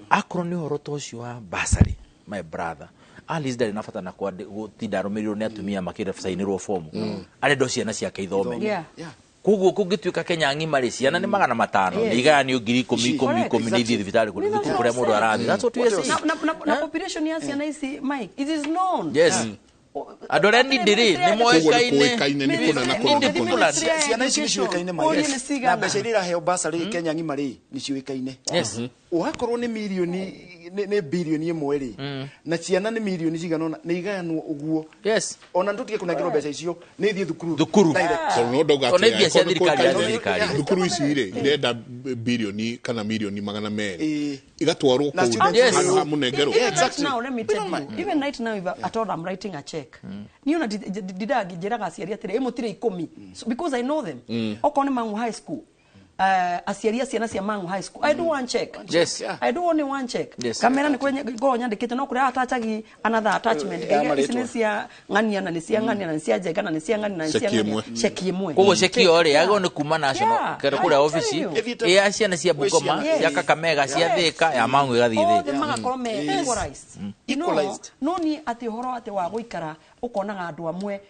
Akorwo nĩ ũhoro ta ũcio wa bursary, my brother Alice ndarĩ na bata na gũtinda arũmĩrĩirwo nĩ atumia makĩcainĩrwo fomu, arenda ciana ciake ithome. Koguo kũngĩtuĩka Kenya ng'ima rĩ, ciana nĩ 500 nĩ igayanio 10,000 10,000 10,000 nĩ ithiĩ thibitarĩ kũrĩa mũndũ arathiĩ. That's what we are saying. Na population ya ciana ici, Mike, it is known. Yes. Andũ arĩa nindi rĩ nĩ moĩkaine nĩ kũna na kũna. Ciana ici nĩ ciũĩkaine ma. Na mbeca iria iraheo basarĩ Kenya ng'ima rĩ nĩ ciũĩkaine. Wakorwo nĩ mirioni nĩ bilioni ĩmwe rĩ na ciana nĩ mirioni cigana ũna nĩ igayanwo ũguo. Ona tũtige kũnengerwo mbeca icio nĩ ithiĩ thukuru. Thukuru. Tondũ no ndauga atĩ nĩ cia thirikari. Thukuru ici rĩ irenda bilioni kana mirioni 200 igatwarwo kũu handũ ha mũnengerwo. Now let me tell you, even right now if at all I'm writing a check. Niĩ ona ndindaga ngĩnjĩraga aciari atĩrĩ ĩmũtire 10 because I know them. Okorwo nĩ Mang'u High School, aciari a ciana cia Mang'u High School, I do one check. Yes. I do only one check. Kamera nĩ kũrĩ ngorwo nyandĩkĩte no kũrĩa atachagi another attachment. Ici nĩ cia ng'ania na nĩ cia ng'ania na nĩ cia njenga na nĩ cia ng'ania na nĩ cia ng'ania. Cheki ĩmwe. Koguo cheki ĩyo rĩ yagĩrĩirwo nĩ kuma national kero kũrĩa obici ya ciana cia Bungoma, cia Kakamega, cia Thika, ya Mang'u ĩgathiĩ Thika. Othe magakorwo me equalized. No niĩ atĩ ũhoro atĩ wa gũikara ũkonaga andũ amwe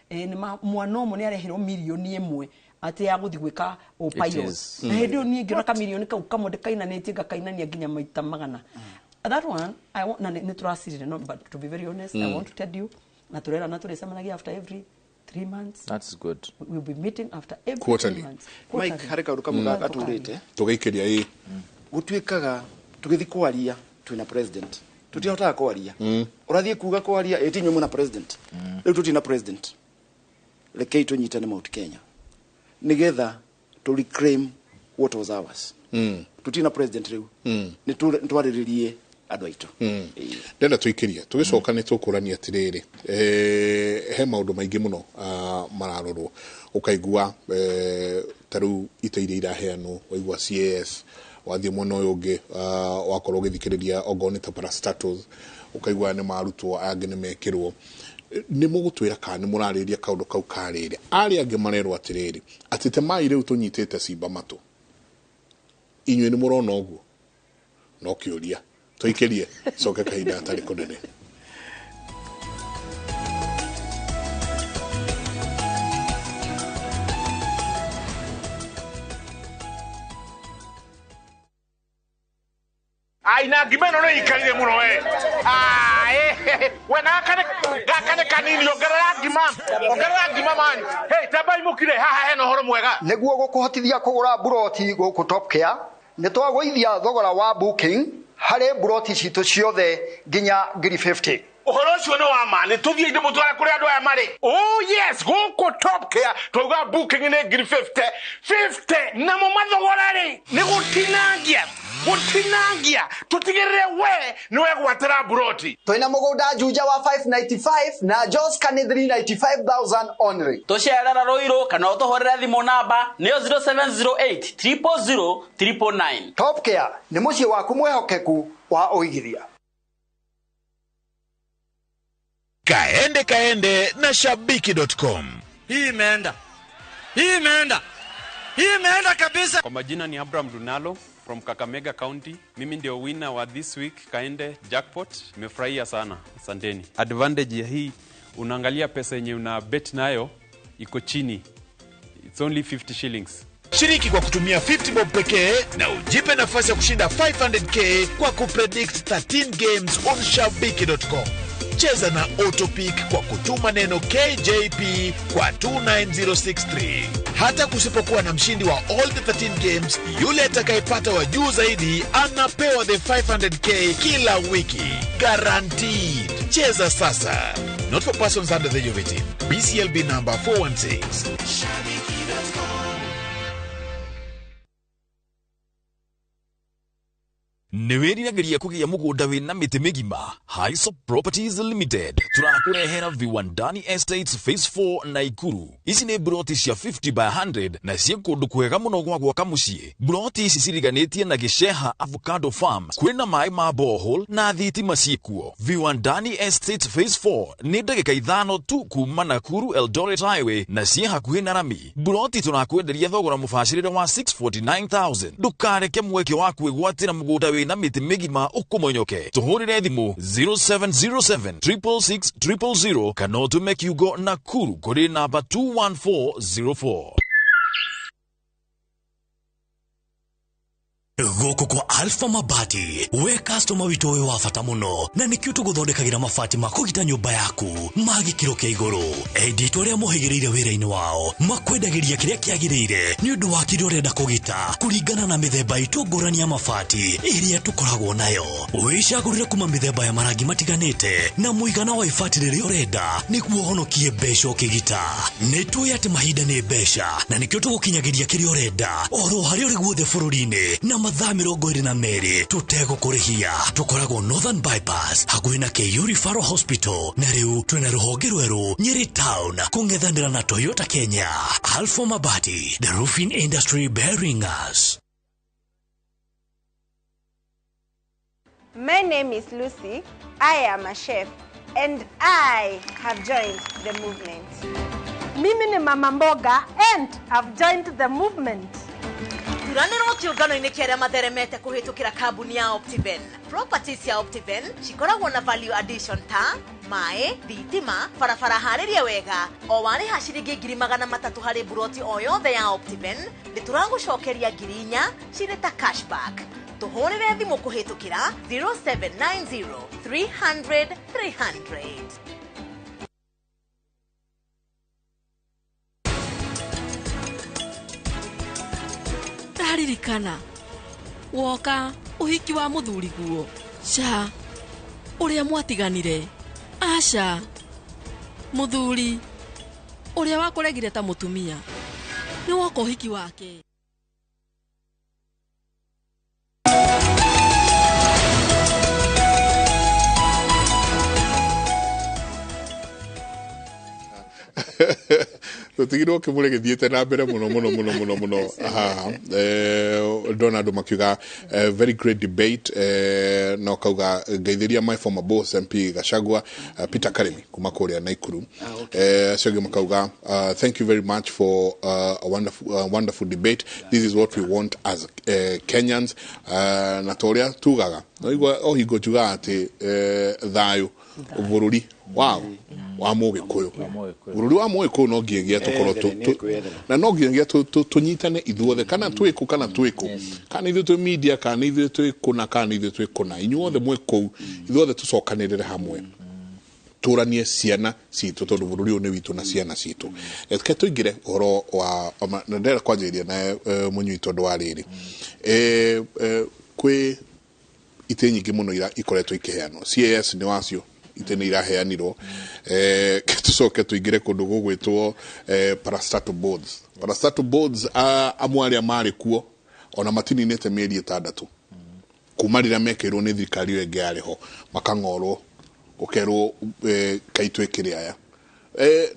mwana ũmwe nĩ arehirwo mirioni ĩmwe atĩ ya gũthiĩ gwĩka pilot. Na hĩndĩ ĩyo niĩ ngĩona kamirioni kau kamwe ndĩkainanĩtie ngakainania nginya maita 100. That one I want, na nĩ tũracirire, no, but to be very honest, I want to tell you na tũrera na tũrĩcemanagia after every 3 months. That's good. We'll be meeting after every quarterly. 3 months. Mike, harĩ kaũndũ kamwe gatũrĩte tũgĩikĩria ĩ gũtuĩkaga tũgĩthiĩ kwaria twĩna president tũtihotaga kwaria. Ũrathiĩ kuga kwaria ĩti inyuĩ mwĩna president. Rĩu tũtirĩ na president. Rekei tũnyitane Mount Kenya nigetha to reclaim what was ours. Tutina president riu ni twariririe andu aitu. Ndenda tuikirie tugicoka ni tukurania atiriri he maundu maingi muno mararorwo ukaigua taru ite iria iraheanwo waigua CAS wathie mwena uyu ungi wakorwo ugithikiriria ongorwo ni ta parastatals ukaigua ni marutwo angi ni mekirwo ni mugutwira kana ni murariria kaundu kau karire aria angi marerwo atiriri ati te mai riu tunyitite simba matu inyuĩ ni murona uguo no kiuria tuikirie coke kahinda atari kunene. Ai na ngima ĩno nĩ ikarire mũno we. We gaka nĩ kanini ongerera ngima man. Hey, tambai mũkire haha hena ũhoro mwega. Nĩguo gũkũhotithia kũgũra mburoti gũkũ Top Care, nĩ twagũithia thogora wa booking harĩ mburoti citũ ciothe nginya 50,000. Ũhoro ũcio nĩ wa ma, nĩ tũthiĩ ndĩmũtware kũrĩa andũ aya marĩ. Oh yes, gũkũ Top Care twauga booking nĩ 50,000. 50 namo mathogora rĩ nĩ gũtinangia. Gũtinangia tũtigĩrĩre we nĩ wegwatĩra mburoti. Twĩna mũgũnda Juja wa 595 na Joska nĩ 395,000 only. Tũcerera Ruiru kana ũtũhũrĩre thimũ namba nĩyo 0708 000 999. Top Care nĩ mũciĩ waku mwĩhokeku wa ũigithia. Kaende kaende na shabiki.com. Hii imeenda. Hii imeenda. Hii imeenda kabisa. Kwa majina ni Abraham Dunalo from Kakamega County. Mimi ndio winner wa this week Kaende Jackpot. Nimefurahia sana. Asanteni. Advantage ya hii, unaangalia pesa yenye una bet nayo iko chini. It's only 50 shillings. Shiriki kwa kutumia 50 bob pekee na ujipe nafasi ya kushinda 500k kwa kupredict 13 games on shabiki.com. Cheza na Autopick kwa kutuma neno KJP kwa 29063. Hata kusipokuwa na mshindi wa all the 13 games, yule atakayepata wa juu zaidi anapewa the 500k kila wiki. Guaranteed. Cheza sasa. Not for persons under the age of 18. BCLB number 416. Nĩ wĩriragĩria kũgĩa mũgũnda wĩna mĩtĩ mĩgima? Hisop Properties Limited tũrakũrehera Viwandani Estates Phase 4 Naikuru. Ici nĩ mburoti cia 50 by 100 na ciĩ kũndũ kwega mũno gwa gwaka mũciĩ. Mburoti ici ciriganĩtie na Gĩceha Avocado Farm, kwĩna maĩ ma borehole na thitima ciĩkuo. Viwandani Estates Phase 4 nĩ ndagĩka 5 tu kuma Nakuru Eldoret Highway na ciĩ hakuhĩ na rami. Mburoti tũrakwenderia thogora mũbacĩrĩre wa 649,000. Ndũkareke mweke wa kwĩgwatĩra mũgũnda wĩna na mĩtĩ mĩgima ũkũmonyoke. Tũhũrĩre thimũ 0707 666 000 kana ũtũme kiugo Nakuru kũrĩ namba 21404. Gũkũ kwa Alpha Mabati, we customer witũ wĩ wa bata mũno, na nĩkĩo tũgũthondekagĩra mabati ma kũgita nyũmba yaku ma gĩkĩro kĩa igũrũ. Endia aitũ arĩa mohĩgĩrĩire wĩra-inĩ wao makwendagĩria kĩrĩa kĩagĩrĩire nĩ ũndũ wa kĩrĩa ũrenda kũgita kũringana na mĩthemba itũ ngũrani ya mabati ĩrĩa tũkoragwo nayo. Wĩcagũrĩre kuma mĩthemba ya marangi matiganĩte na mũigana wa ibati rĩrĩa ũrenda nĩguo ũhonokie mbeca ũkĩgita. Nĩ tũĩ atĩ mahinda nĩ mbeca na nĩkĩo tũgũkinyagĩria kĩrĩa ũrenda oro harĩa ũrĩ guothe bũrũri-inĩ na mathaa 22 tũtegũkũrĩhia. Tũkoragwo Northern Bypass hakuhĩ na KU Referral Hospital, na rĩu twĩna rũhonge rwerũ Nyeri Town kũng'ethanĩra na Toyota Kenya. Alpha Mabati, the roofing industry bearing us. My name is Lucy. I am a chef and I have joined the movement. Mimi ni mama mboga and I've joined the movement. Thuranĩrwo kĩũngano-inĩ kĩa arĩa matheremete kũhĩtũkĩra kambuni ya Optiven. Properties ya Optiven cikoragwo na value addition ta maĩ, thitima, barabara harĩrie wega. O warĩha ciringi 300,000 harĩ buroti o yothe ya Optiven, nĩ tũragũcokeria 4,000 cirĩ ta cashback. Tũhũrĩre thimũ kũhĩtũkĩra 0790 300 300. Ndaririkana woka ũhiki wa mũthuri guo ca ũrĩa mwatiganire aca mũthuri ũrĩa wakũregire ta mũtumia nĩ woka ũhiki wake. Tũtigirwo kĩmũrĩ gĩthiĩte na mbere mũno mũno mũno mũno mũno haha. Ndona andũ makiuga very great debate, na ũkauga ngeithĩria my former boss MP Gachagua, Peter Karimi kuma kũrĩa Naikuru. Acio angĩ makauga thank you very much for a wonderful debate. This is what we want as Kenyans. Na ta ũrĩa tugaga noigua o hingo njugaga atĩ thayũ bũrũri wao wa Mũgĩkũyũ, bũrũri wa Mũgĩkũyũ no nginyagia tũkorwo na no nginyagia tũnyitane ithuothe, kana twĩ kũ kana twĩ kũ, kana ithuĩ twĩ media, kana ithuĩ twĩ kũna, kana ithuĩ twĩ kũna, inyuothe mwĩ kũu, ithuothe tũcokanĩrĩre hamwe tũranie ciana citũ tondũ bũrũri ũyũ nĩ witũ na ciana citũ. Reke tũingĩre ũhoro wa na ndĩrenda kwanjĩrĩria na mũnyui tondũ wa rĩrĩ kwĩ itĩ nyingĩ mũno ikoretwo ikĩheanwo. CAS nĩ wacio itĩ nĩ iraheanirwo. Tũcoke tũingĩre kũndũ gũgwĩtwo parastatal boards. Parastatal boards amwe arĩa marĩ kuo ona matininĩte mĩeri 6 kuma rĩrĩa mekĩirwo nĩ thirikari ĩyo ĩngĩ yarĩ ho, makang'orwo ũkerwo kaitũ ĩkĩrĩ aya.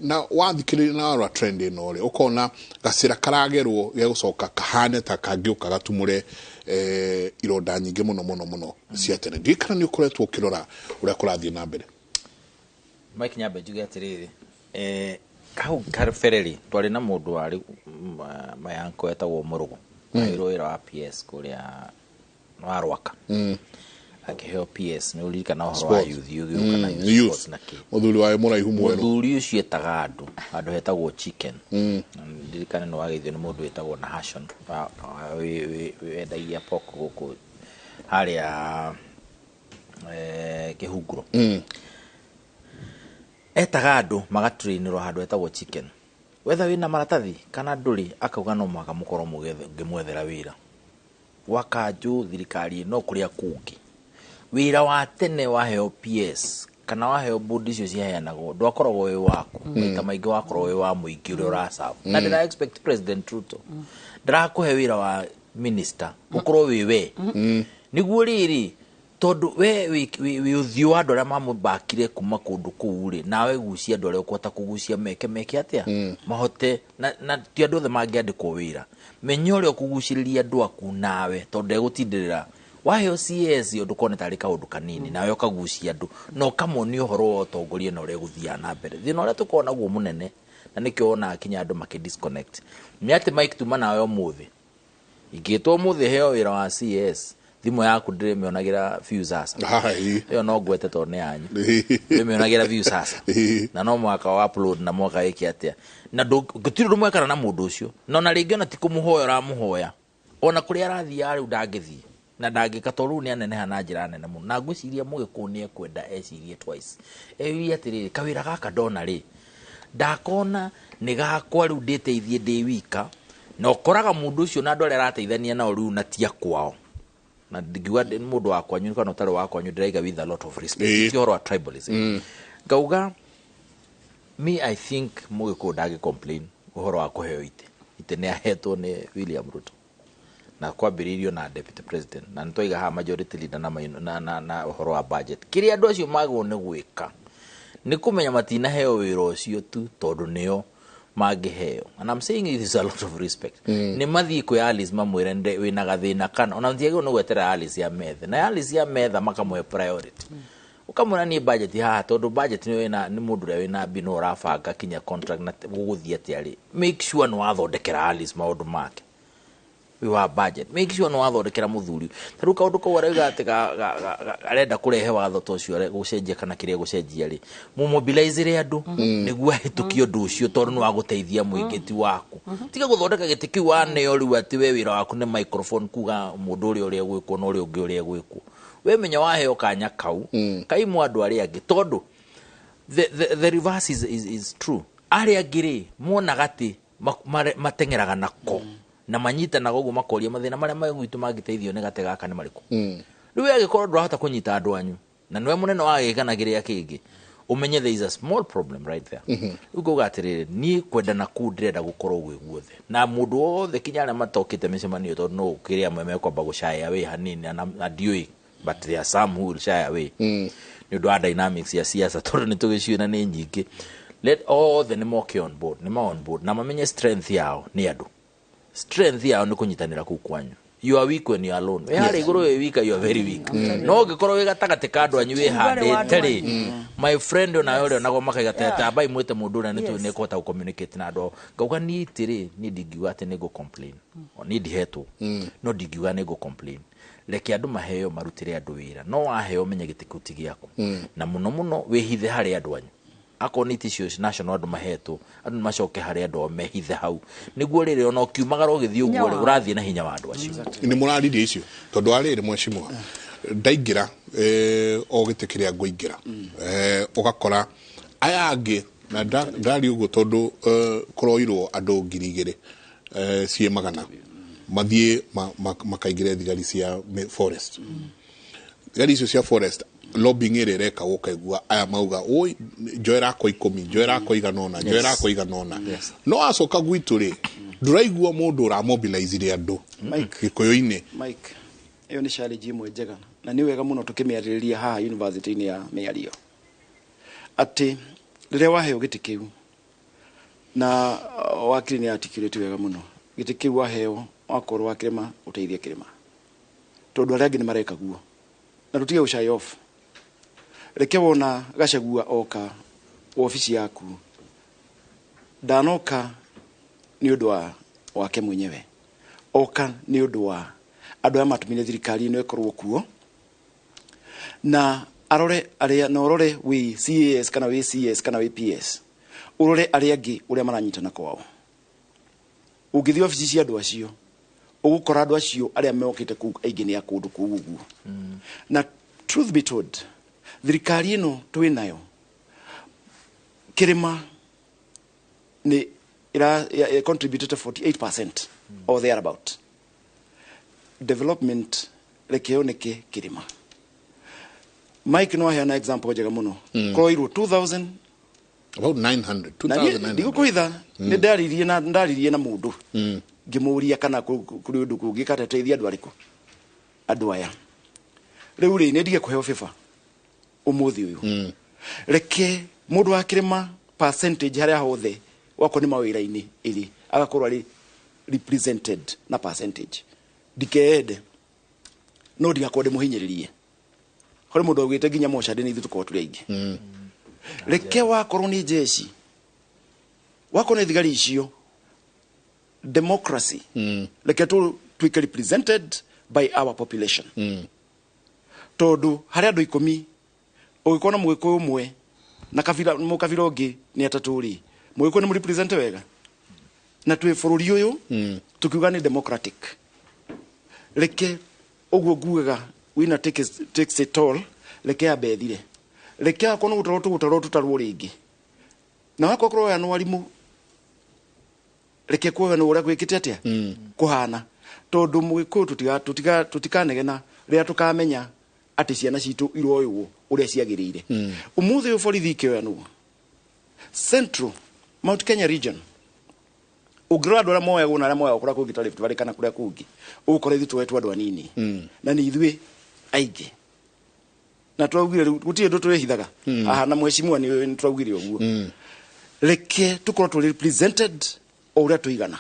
Na wathikĩrĩria na warora trend ĩno rĩ, ũkona gacĩra karagerwo gegũcoka kahane ta kangĩũka gatumũre ironda nyingĩ mũno mũno mũno cia tene. Ndiũĩ kana nĩ ũkoretwo ũkĩrora ũrĩa kũrathiĩ na mbere. Mike nyambe njuge atĩrĩrĩ, hau kabere rĩ twarĩ na mũndũ warĩ mayanko etagwo Mũrũgũ, aheirwo wĩra wa PS kũrĩa wa Rwaka. Akĩheo PS nĩ ũririkana ũhoro wa youth ũgĩũka na youth sports na kĩ. Mũthuri wa mũraihu mwerũ. Mũthuri ũcio etaga andũ handũ hetagwo chicken. Ndirikane nĩ wageithio nĩ mũndũ wĩtagwo Nahashon wendagia pork gũkũ harĩa Kĩhunguro. Etaga andũ magatrainĩrwo handũ hetagwo chicken. Wetha wĩna maratathi kana ndũrĩ, akauga no mũhaka mũkorwo mũngĩmwethera wĩra. Gwa kanjũ thirikari no kũrĩa kũngĩ. Wĩra wa tene waheo PS kana waheo board icio ciaheanagwo ndwakoragwo wĩ waku, maita maingĩ wakoragwo wĩ wa mũingĩ ũrĩa ũraserve. Na ndĩra expect President Ruto ndarakũhe wĩra wa minister ũkorwo wĩ we nĩguo rĩrĩ, tondũ we wĩ ũthiũ wa andũ arĩa mamũbakire kuma kũndũ kũu rĩ, nawe gucia andũ arĩa ũkũhota kũgucia meke atĩa mahote na ti andũ othe mangĩandĩkwo wĩra. Menya ũrĩa ũkũgucĩrĩria andũ aku nawe tondũ ndegũtindĩrĩra. Waheo CS ndũkone tarĩ kaũndũ kanini, nawe ũkagucia andũ na ũkamonia ũhoro wa ũtongoria na ũrĩa ũgũthiaga na mbere. Thĩna ũrĩa tũkoragwo naguo mũnene na nĩkĩo wonaga kinya andũ makĩ disconnect nĩ atĩ Mike tuma nawe ũmũthĩ ingĩtwo ũmũthĩ heo wĩra wa CS thimũ yaku ndĩrĩmĩonagĩra view sasa. Ĩyo no ngwete tondũ nĩ yanyu. Ndĩrĩmĩonagĩra view sasa. Na no mwaka wa upload na mwaka wĩke atĩa. Na gũtirĩ ũndũ mwekana na mũndũ ũcio. Na ona rĩngĩ ona ti kũmũhoya ũramũhoya. Ona kũrĩa arathiaga rĩu ndangĩthiĩ na ndangĩka tondũ rĩu nĩ aneneha na njĩra nene mũno. Na ngwĩciria Mũgĩkũyũ nĩ ekwenda ecirie twice, eyũrie atĩrĩrĩ, kawĩra gaka ndona rĩ, ndakona nĩ gakwa rĩu ndĩteithie ndĩ wika. Na ũkoraga mũndũ ũcio na andũ arĩa arateithania nao rĩu na ti a kwao, na ndingiuga nĩ mũndũ wa kwanyu kana ũtarĩ wa kwanyu, ndĩraiga with a lot of respect. Ti ũhoro wa tribalism. Ngauga me, I think Mũgĩkũyũ ndangĩ complain ũhoro wa kũheo itĩ. Itĩ nĩ ahetwo nĩ William Ruto na kwambĩrĩirio na deputy president, na nĩtwaiga haha majority leader na, na, na, na ũhoro wa budget. Kĩrĩa andũ acio magwo nĩ gwĩka nĩ kũmenya matinaheo wĩra ũcio tu tondũ nĩo mangĩheo, and I'm saying it is a lot of respect. Nĩ mathiĩ kwĩ Alice mamwĩre wĩna gathĩna, kana ona matiagĩrĩirwo nĩ gwetera Alice ya methe, na Alice ya metha makamũhe priority. Ũkamwĩra niĩ budget haha, tondũ budget nĩ wĩna nĩ mũndũ ũrĩa wĩna mbia no ũrabanga kinya contract na gũgũthiĩ atĩa rĩ, make sure nĩ wathondekera Alice maũndũ make wĩ wa budget, make sure nĩ wathondekera mũthuri. Ta rĩu kaũndũ kau arauga atĩ arenda kũrehe watho ta ũcio gũcenjia kana kĩrĩa gũcenjia rĩ, mũmobilizere andũ nĩguo ahĩtũkie ũndũ ũcio, tondũ nĩ wa gũteithia mũingĩ ti waku. Tiga gũthondeka gĩtĩ kĩu waneo rĩu atĩ we wĩra waku nĩ microphone kuga mũndũ ũrĩa ũrĩa gwĩkwo na ũrĩa ũngĩ ũrĩa gwĩkwo. We menya waheo kanya kau kaimwo andũ arĩa angĩ, tondũ the reverse is true. Arĩa angĩ rĩ, monaga atĩ mateng'eraga nako na manyitanaga ũguo, makoria mathĩna marĩa me gwitũ mangĩteithio nĩ gate gaka nĩ marĩkũ. Rĩu angĩkorwo ndũrahota kũnyita andũ anyu na nĩwe mũnene wa gĩka na kĩrĩa kĩngĩ, ũmenye there is a small problem right there. Rĩu ngauga atĩrĩrĩ, niĩ kwendana kũu ndĩrenda gũkorwo gwĩ guothe na mũndũ wothe, kinya arĩa matokĩte mĩcemanio, tondũ no ũkĩrĩ amwe mekwamba gũcaya away hanini, na ndiũĩ, but there are some who will shy away nĩ ũndũ wa dynamics ya siasa, tondũ nĩ tũgĩciũĩ na nĩ nyingĩ. Let othe nĩ moke on board, nĩ ma on board na mamenye strength yao nĩ andũ, strength yao nĩ kũnyitanĩra kũu kwanyu. You are weak when you are alone. Wĩ harĩa igũrũ wĩ wika, you are very weak. No ũngĩkorwo wĩ gatagatĩ ka andũ anyu wĩhandĩte rĩ, my friend, onawe ũrĩa onagwo makaiga ta ambai mwĩte mũndũ ũrĩa nĩ tũĩ nĩ ekũhota gũ-communicate na andũ ao. Ngauga niĩ atĩrĩ, niĩ ndingiuga atĩ nĩ ngũ-complain. O niĩ ndihetwo, no ndingiuga nĩ ngũ-complain. Reke andũ maheo marutĩre andũ wĩra, no waheo menye gĩtĩ kĩu ti gĩaku, na mũno mũno wĩhithe harĩ andũ anyu. Akorwo nĩ itĩ icio national andũ mahetwo, andũ nĩmacoke harĩ andũ ao mehithe hau, nĩguo rĩrĩ ona ũkiumagara ũgĩthiĩ ũguo rĩ, ũrathiĩ na hinya wa andũ acio. Nĩ mũraririe icio tondũ arĩrĩ mheshimiwa ndaingĩra o gĩtĩ kĩrĩa ngũingĩra, ũgakora aya angĩ na ndari ũguo, tondũ kũroirwo andũ 2,100 mathiĩ makaingĩre thigari cia forest. Thigari icio cia forest, lobbying ĩrĩa ĩrekagwo, ũkaigua aya mauga oi njoera 10, njoera 80, njoera 80. No acoka gwitũ rĩ, ndũraigua mũndũ ũramobilizire andũ Gĩkũyũ-inĩ. Mike, ĩyo nĩ challenge ĩmwe njega na nĩ wega mũno tũkĩmĩarĩrĩria haha university-inĩ ya mĩario, atĩ rĩrĩa waheo gĩtĩ kĩu, na wakiri nĩ articulate wega mũno, gĩtĩ kĩu waheo wakorwo wa kĩrĩma ũteithie kĩrĩma, tondũ arĩa angĩ nĩ mareka guo, na tũtige gũ shy off. Reke wona Gachagua oka wabici yaku, ndanoka nĩ ũndũ wa wake mwenyewe, oka nĩ ũndũ wa andũ aya matũmire thirikari ĩno ĩkorwo kuo, na arore arĩa, na ũrore wĩ CAS kana wĩ CS kana wĩ PS, ũrore arĩa angĩ ũrĩa maranyitana kwao. Ũngĩthiĩ wabici cia andũ acio, ũgũkora andũ acio arĩa mokĩte kũu aingĩ nĩ a kũndũ kũu ũguo. Na truth be told, thirikari ĩno twĩ nayo kĩrĩma nĩ ira contributed to 48% or thereabout. Development reke yoneke kĩrĩma. Mike no aheana example njega mũno. Kũroirwo 2000 About 900, Na niĩ 2900. ndigũkũhitha, nĩ ndaririe na mũndũ ngĩmũria kana kũrĩ ũndũ kũngĩka teithia andũ arĩkũ, andũ aya rĩu rĩ, nĩ ndige kũheo favor ũmũthĩ ũyũ. Reke mũndũ wa kĩrĩma percentage harĩa hothe wakorwo nĩ mawĩra-inĩ ĩrĩ agakorwo arĩ represented na percentage. Ndikeende no ndigakorwo ndĩmũhinyĩrĩrie. Kũrĩ mũndũ augĩte nginya mocarĩ nĩ ithuĩ tũkorwo tũrĩ aingĩ. Reke wakorwo nĩ jeshi, wakorwo nĩ thigari icio, democracy, reke tuĩke represented by our population. Tondũ harĩ andũ 10, ũngĩkorwo na Mũgĩkũyũ ũmwe na kabira mũkabira ũngĩ nĩ atatũ rĩ, Mũgĩkũyũ nĩ mũrepresent wega. Na twĩ bũrũri ũyũ tukiuga nĩ democratic. Reke ũguo ngugaga winner takes it all, reke ambe ĩthire. Reke akorwo nĩ gũtarwo tũgũtarwo tũtarwo rĩngĩ. Na wakorwo kũroyanwo arimũ, reke kuoyanwo ũrĩa gwĩkĩte atĩa kũhana. Tondũ Mũgĩkũyũ tũtikanegena rĩrĩa tũkamenya atĩ ciana citũ iroywo ũrĩa ciagĩrĩire. Ũmũthĩ ũyũ borithi ikĩoyanwo Central Mount Kenya region, ũngĩrora andũ arĩa moyagwo na arĩa moyagwo kũrĩa kũngĩ ta Rift Valley kana kũrĩa kũngĩ, ũgũkora ithuĩ tuoetwo andũ anini na nĩ ithuĩ aingĩ. Na twaugire rĩu gũtirĩ ũndũ twĩhithaga haha, na mheshimiwa nĩ twaugire ũguo. Reke tũkorwo tũrĩ represented o ũrĩa tũigana,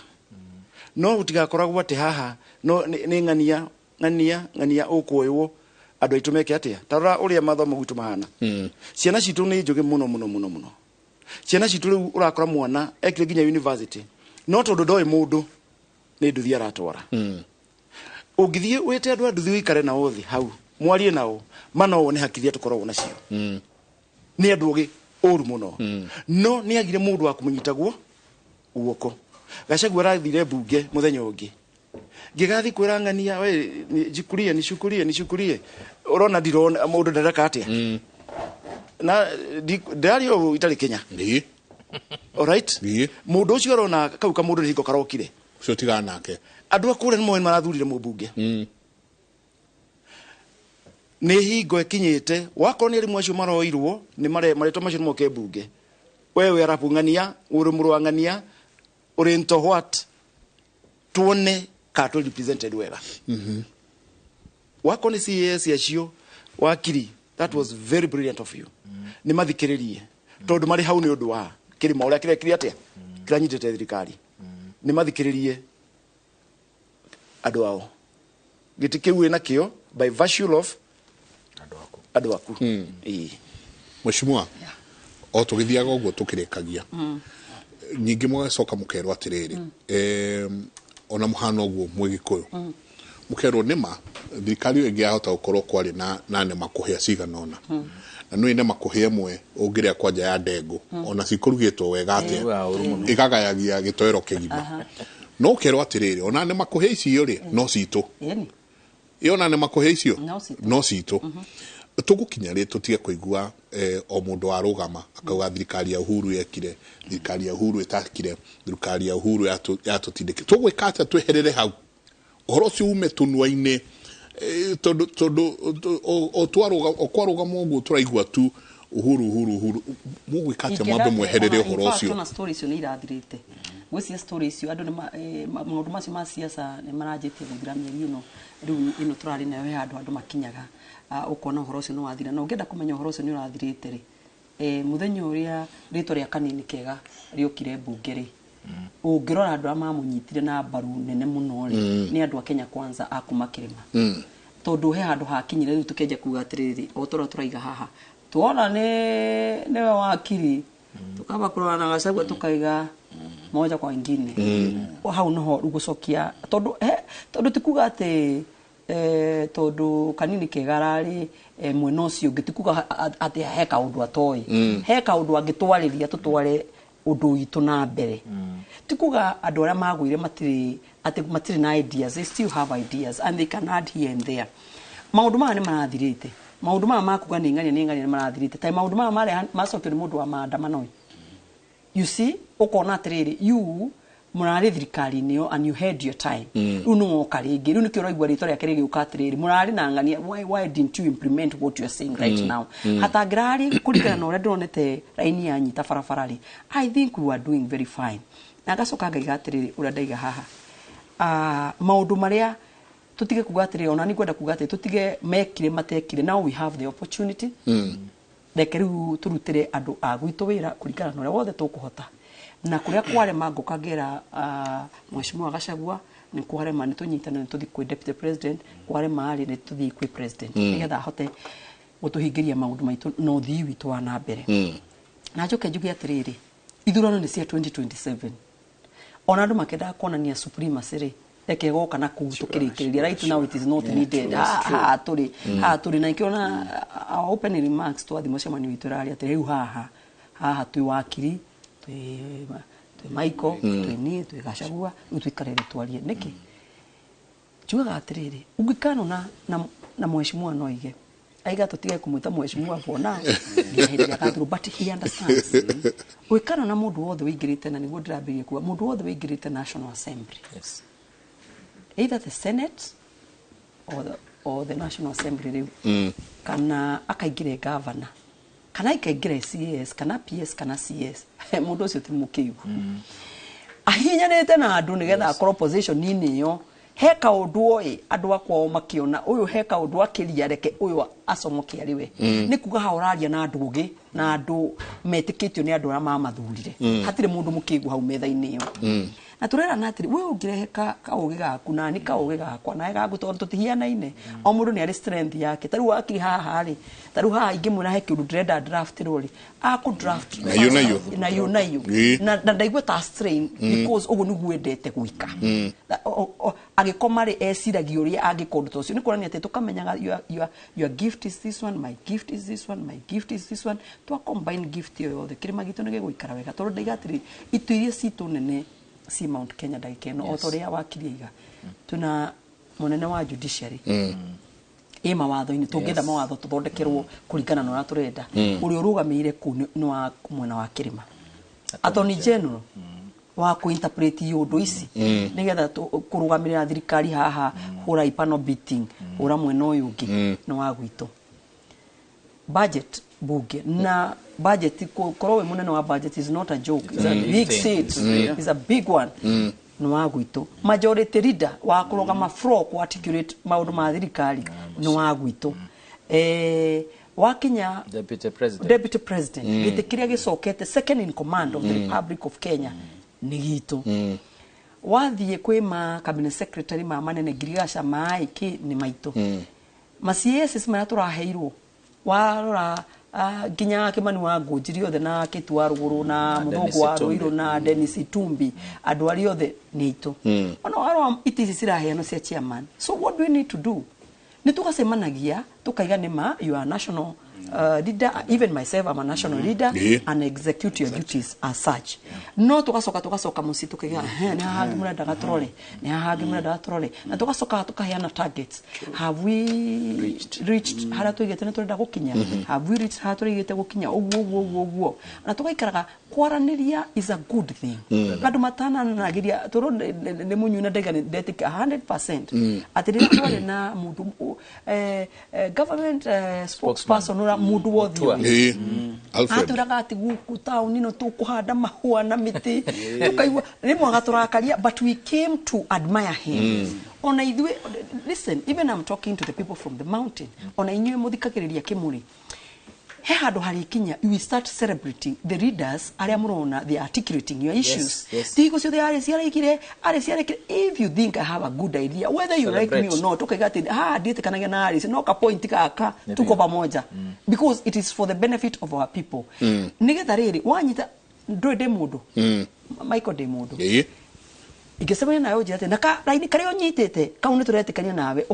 no gũtigakoragwo atĩ haha no nĩ ng'ania ng'ania ng'ania ũkuoywo andũ aitũ meke atĩa. Ta rora ũrĩa mathomo gwitũ mahana. Ciana citũ nĩ njũgĩ mũno mũno mũno mũno. Ciana citũ rĩu ũrakora mwana ekire nginya university, no tondũ ndoĩ mũndũ nĩ nduthi aratwara. Ũngĩthiĩ wĩte andũ a nduthi ũikare nao thĩ hau mwarie nao, mana wone hakiri tũkoragwo nacio. Nĩ andũ ogĩ ũru mũno, no nĩ agire mũndũ wa kũmũnyita guoko. Gachagua arathire mbunge mũthenya ũngĩ, ngĩgathiĩ kwĩra ng'ania, we njukurie nicukurie nicukurie, ũrona ndirona mũndũ ndareka atĩa na ndĩraria ũũ itarĩ Kenya. Alright, mũndũ ũcio arona kau kamũndũ nĩ hingo karokire ũcio tigana nake. Andũ a kũrĩa nĩmoĩ marathurire mũmbunge. Nĩ hingo ĩkinyĩte wakorwo nĩ arimũ acio maroirwo nĩ marĩtwa macio nĩmoke mbunge. Wewe arabu ng'ania, ũrĩ mũrũ wa ng'ania, ũrĩ nto what, tuone ka tũ represented wega. Wakorwo nĩ CAS acio wakiri, that was very brilliant of you. Nĩ mathikĩrĩrie tondũ marĩ hau nĩ ũndũ wa kĩrĩma ũrĩa kĩrekire atĩa kĩranyitĩte thirikari. Nĩ mathikĩrĩrie andũ ao. Gĩtĩ kĩu wĩna kĩo by virtue of andũ aku. Mheshimiwa, o tũgĩthiaga ũguo tũkĩrĩkagia, nyingĩ mũgacoka mũkerwo atĩrĩrĩ, ona mũhano ũguo mwĩ Gĩkũyũ, mũkerwo nĩma thirikari ĩyo ĩngĩ yahota gũkorwo kwarĩ na nĩma kũhĩa cigana ũna, na nĩ nĩma kũhĩa ĩmwe ũngĩrĩa kwanja ya ndengũ, ona cikũrugĩtwo wega atĩa ĩkagayagia gĩtoero kĩgima. No ũkerwo atĩrĩrĩ, ona nĩma kũhĩa icio rĩ no citũ, ĩyo na nĩma kũhĩa icio no citũ. Tũgũkinya rĩ tũtige kũigua o mũndũ arũgama akauga thirikari ya Uhuru yekire, thirikari ya Uhuru ĩtakire, thirikari ya Uhuru yatũtindĩkire. Tũgwĩka atĩa tweherere hau ũhoro ũcio ume tũnua-inĩ, tondũ o kwarũgama ũguo tũraigua tu Uhuru Uhuru Uhuru. Mũgwĩka atĩa mwambe mweherere ũhoro ũcio? Ona story icio nĩ irathirĩte. Gwĩciria story icio andũ maũndũ macio ma siasa nĩ maranjĩtie gũthira mĩeri ĩno rĩu ĩno tũrarĩ nayo, he handũ andũ makinyaga ũkona ũhoro ũcio nĩ wathira. Na ũngĩenda kũmenya ũhoro ũcio nĩ ũrathirĩte rĩ, mũthenya ũrĩa rĩtwa rĩa Kanini Kega rĩokire mbunge rĩ, ũngĩrora andũ arĩa mamũnyitire na mbaru nene mũno rĩ, nĩ andũ a Kenya Kwanza a kuma kĩrĩma. Tondũ he handũ hakinyire rĩu tũkĩanjia kuga atĩrĩrĩ, o tũrĩa tũraiga haha tuona nĩwe wakiri, tukamba kũrora na Gachagua tukaiga moja kwa ingine. Hau noho rĩu gũcokia, tondũ ti kuga atĩ tondũ Kanini Kega ararĩ mwena ũcio ũngĩ, ti kuga atĩ he kaũndũ atoĩ, he kaũndũ angĩtwarĩria tũtware ũndũ witũ na mbere. Ti kuga andũ arĩa magũire matirĩ atĩ matirĩ na ideas, they still have ideas and they can add here and there. Maũndũ maya nĩ marathirĩte. Maũndũ maya makuga nĩ ng'ania nĩ ng'ania nĩ marathirĩte. Ta maũndũ maya marĩa macokio nĩ mũndũ wa maandamano. You see, ũkona atĩrĩrĩ, you mũrarĩ thirikari-inĩ ĩyo and you had your time. Rĩu nĩ woka rĩngĩ, rĩu nĩkĩo ũraigua rĩtwa rĩake rĩgĩũka atĩrĩrĩ, mũrarĩ na ng'ania, why didn't you implement what you are saying right now? Hatangĩrarĩ kũringana na ũrĩa ndĩronete raini yanyita barabara rĩ, I think we were doing very fine. Na ngacoka ngaiga atĩrĩrĩ, ũrĩa ndaiga haha, maũndũ marĩa tũtige kuga atĩrĩrĩ, ona nĩ ngwenda kuga atĩrĩrĩ, tũtige mekire matekire, now we have the opportunity. Reke rĩu tũrutĩre andũ a gwitũ wĩra kũringana na ũrĩa wothe tũkũhota. Na kũrĩa kwarema ngũka ngera Mheshimiwa Gachagua, nĩ kwarema nĩ tũnyitane nĩ tũthiĩ kwĩ deputy president, kwarema rĩ nĩ tũthiĩ kwĩ president, nĩgetha ahote gũtũhingĩria maũndũ maitũ na ũthii witũ wa na mbere. Na njoke njuge atĩrĩrĩ, ithurano nĩ cia 2027. Ona andũ makĩendaga kuonania supremacy rĩ, reke goka na kũu tũkĩrĩkĩrĩria. Right now it is not needed. Haha tũrĩ, haha tũrĩ na ikĩona our opening remarks twathi mũcemanio witũ ĩrarĩ atĩ rĩu haha haha twĩ wakiri, twĩ Michael, twĩ niĩ, twĩ Gachagua, rĩu tũikare twarie nĩkĩ. Njugaga atĩrĩrĩ, ũngĩkano na mheshimiwa no aige aiga tũtige kũmwĩta mheshimiwa for now nginya hĩndĩ ĩrĩa agathurwo, but he understands. Ũngĩkano na mũndũ wothe wĩingĩrĩte, na nĩguo ndĩrambĩrĩria kuga, mũndũ wothe wĩingĩrĩte National Assembly, either the Senate or the National Assembly rĩu, kana akaingĩre governor, kana akaingĩre CS, kana PS, kana CS, mũndũ ũcio ti mũkĩgu, ahinyanĩte na andũ nĩgetha akorwo position-inĩ ĩyo. He kaũndũ oĩ andũ akwao makĩona ũyũ, he kaũndũ akĩria, reke ũyũ acomoke arĩ we. Nĩ kuga ha ũraria na andũ ũgĩ na andũ metĩkĩtio nĩ andũ arĩa mamathurire. Hatirĩ mũndũ mũkĩgu hau metha-inĩ ĩyo. Na tũrerana atĩrĩ, we ũngĩrehe kaũgĩ gaku na ni kaũgĩ gakwa nawe gaku, tondũ tũtihianaine, o mũndũ nĩ arĩ strength yake. Ta rĩu wakiri haha rĩ, ta rĩu haha ingĩmwĩra he kĩũndũ ndĩrenda draft rĩ, akũ draft. Na yu na yu. Na yu na yu. Na ndaigua ta strain, because ũguo nĩguo endete gwĩka. Agĩkoma rĩ, eciragia ũrĩa angĩka ũndũ ta ũcio. Nĩ kuonania atĩ tũkamenyaga your gift is this one, my gift is this one, my gift is this one. Twa combine gift ĩyo yothe, kĩrĩma gitũ nĩ gĩgũikara wega, tondũ ndaiga atĩrĩ, itũ iria citũ nene ci Mount Kenya ndagĩka ĩno, o ta ũrĩa wakiri aiga, twĩna mũnene wa judiciary ĩ mawatho-inĩ, tũngĩenda mawatho tũthondekerwo kũringana na ũrĩa tũrenda. Ũrĩa ũrũgamĩrĩire kũu nĩ wa mwena wa kĩrĩma, Attorney General wa kũ-interpret ũndũ ici nĩgetha kũrũgamĩrĩra thirikari haha, hũra ipano beating, hũra mwena ũyũ ũngĩ, nĩ wa gwitũ. Budget bunge na budget, korwo wĩ mũnene wa budget is not a joke, it's a big thing. seat. It's a big one. Nĩ wa gwitũ. Majority leader wa kũrũgama floor ku articulate maũndũ ma thirikari nĩ wa gwitũ. Wakinya Deputy President. Deputy President, gĩtĩ kĩrĩa gĩcokete second in command of the Republic of Kenya, nĩ gitũ. Wathiĩ kwĩ ma cabinet secretary ma manene, ngirigaca maĩ kĩ, nĩ maitũ. Ma CSs marĩa tũraheirwo, warora nginya Kimani wa Ngũnjiri othe na Kĩtu wa Rũgũrũ na Na Mũthũngũ Dennis wa Itumbi. Rũirũ na Dennis Itumbi, andũ arĩa othe nĩ aitũ. Ona warora itĩ ici ciraheanwo cia chairman. So what do we need to do? Nĩ tũgacemanagia tũkaiga nĩ ma you are national leader, even myself I'm a national leader, and execute your duties as such. No tũgacoka mũciĩ tũkaiga, "Ehe, nĩ haha hangĩ mũrendaga tũrore, nĩ haha hangĩ mũrendaga tũrore," na tũgacoka tũkaheana targets. Have we reached harĩa tũigĩte nĩ tũrenda gũkinya? Have we reached harĩa tũrĩigĩte gũkinya? Ũguo ũguo ũguo ũguo, na tũgaikaraga kwaranĩria is a good thing. Andũ matananagĩria tũrũ nĩ mũnyui, na ndaiga ndetĩkia 100% atĩ rĩrĩa twarĩ na mũndũ government spokesperson, ũrĩa mũndũ wothe Mutua. ũyũ. Alfred. Atwĩraga atĩ gũkũ taũni no tũkũhanda mahũa na mĩtĩ, tũkaigua rĩmwe agatũrakaria, but we came to admire him. Ona ithuĩ, listen, even I'm talking to the people from the mountain, ona inyuĩ mũthikagĩrĩria kĩmũrĩ, he handũ harĩkinya you will start celebrating the leaders arĩa mũrona they are articulating your issues. Ti hingo ciothe arĩ ciaraigire, arĩ ciarekire. If you think I have a good idea, whether you like me or Celebrate. not, ukaiga atĩ haha ndiĩtĩkanagia na Alice, no ka point gaka tuko pamoja, because it is for the benefit of our people. Nigetha rĩrĩ wanyita, ndũĩ ndĩ mũndũ, Michael, ndĩ mũndũ ingĩcemania nawe ũnjĩre atĩ na ka raini karĩa ũnyitĩte kau nĩ tũretĩkania nawe.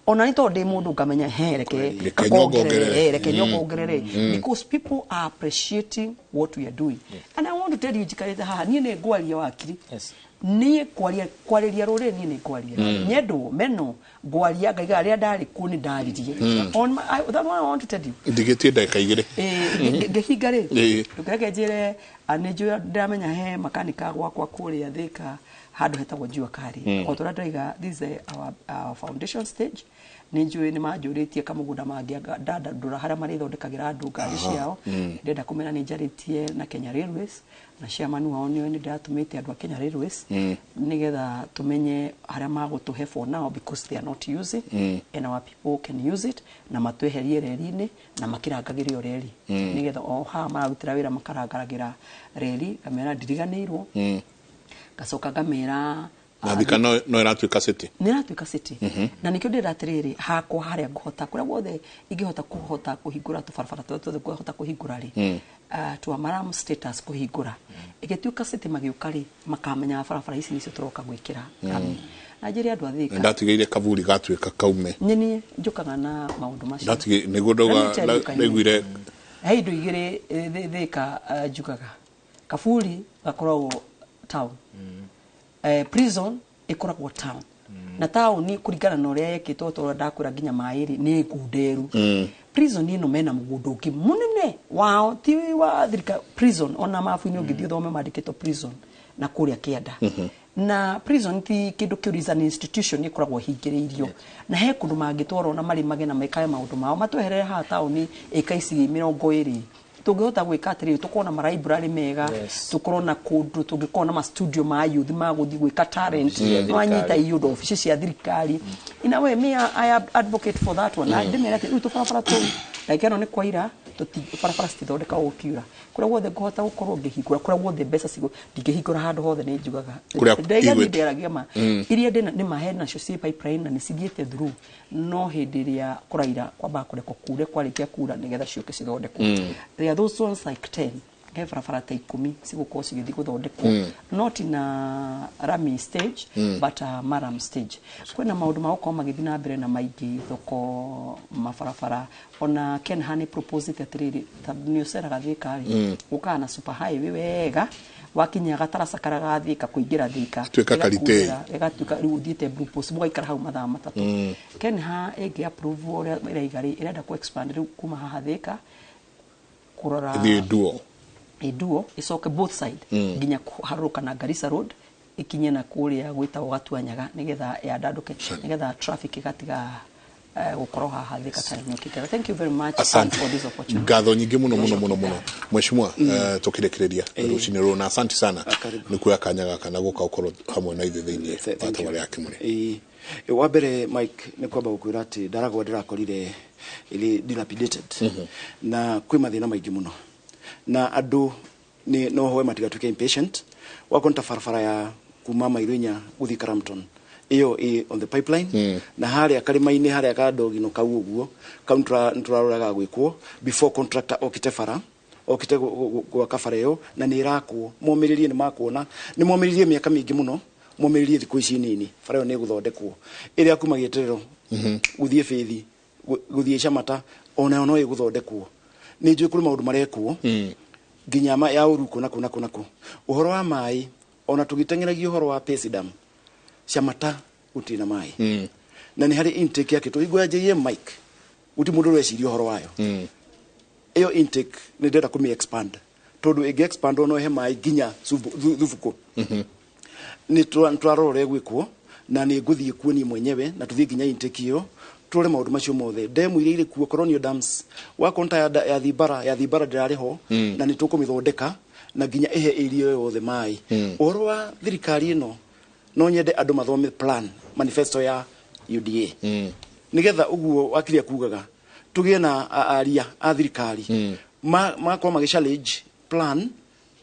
Ona nĩ tondũ ndĩ mũndũ ngamenya, he reke Reke kakongerere, nyongongerere. reke nyongongerere, because people are appreciating what we are doing. And I want to tell you, njikarĩte haha, niĩ nĩ ngwaria wakiri. Niĩ kwaria, kwarĩria rũrĩrĩ, niĩ nĩ ngwaria, nyendwo meno ngwaria, ngaiga arĩa ndarĩ kuo nĩ ndaririe. On my, that one I want to tell you. Ndigĩtie ndagĩka 2. Ngĩhinga rĩ, ndũkĩreke njĩre, nĩ njũĩ ndĩramenya he makanika gwakwa kũrĩa Thĩka, handũ hetagwo Jua Kali. O ta ũrĩa ndaiga, this is our foundation stage. Nĩ njũĩ nĩ manjũrĩtie kamũgũnda mangĩandandũra harĩa marĩthondekagĩra andũ ngari ciao. Ndĩrenda kũmera nĩ njarĩtie na Kenya Railways na chairman wao, nĩo nĩ ndĩratũmĩte andũ a Kenya Railways nĩgetha tũmenye harĩa magũtũhe for now, because they are not using and our people can use it, na matweherie reri-inĩ na makĩrangagĩre o reri, nĩgetha o haha mararutĩra wĩra makarangaragĩra reri. Ngamera ndiriganĩirwo, ngacoka ngamera Na Thika no ĩratuĩka city. Nĩ ĩratuĩka city. Na nĩkĩo ndĩrenda atĩrĩrĩ, hakwa harĩa ngũhota, kũrĩa guothe ingĩhota kũhota kũhingũra tũbarabara tũrĩa tuothe ngũhota kũhingũra rĩ, twa maram status kũhingũra ĩgĩtuĩka city, magĩũka rĩ, makamenyaga barabara ici nĩcio tũroka gwĩkĩra rami. Na njĩre andũ a Thika, Ndatigĩire kaburi gatuĩka kaume. Nĩ njũkaga na maũndũ macio. Ndatigĩ nĩguo ndauga. Let me tell you, Kanyua. Ndaiguire. He indo igĩrĩ Thika, njugaga kaburi gakoragwo town, prison ĩkoragwo town. Na taũni kũringana na ũrĩa yekĩtwo tondũ ndakwĩra nginya maĩ rĩ nĩ ngunderu. Prison ĩno mena mũgũnda ũngĩ mũnene wao ti wa thirikari prison ona mabu-inĩ ũngĩthiĩ ũthome mandĩkĩtwo prison na kũrĩa kĩanda. Na prison ti kĩndũ kĩũru, is an institution ĩkoragwo ĩhingĩrĩirio na he kũndũ mangĩtwarwo na marĩmage na mekage maũndũ mao matweherere haha taũni ĩka ici 20 tũngĩhota gwĩka atĩrĩrĩ tũkorwo na maraibrary mega. Tũkorwo na kũndũ tũngĩkorwo na ma-studio ma youth ma gũthiĩ gwĩka talent. Nwanyita iũndũ obici cia thirikari. In a way, me, I advocate for that one. Na ndĩmere atĩ rĩu tũbarabara tũu ndagĩka ĩno nĩ kwaira barabara citithondekagwo gũkiura kũrĩa guothe ngũhota gũkorwo ngĩhingũra kũrĩa guothe mbeca cigũ ndingĩhingũra handũ hothe nĩ njugaga. Kũrĩa ndaiga igwĩte. Niĩ ndĩaragia ma iria ndĩna nĩ mahe nacio ciĩ pipeline na nĩ cithiĩte through no hĩndĩ ĩrĩa kũraira kwambaga kũrekwo kure kwarĩkia kura nĩgetha ciũke cithondekwo. There are those ones like 10 he barabara ta 10 cigũkorwo cigĩthiĩ gũthondekwo not in a rami stage but a maram stage. Kwĩna maũndũ ma gũkorwo magĩthiĩ na mbere na maingĩ thoko mabarabara ona Ken Honey proposite atĩrĩrĩ tondũ nĩ ũceraga Thika rĩ ũkaga na super highway wega wakinya gataraca karĩa ga Thika kũingĩra Thika. Tuĩka Karitei. Ĩgatuĩka rĩu ũthiĩte Blue Post mũgaikara hau mathaa 3. Ken ha ĩngĩ approve ũrĩa ĩraiga rĩ ĩrenda ku expand rĩu kuma haha Thika kũrora Ĩthiĩ duo. Ĩduo ĩcoke both side nginya kũharũrũka na Garissa Road ikinye na kũrĩa gwĩtagwo Gatuanyaga nĩgetha yandandũke nĩgetha traffic ĩgatiga gũkorwo haha Thika time yũkĩte. Thank you very much Asante. for this opportunity. Ngatho nyingĩ mũno mũno mũno mũno mheshimiwa. Tũkĩrĩkĩrĩria rũcinĩ rũrũ na asante sana nĩ kuoya kanya gaka na gũka ũkorwo hamwe na ithuĩ thĩinĩ wa tabarĩra ya Kĩmũrĩ. Ĩĩ. Wa mbere Mike nĩ kwamba gũkwĩra atĩ Ndaragwa ndĩrakorire ĩrĩ dilapidated na kwĩ mathĩna maingĩ mũno na andũ nĩ no hoe matigatuĩke impatient wakorwo nĩ ta barabara ya kuma mairo 4 gũthiĩ Karamton ĩyo ĩ on the pipeline na harĩa karĩma-inĩ harĩa ka ndogino kau ũguo kau nĩtũraroraga gwĩkwo before contractor okite bara okite gwaka bara ĩyo na nĩ ĩrakwo momĩrĩrie nĩ makuona nĩ momĩrĩrie mĩaka mĩingĩ mũno momĩrĩrie thikũ ici nini bara ĩyo nĩ ĩgũthondekwo ĩrĩa kuma gĩeterero gũthiĩ Faith gũthiĩ Camata onayo no ĩgũthondekwo nĩ njũĩ kũrĩ maũndũ marekwo nginya ya ũru kũ na kũ na kũ na kũ ũhoro wa maĩ ona tũgĩteng'eragia ũhoro wa Pesidam Camata gũtirĩ na maĩ na nĩ harĩ intake yake tũhingo ya JM Mike gũtirĩ mũndũ ũreciria ũhoro wayo ĩyo intake nĩ ndĩrenda kũmĩ expand tondũ ĩngĩ expand no ĩhe maĩ nginya Thubukũ nĩ tũrarora ũrĩa ĩgwĩkwo na nĩ ngũthiĩ kuo niĩ mwenyewe na tũthiĩ nginya intake ĩyo tũrore maũndũ macio mothe ndemu iria irĩ kuo colonial dams wakorwo ta ya Thibara ya Thibara ndĩrarĩ ho na nĩ tũkũmĩthondeka na nginya ĩhe area ĩyo yothe maĩ. Ũhoro wa thirikari ĩno no nyende andũ mathome plan manifesto ya UDA nigetha ũguo wakiria kugaga tũgĩe na aria a thirikari makorwo magĩ challenge plan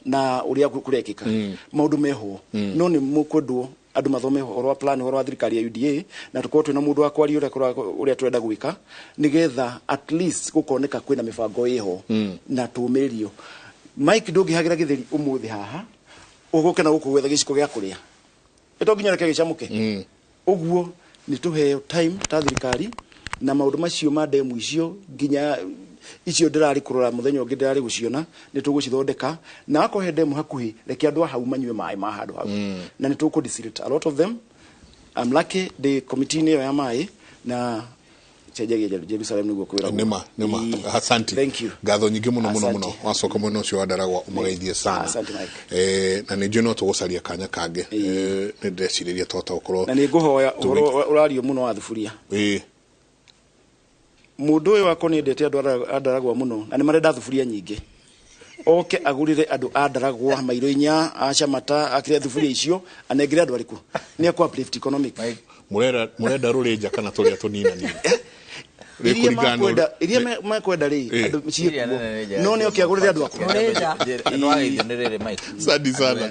na ũrĩa kũrekĩka maũndũ meho no nĩ mũkwendwo andũ mathome ũhoro wa plan ũhoro wa thirikari ya UDA na tũkorwo twĩna mũndũ wa kwaria ũrĩa tũrenda gwĩka nigetha at least gũkoneka kwĩna mĩbango ĩho na tũmĩrĩrio. Mike ndũngĩhagĩra gĩtheri ũmũthĩ haha ũgũke na gũkũ gwetha gĩciko gĩa kũrĩa ĩto nginya reke gĩcamũke ũguo nĩ tũheo time ta thirikari na maũndũ macio ma ndemu icio nginya icio ndĩrarĩ kũrora mũthenya ũngĩ ndĩrarĩ gũciona nĩ tũgũcithondeka na akorwo he ndemu hakuhĩ reke andũ a hau manyue maĩ ma handũ hau na nĩ tũkũ desiltate a lot of them. I'm lucky the committee ĩyo ya maĩ na cenjagia Jerusalem nĩguo kwĩragwo. Nĩma nĩma asante. Thank you. Ngatho nyingĩ mũno mũno Asante. mũno wacoka mwena ũcio wa Ndaragwa ũmageithie sana. Asante Mike. Na nĩ njũĩ no tũgũcaria kanya kangĩ nĩ ndĩrecirĩria twahota gũkorwo na nĩ ngũhoya ũhoro ũrario mũno wa thuburia mũndũ ũyũ wakwa nĩendete andũ a Ndaragwa mũno na nĩ marenda thuburia nyingĩ oke agũrĩre andũ a Ndaragwa mairo 4 a Camata akĩre thuburia icio anengere andũ arĩkũ nĩ akũ uplift economic. Mũrenda rũrĩnja kana tũrĩa tũninanini iria makwenda rĩ andũ ciĩkuo no nĩ oke agũrĩre andũ akwa. Nĩwageithio nĩ rĩrĩ Mike. Asante sana.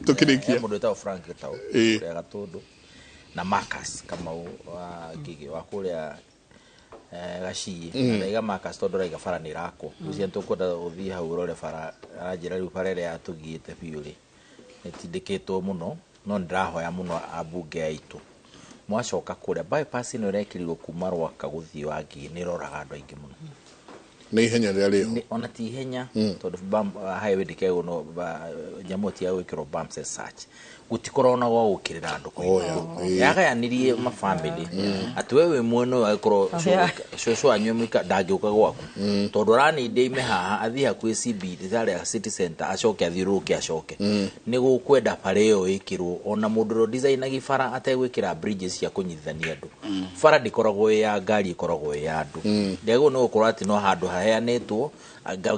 Tũkĩrĩkia. Mũndũ wĩtagwo Frank Gĩtaũ kũrĩa Gatũndũ na Marcus Kamau wa Ngigĩ wa kũrĩa Gaciĩ ndaiga Marcus tondũ raiga bara nĩ ĩrakwo ũcio tũkwenda ũthiĩ hau ũrore bara aranjĩra rĩu bara ĩrĩa yatũgiĩte biũ rĩ nĩtindĩkĩtwo mũno no nĩndĩrahoya mũno ambunge aitũ mwacoka kũrĩa bypass ĩno ĩrekĩrirwo kuma Rwaka gũthiĩ Wangigĩ nĩ ĩroraga andũ aingĩ mũno nĩ ihenya rĩrĩa rĩho ona ti ihenya tondũ highway ndĩkegwo no nyamũ ti ya gwĩkĩrwo bumps as such Gũtikoragwo na gwa gũkĩrĩra andũ kũingĩ. Yagayanirie mabamĩrĩ atĩ we wĩ mwena ũyũ agĩkorwo cũcũ wanyu mũika ndangĩũka gwaku tondũ araninde ime haha athiĩ hakuhĩ CBD harĩa city center acoke athiũrũrũke acoke. Nĩ gũkwenda bara ĩyo ĩkĩrwo ona mũndũ ũrĩa designagia bara ategwĩkĩra bridges cia kũnyitithania andũ. Bara ndĩkoragwo ĩ ya ngari, ĩkoragwo ĩ ya andũ. Ndĩagĩrĩirwo nĩ gũkorwo atĩ no handũ haheanĩtwo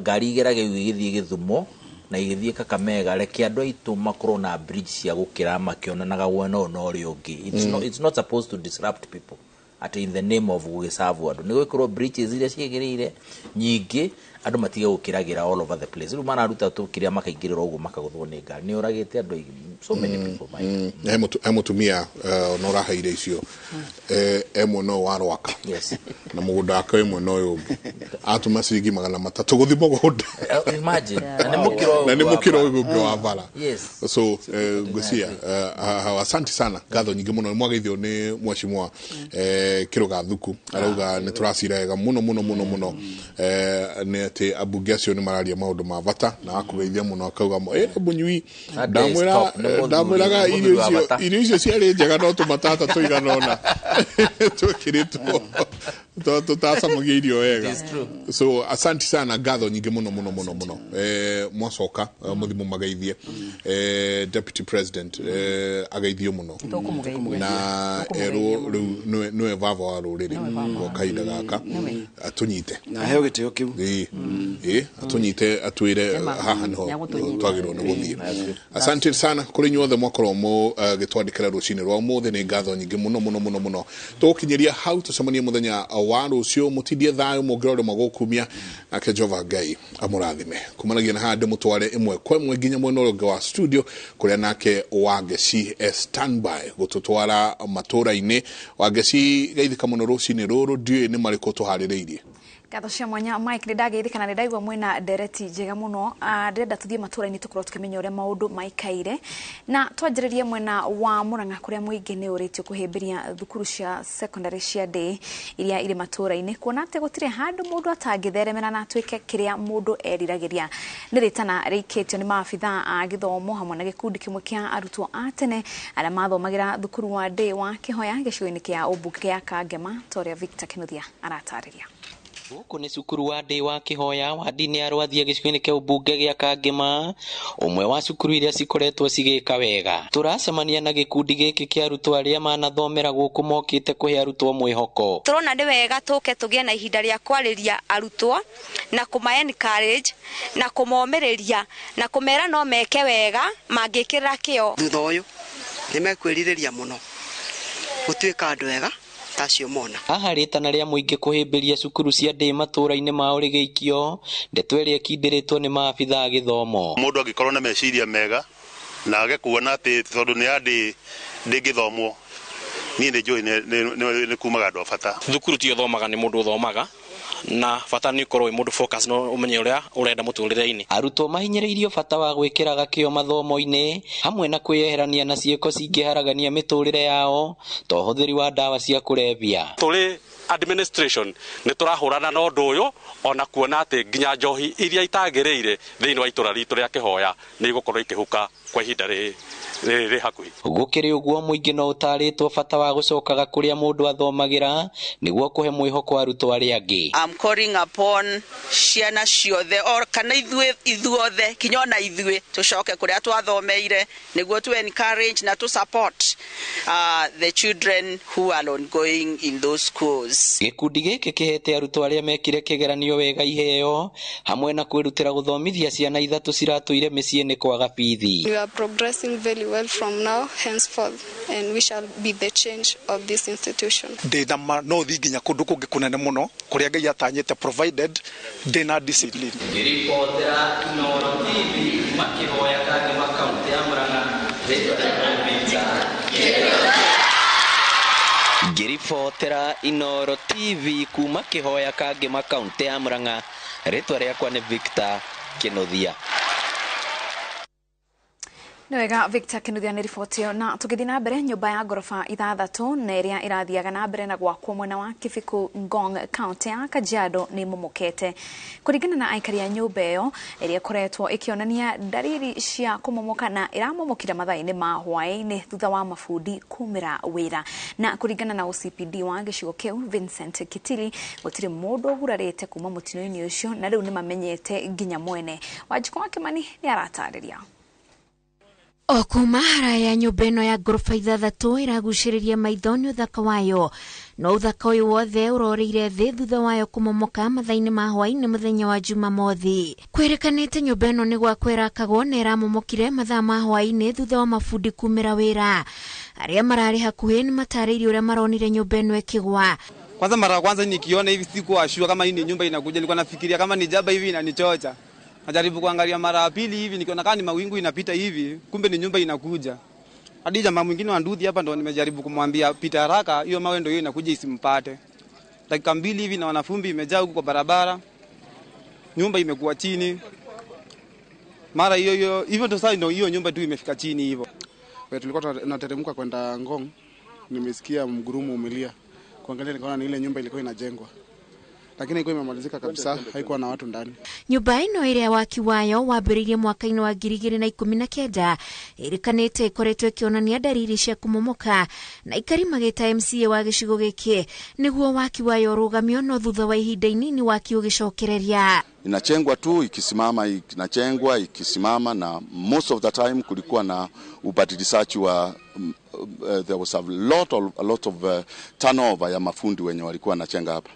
ngari igerage igĩthiĩ Gĩthumo na igĩthiĩ Kakamega. Reke andũ aitũ makorwo na bridge cia gũkĩra makĩonanaga mwena ũyũ na ũrĩa ũngĩ. It's not supposed to disrupt people at in the name of gũgĩserve andũ. Nĩ gwĩkĩrwo bridges iria ciagĩrĩire nyingĩ, andũ matige gũkĩragĩra all over the place. Rĩu mararuta tu kĩrĩa makaingĩrĩra ũguo makagũthwo nĩ ngari. Nĩ ũragĩte andũ aingĩ, so many people. He mũtumia ona ũraheire icio e mwena ũyũ wa Rwaka na mũgũnda wake wĩ mwena ũyũ ũngĩ, atũma ciringi 300 gũthiĩ mũgũnda. Imagine. Na nĩ mũkĩra na nĩ mũkĩra ũyũ ũngĩ wa bara. So ngwĩciria asante sana, ngatho nyingĩ mũno. Mwageithio nĩ mheshimiwa Kĩrũga Thuku, arauga nĩ tũracira wega mũno mũno mũno mũno, nĩ atĩ ambunge acio nĩ mararia maũndũ ma bata na akũgeithia mũno, akauga mũnyui ndamwĩraga irio icio ciarĩ njega no tũmatata tũigana ũna twĩkĩrĩtwo tũtacamagia irio wega. So asante sana, ngatho nyingĩ mũno mũno mũno mũno. Mwacoka mũthiĩ mũmageithie. Deputy President ageithio mũno na erwo rĩu nĩwe baba wa rũrĩrĩ kwa kahinda gaka, atũnyite na heo gĩtĩo kĩu. Atũnyite atwĩre haha nĩho twagĩrĩirwo nĩ gũthiĩ. Asante sana kũrĩ inyuothe mwakorwo mũgĩtwandĩkĩra rũcinĩ rwa ũmũthĩ. Nĩ ngatho nyingĩ mũno mũno mũno mũno. Tũgũkinyĩria hau, tũcemanie mũthenya wa rũciũ. Mũtindie thayũ mũngĩrora magũkumia, nake Jehova Ngai amũrathime. Kumanagia na haha ndĩmũtware ĩmwe kwa ĩmwe nginya mwena ũrĩa ũngĩ wa studio kũrĩa nake Wangeci standby gũtũtwara matũra-inĩ. Wangeci, geithĩka mũno rũcinĩ rũrũ, ndiũĩ nĩ marĩkũ tũharĩrĩirie. Ngatho cia mwanya Mike, nĩ ndageithĩka na nĩ ndaigua mwĩna ndereti njega mũno. Ndĩrenda tũthiĩ matũra-inĩ tũkorwo tũkĩmenya ũrĩa maũndũ maikaire, na twanjĩrĩrie mwena wa Murang'a kũrĩa mũingĩ nĩ ũrĩtio kũhĩmbĩria thukuru cia secondary cia day iria irĩ matũra-inĩ, kuona atĩ gũtirĩ handũ mũndũ atangĩtheremera na atuĩke kĩrĩa mũndũ eriragĩria. Nĩ rĩtana rĩikĩtio nĩ maabithaa a gĩthomo hamwe na gĩkundi kĩmwe kĩa arutwo a tene arĩa mathomagĩra thukuru wa day wa Kĩhoya gĩcigo-inĩ kĩa ũmbunge kĩa Kangema, ta ũrĩa Victor Kinuthia aratarĩria. Gũkũ nĩ cukuru wa ndĩ wa Kĩhoya wandi-inĩ ya Rwathia gĩcigo-inĩ kĩa ũmbunge gĩa Kangema, ũmwe wa cukuru iria cikoretwo cigĩka wega. Tũracemania na gĩkundi gĩkĩ kĩa arutwo arĩa manathomera gũkũ mokĩte kũhe arutwo mwĩhoko. Tũrona nĩ wega tũke tũgĩe na ihinda rĩa kwarĩria arutwo na kũma encourage na kũmomĩrĩria na kũmera no meke wega mangĩkĩrĩra kĩo. Thutha ũyũ nĩ mekwĩrirĩria mũno gũtuĩka andũ ega tacio mona. Haha rĩtana rĩa mũingĩ kũhĩmbĩria cukuru cia ndĩ matũra-inĩ mao rĩgĩikio, ndeto ĩrĩa ĩkindĩrĩtwo nĩ maabithaa a gĩthomo. Mũndũ angĩkorwo na meciria mega na age kuona atĩ tondũ nĩ ya ndĩ ndĩngĩthomwo, niĩ nĩ njũĩ nĩ kumaga andũ a bata. Thukuru ti ũthomaga nĩ mũndũ ũthomaga, na bata nĩ ũkorwo wĩ mũndũ focus no ũmenye ũrĩa ũrenda mũtũrĩre-inĩ. Arutwo mahinyĩrĩirio bata wa gwĩkĩraga kĩo mathomo-inĩ hamwe na kwĩyeherania na ciĩko cingĩharagania mĩtũrĩre yao ta ũhũthĩri wa ndawa cia kũrebia. Tũrĩ administration nĩ tũrahũrana na ũndũ ũyũ ona kuona atĩ nginya njohi iria itagĩrĩire thĩinĩ wa itũra ritũ rĩa Kĩhoya nĩ igũkorwo ikĩhuka kwa ihinda rĩ hakuhĩ. Gũkĩrĩ ũguo mũingĩ no ũtarĩtwo bata wa gũcokaga kũrĩa mũndũ athomagĩra nĩguo kũhe mwĩhoko arutwo arĩa angĩ. I'm calling upon ciana ciothe or kana ithuothe kinya ona ithuĩ tũcoke kũrĩa twathomeire nĩguo tu encourage na tu support the children who are ongoing in those schools. Gĩkundi gĩkĩ kĩhete arutwo arĩa mekire kĩgeranio wega iheo hamwe na kwĩrutĩra gũthomithia ciana ithatũ ciratũire mĩciĩ-inĩ kwaga bithi. We are progressing very well from now henceforth, and we shall be the change of this institution. Ndĩna ma no thiĩ nginya kũndũ kũngĩ kũnene mũno kũrĩa Ngai atanyĩte, provided ndĩna discipline. Ngĩribotera Inooro TV makĩhoya Kangema kaunti ya Murang'a, ngĩribotera Inooro TV kuma Kĩhoya Kangema kaunti ya Murang'a, rĩtwa rĩakwa nĩ Victor Kinuthia. Nĩ wega Victor Kinuthia nĩ riboti ĩyo. Na tũgĩthiĩ na mbere, nyũmba ya ngoroba 6 na ĩrĩa ĩrathiaga na mbere na gwakwo mwena wa Kibiku Ngong, kaunti ya Kajiado nĩ ĩmomokete. Kũringana na aikari a nyũmba ĩyo ĩrĩa ĩkoretwo ĩkĩonania ndariri cia kũmomoka na ĩramomokire mathaa-inĩ ma hwaĩ-inĩ thutha wa mabundi kumĩra wĩra. Na kũringana na OCPD wa gĩcigo kĩu Vincent Kitili, gũtirĩ mũndũ ũgurarĩte kuma mũtino-inĩ ũcio na rĩu nĩmamenyete nginya mwene. Wanjikũ wa Kimani nĩ aratarĩria. O kuma haraya nyũmba ĩno ya ngoroba 6 ĩragucĩrĩria maitho nĩ ũthaka wayo, no ũthaka ũyũ wothe ũroreire thĩ thutha wayo kũmomoka mathaa-inĩ ma hwaĩ-inĩ mũthenya wa Jumamothi. Kwĩrĩkanĩte nyũmba ĩno nĩ gwakwo ĩrakagwo na ĩramomokire mathaa ma hwaĩ-inĩ thutha wa mabundi kumĩra wĩra. Arĩa mararĩ hakuhĩ nĩ matarĩirie ũrĩa maronire nyũmba ĩno ĩkĩgwa. Kwanza mara ya kwanza nikiona hivi sikuwa sure kama hii ni nyumba inakuja, nilikuwa nafikiria kama ni jaba hivi inanichocha. Najaribu kuangalia mara ya pili hivi nikiona kama ni mawingu inapita hivi, kumbe ni nyumba inakuja. Hadi jamaa mwingine wa nduthi hapa ndo nimejaribu kumwambia pita haraka, hiyo mawe ndio hiyo inakuja isimpate. Dakika 2 hivi na wanafumbi imejaa huko kwa barabara. Nyumba imekuwa chini. Mara hiyo hiyo hivyo ndo sasa ndio hiyo nyumba tu imefika chini hivyo. Tulikuwa tunateremka kwenda Ngong, nimesikia mgurumo umelia. Kuangalia nikaona ni ile nyumba ilikuwa inajengwa. Lakini ilikuwa imemalizika kabisa, haikuwa na watu ndani. Nyũmba ĩno ĩrĩa waki wayo wambĩrĩirie mwaka-inĩ wa 2019 ĩrĩkanĩte ĩkoretwo ĩkĩonania ndariri cia kũmomoka, na aikari magĩta MCA wa gĩcigo gĩkĩ nĩguo waki wayo ũrũgamio, no thutha wa ihinda inini waki ũgĩcokereria. Inachengwa tu ikisimama, inachengwa ikisimama, na most of the time kulikuwa na ubadilishaji wa there was a lot of turnover ya mafundi wenye walikuwa wanachenga hapa.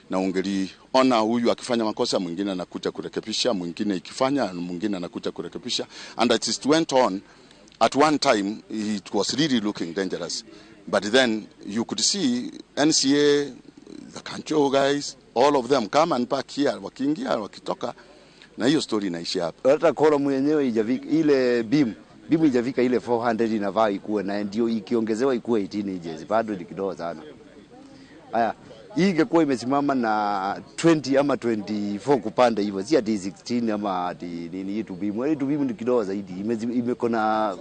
Na ungeliona huyu akifanya makosa, mwingine anakuja kurekebisha, mwingine ikifanya, mwingine anakuja kurekebisha. And it went on. At one time it was really looking dangerous. But then you could see NCA, the Kancho guys, all of them come and park here, wakiingia, wakitoka, na hiyo story inaishia hapa. Hata column yenyewe ijavika ile beam ijavika ile 400 inavaa ikuwe, na ndio ikiongezewa ikuwe 18 inches, bado ni kidogo sana. Haya, hii ingekuwa imesimama na 20 ama 24 kupanda hivyo, si hadi 16 ama hadi nini. Hii tubimu ni kidogo zaidi, imeko na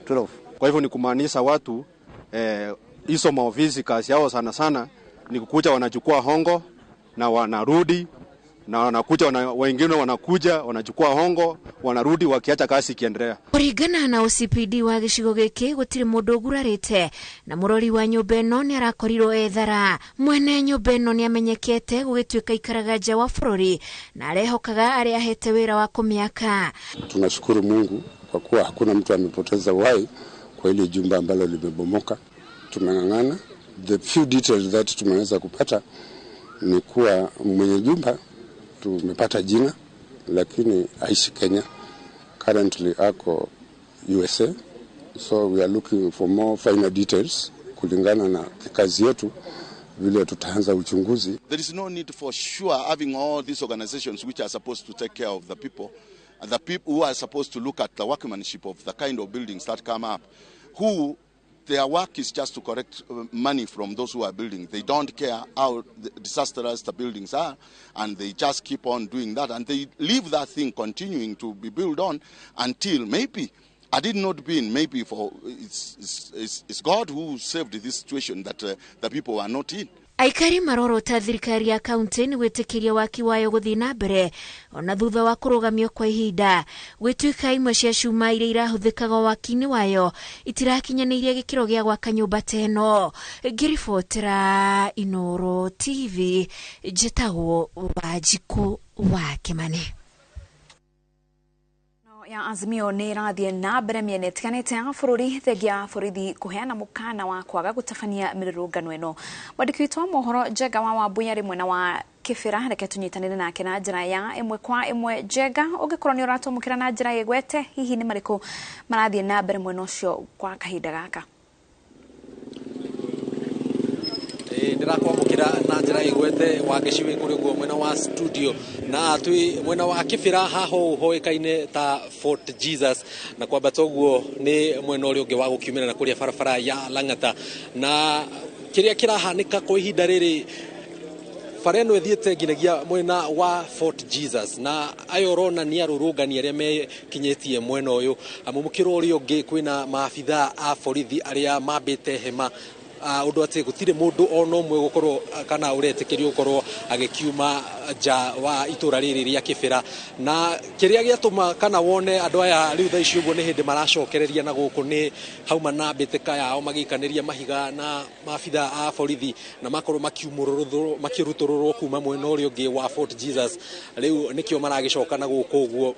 12. Kwa hivyo ni kumaanisha watu hizo maofisi kazi yao sana sana ni kukuja wanachukua hongo na wanarudi, na wanakuja wengine wanakuja wanachukua hongo wanarudi, wakiacha kazi ikiendelea. Kũringana na OCPD wa gĩcigo gĩkĩ, gũtirĩ mũndũ ũgurarĩte, na mũrori wa nyũmba ĩno nĩ arakorirwo ethara. Mwene nyũmba ĩno nĩ amenyekete gũgĩtuĩka ikaraga nja wa bũrũri na arehokaga arĩa ahete wĩra wa kũmĩaka. Tunashukuru Mungu kwa kuwa hakuna mtu amepoteza uhai kwa ile jumba ambalo limebomoka. Tumeng'ang'ana. The few details that tumeweza kupata ni kuwa mwenye jumba tumepata jina, lakini aishi Kenya. Currently ako USA, so we are looking for more final details kulingana na kazi yetu vile tutaanza uchunguzi. There is no need for sure having all these organizations which are supposed to take care of the people, and the people who are supposed to look at the workmanship of the kind of buildings that come up, who their work is just to collect money from those who are building. They don't care how disastrous the buildings are, and they just keep on doing that, and they leave that thing continuing to be built on until maybe, had it not been maybe for, it's God who saved this situation that the people are not in. Aikari marorota thirikari ya kaunti nĩ gwĩtĩkĩria waki wayo gũthiĩ na mbere ona thutha wa kũrũgamio kwa ihinda. Gwĩtuĩka imwe cia cuma iria irahũthĩkaga waki-inĩ wayo itirakinyanĩirie gĩkĩro gĩa gwaka nyũmba ta ĩno. Ngĩribotera Inoro TV, njĩtagwo Wanjikũ wa Kimani. Ya Azimio nĩ ĩrathiĩ na mbere mĩena ĩtiganĩte ya bũrũri thengia borithi kũheana mũkana wa kwaga gũtabania mĩrũrũngano ĩno. Mwandĩki witũ wa mohoro Njenga wa Wambui arĩ mwena wa Kĩbĩra, reke tũnyitanĩre nake na njĩra ya ĩmwe kwa ĩmwe. Njenga, ũngĩkorwo nĩ ũratũmũkĩra na njĩra ĩgwete, hihi nĩ marĩkũ marathiĩ na mbere mwena ũcio kwa kahinda gaka? Ndĩrakwamũkĩra na njĩra ĩgwete wa gĩcigo kũrĩ ũguo mwena wa studio, na twĩ mwena wa Kĩbĩra haha ũhoĩkaine ta Fort Jesus, na kwambata ũguo nĩ mwena ũrĩa ũngĩ wa gũkiumĩra na kũrĩa barabara ya Lang'ata. Na kĩrĩa kĩrahanĩka kwa ihinda rĩrĩ Bara ĩno ĩthiĩte nginyagia mwena wa Fort Jesus, na aya ũrona nĩ arũrũngani arĩa mekinyĩtie mwena ũyũ. Amu mũkĩro ũrĩa ũngĩ kwĩna maabithaa a borithi arĩa mambĩte hema, ũndũ atĩ gũtirĩ mũndũ ona ũmwe gũkorwo kana ũretĩkĩrio gũkorwo agĩkiuma nja wa itũra rĩrĩ rĩa Kĩbĩra. Na kĩrĩa gĩatũma kana wone andũ aya rĩu thaa ici ũguo nĩ hĩndĩ maracokereria na gũkũ nĩ hauma na mbĩtĩka yao magĩikanĩria mahiga na maabithaa a borithi, na makorwo makĩrutũrũrwo kuma mwena ũrĩa ũngĩ wa Fort Jesus. Rĩu nĩkĩo maragĩcoka na gũkũ ũguo.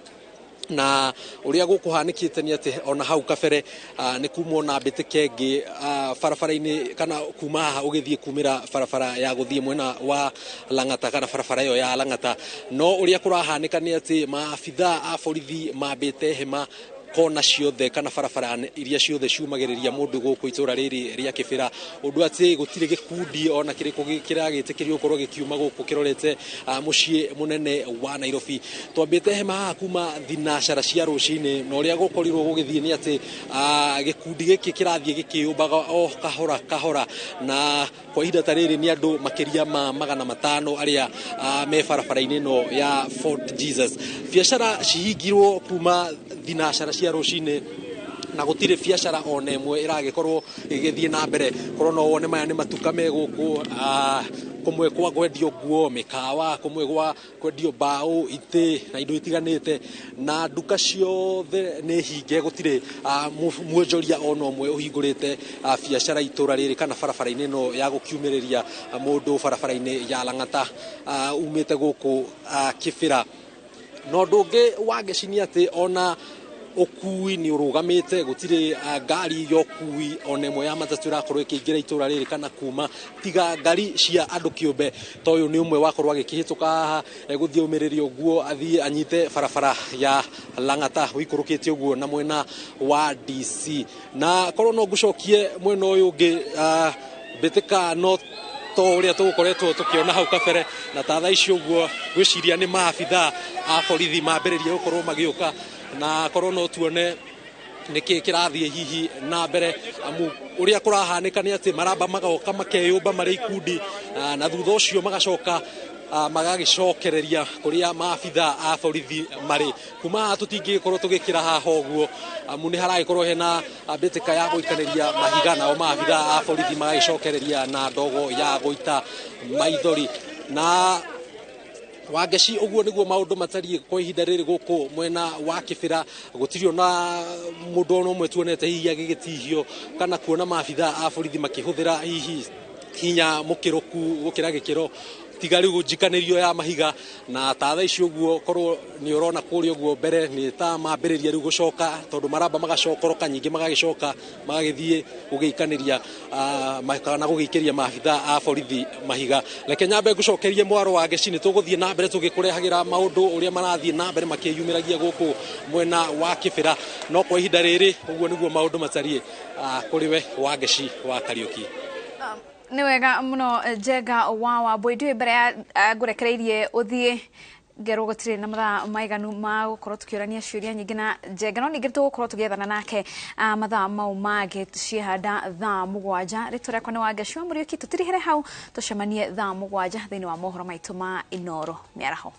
Na ũrĩa gũkũhanĩkĩte nĩ atĩ ona hau kabere nĩ kumwo na mbĩtĩka ĩngĩ barabara-inĩ, kana kuma haha ũgĩthiĩ kumĩra barabara ya gũthiĩ mwena wa Lang'ata kana barabara ĩyo ya Lang'ata. No ũrĩa kũrahanĩka nĩ atĩ maabithaa a borithi mambĩte hema kona ciothe kana barabara iria ciothe ciumagĩrĩria mũndũ gũkũ itũra rĩrĩ rĩa Kĩbĩra, ũndũ atĩ gũtirĩ gĩkundi ona kĩrĩkũ kĩragĩtĩkĩrio gũkorwo gĩkiuma gũkũ kĩrorete mũciĩ mũnene wa Nairobi. Twambĩte hema haha kuma thinacara cia rũcinĩ, na ũrĩa gũkorirwo gũgĩthiĩ nĩ atĩ gĩkundi gĩkĩ kĩrathiĩ gĩkĩyũmbaga o kahora kahora, na kwa ihinda ta rĩrĩ nĩ andũ makĩria ma 500 arĩa me barabara-inĩ ĩno ya Fort Jesus. Biacara cihingirwo kuma thinacara cia rũcinĩ, na gũtirĩ biacara ona ĩmwe ĩragĩkorwo ĩgĩthiĩ na mbere. Korwo no wone maya nĩ matuka me gũkũ, kũmwe kwa kwendio nguo, mĩkawa, kũmwe gwa kwendio mbaũ, itĩ na indo itiganĩte, na nduka ciothe nĩ hinge, gũtirĩ mwonjoria ona ũmwe ũhingũrĩte biacara itũra rĩrĩ kana barabara-inĩ ĩno ya gũkiumĩrĩria mũndũ barabara-inĩ ya Lang'ata umĩte gũkũ Kĩbĩra. Na ũndũ ũngĩ wa ngeci nĩ atĩ ona ũkui nĩ ũrũgamĩte, gũtirĩ ngari ya ũkui ona ĩmwe ya matatũ ĩrakorwo ĩkĩingĩra itũra rĩrĩ kana kuma, tiga ngari cia andũ kĩũmbe. Ta ũyũ nĩ ũmwe wakorwo agĩkĩhĩtũka haha, egũthiĩ aumĩrĩrie ũguo athiĩ anyite barabara ya Lang'ata ũikũrũkĩte ũguo na mwena wa DC. Na korwo no ngũcokie mwena ũyũ ũngĩ, mbĩtĩka no to ũrĩa tũgũkoretwo tũkĩona hau kabere, na ta thaa ici ũguo ngwĩciria nĩ maabithaa a borithi mambĩrĩria gũkorwo magĩũka, na korwo no tuone nĩkĩ kĩrathiĩ hihi na mbere. Amu ũrĩa kũrahanĩka nĩ atĩ maramba magoka makeyũmba marĩ ikundi, na thutha ũcio magacoka magagĩcokereria kũrĩa maabithaa a borithi marĩ. Kuma haha tũtingĩgĩkorwo tũgĩkĩra haha ũguo, amu nĩ haragĩkorwo hena mbĩtĩka ya gũikanĩria mahiga, nao maabithaa a borithi magagĩcokereria na ndogo ya gũita maithori. Na Wangeci, ũguo nĩguo maũndũ matariĩ kwa ihinda rĩrĩ gũkũ mwena wa Kĩbĩra. Gũtirĩ ona mũndũ ona ũmwe tuonete hihi agĩgĩtihio kana kuona maabithaa a borithi makĩhũthĩra hihi hinya mũkĩrũku gũkĩra gĩkĩro, tiga rĩu njikanĩrio ya mahiga. Na ta thaa ici ũguo korwo nĩ ũrona kũrĩa ũguo mbere nĩ ta mambĩrĩria rĩu gũcoka, tondũ maramba magacokoroka nyingĩ magagĩcoka magagĩthiĩ gũgĩikanĩria kana gũgĩikĩria maabithaa a borithi mahiga. Reke nyambe ngũcokerie mwaro wa Ngeci, nĩ tũgũthiĩ na mbere tũgĩkũrehagĩra maũndũ ũrĩa marathiĩ na mbere makĩyumĩragia gũkũ mwena wa Kĩbĩra. No kwa ihinda rĩrĩ ũguo nĩguo maũndũ matariĩ kũrĩ we Wangeci wa Kariũki. Nĩ wega mũno Njenga wa Wambui, ndiũĩ mbere ya ngũrekereirie ũthiĩ ngerwo gũtirĩ na mathaa maiganu ma gũkorwo tũkĩũrania ciũria nyingĩ na Njenga, no ningĩ tũgũkorwo tũgĩethana nake mathaa mau mangĩ ciehanda thaa 7. Rĩtwa rĩakwa nĩ Wangeci wa Mũriũki, tũtirihere hau, tũcemanie thaa 7 thĩinĩ wa mohoro maitũ ma Inooro mĩaraho.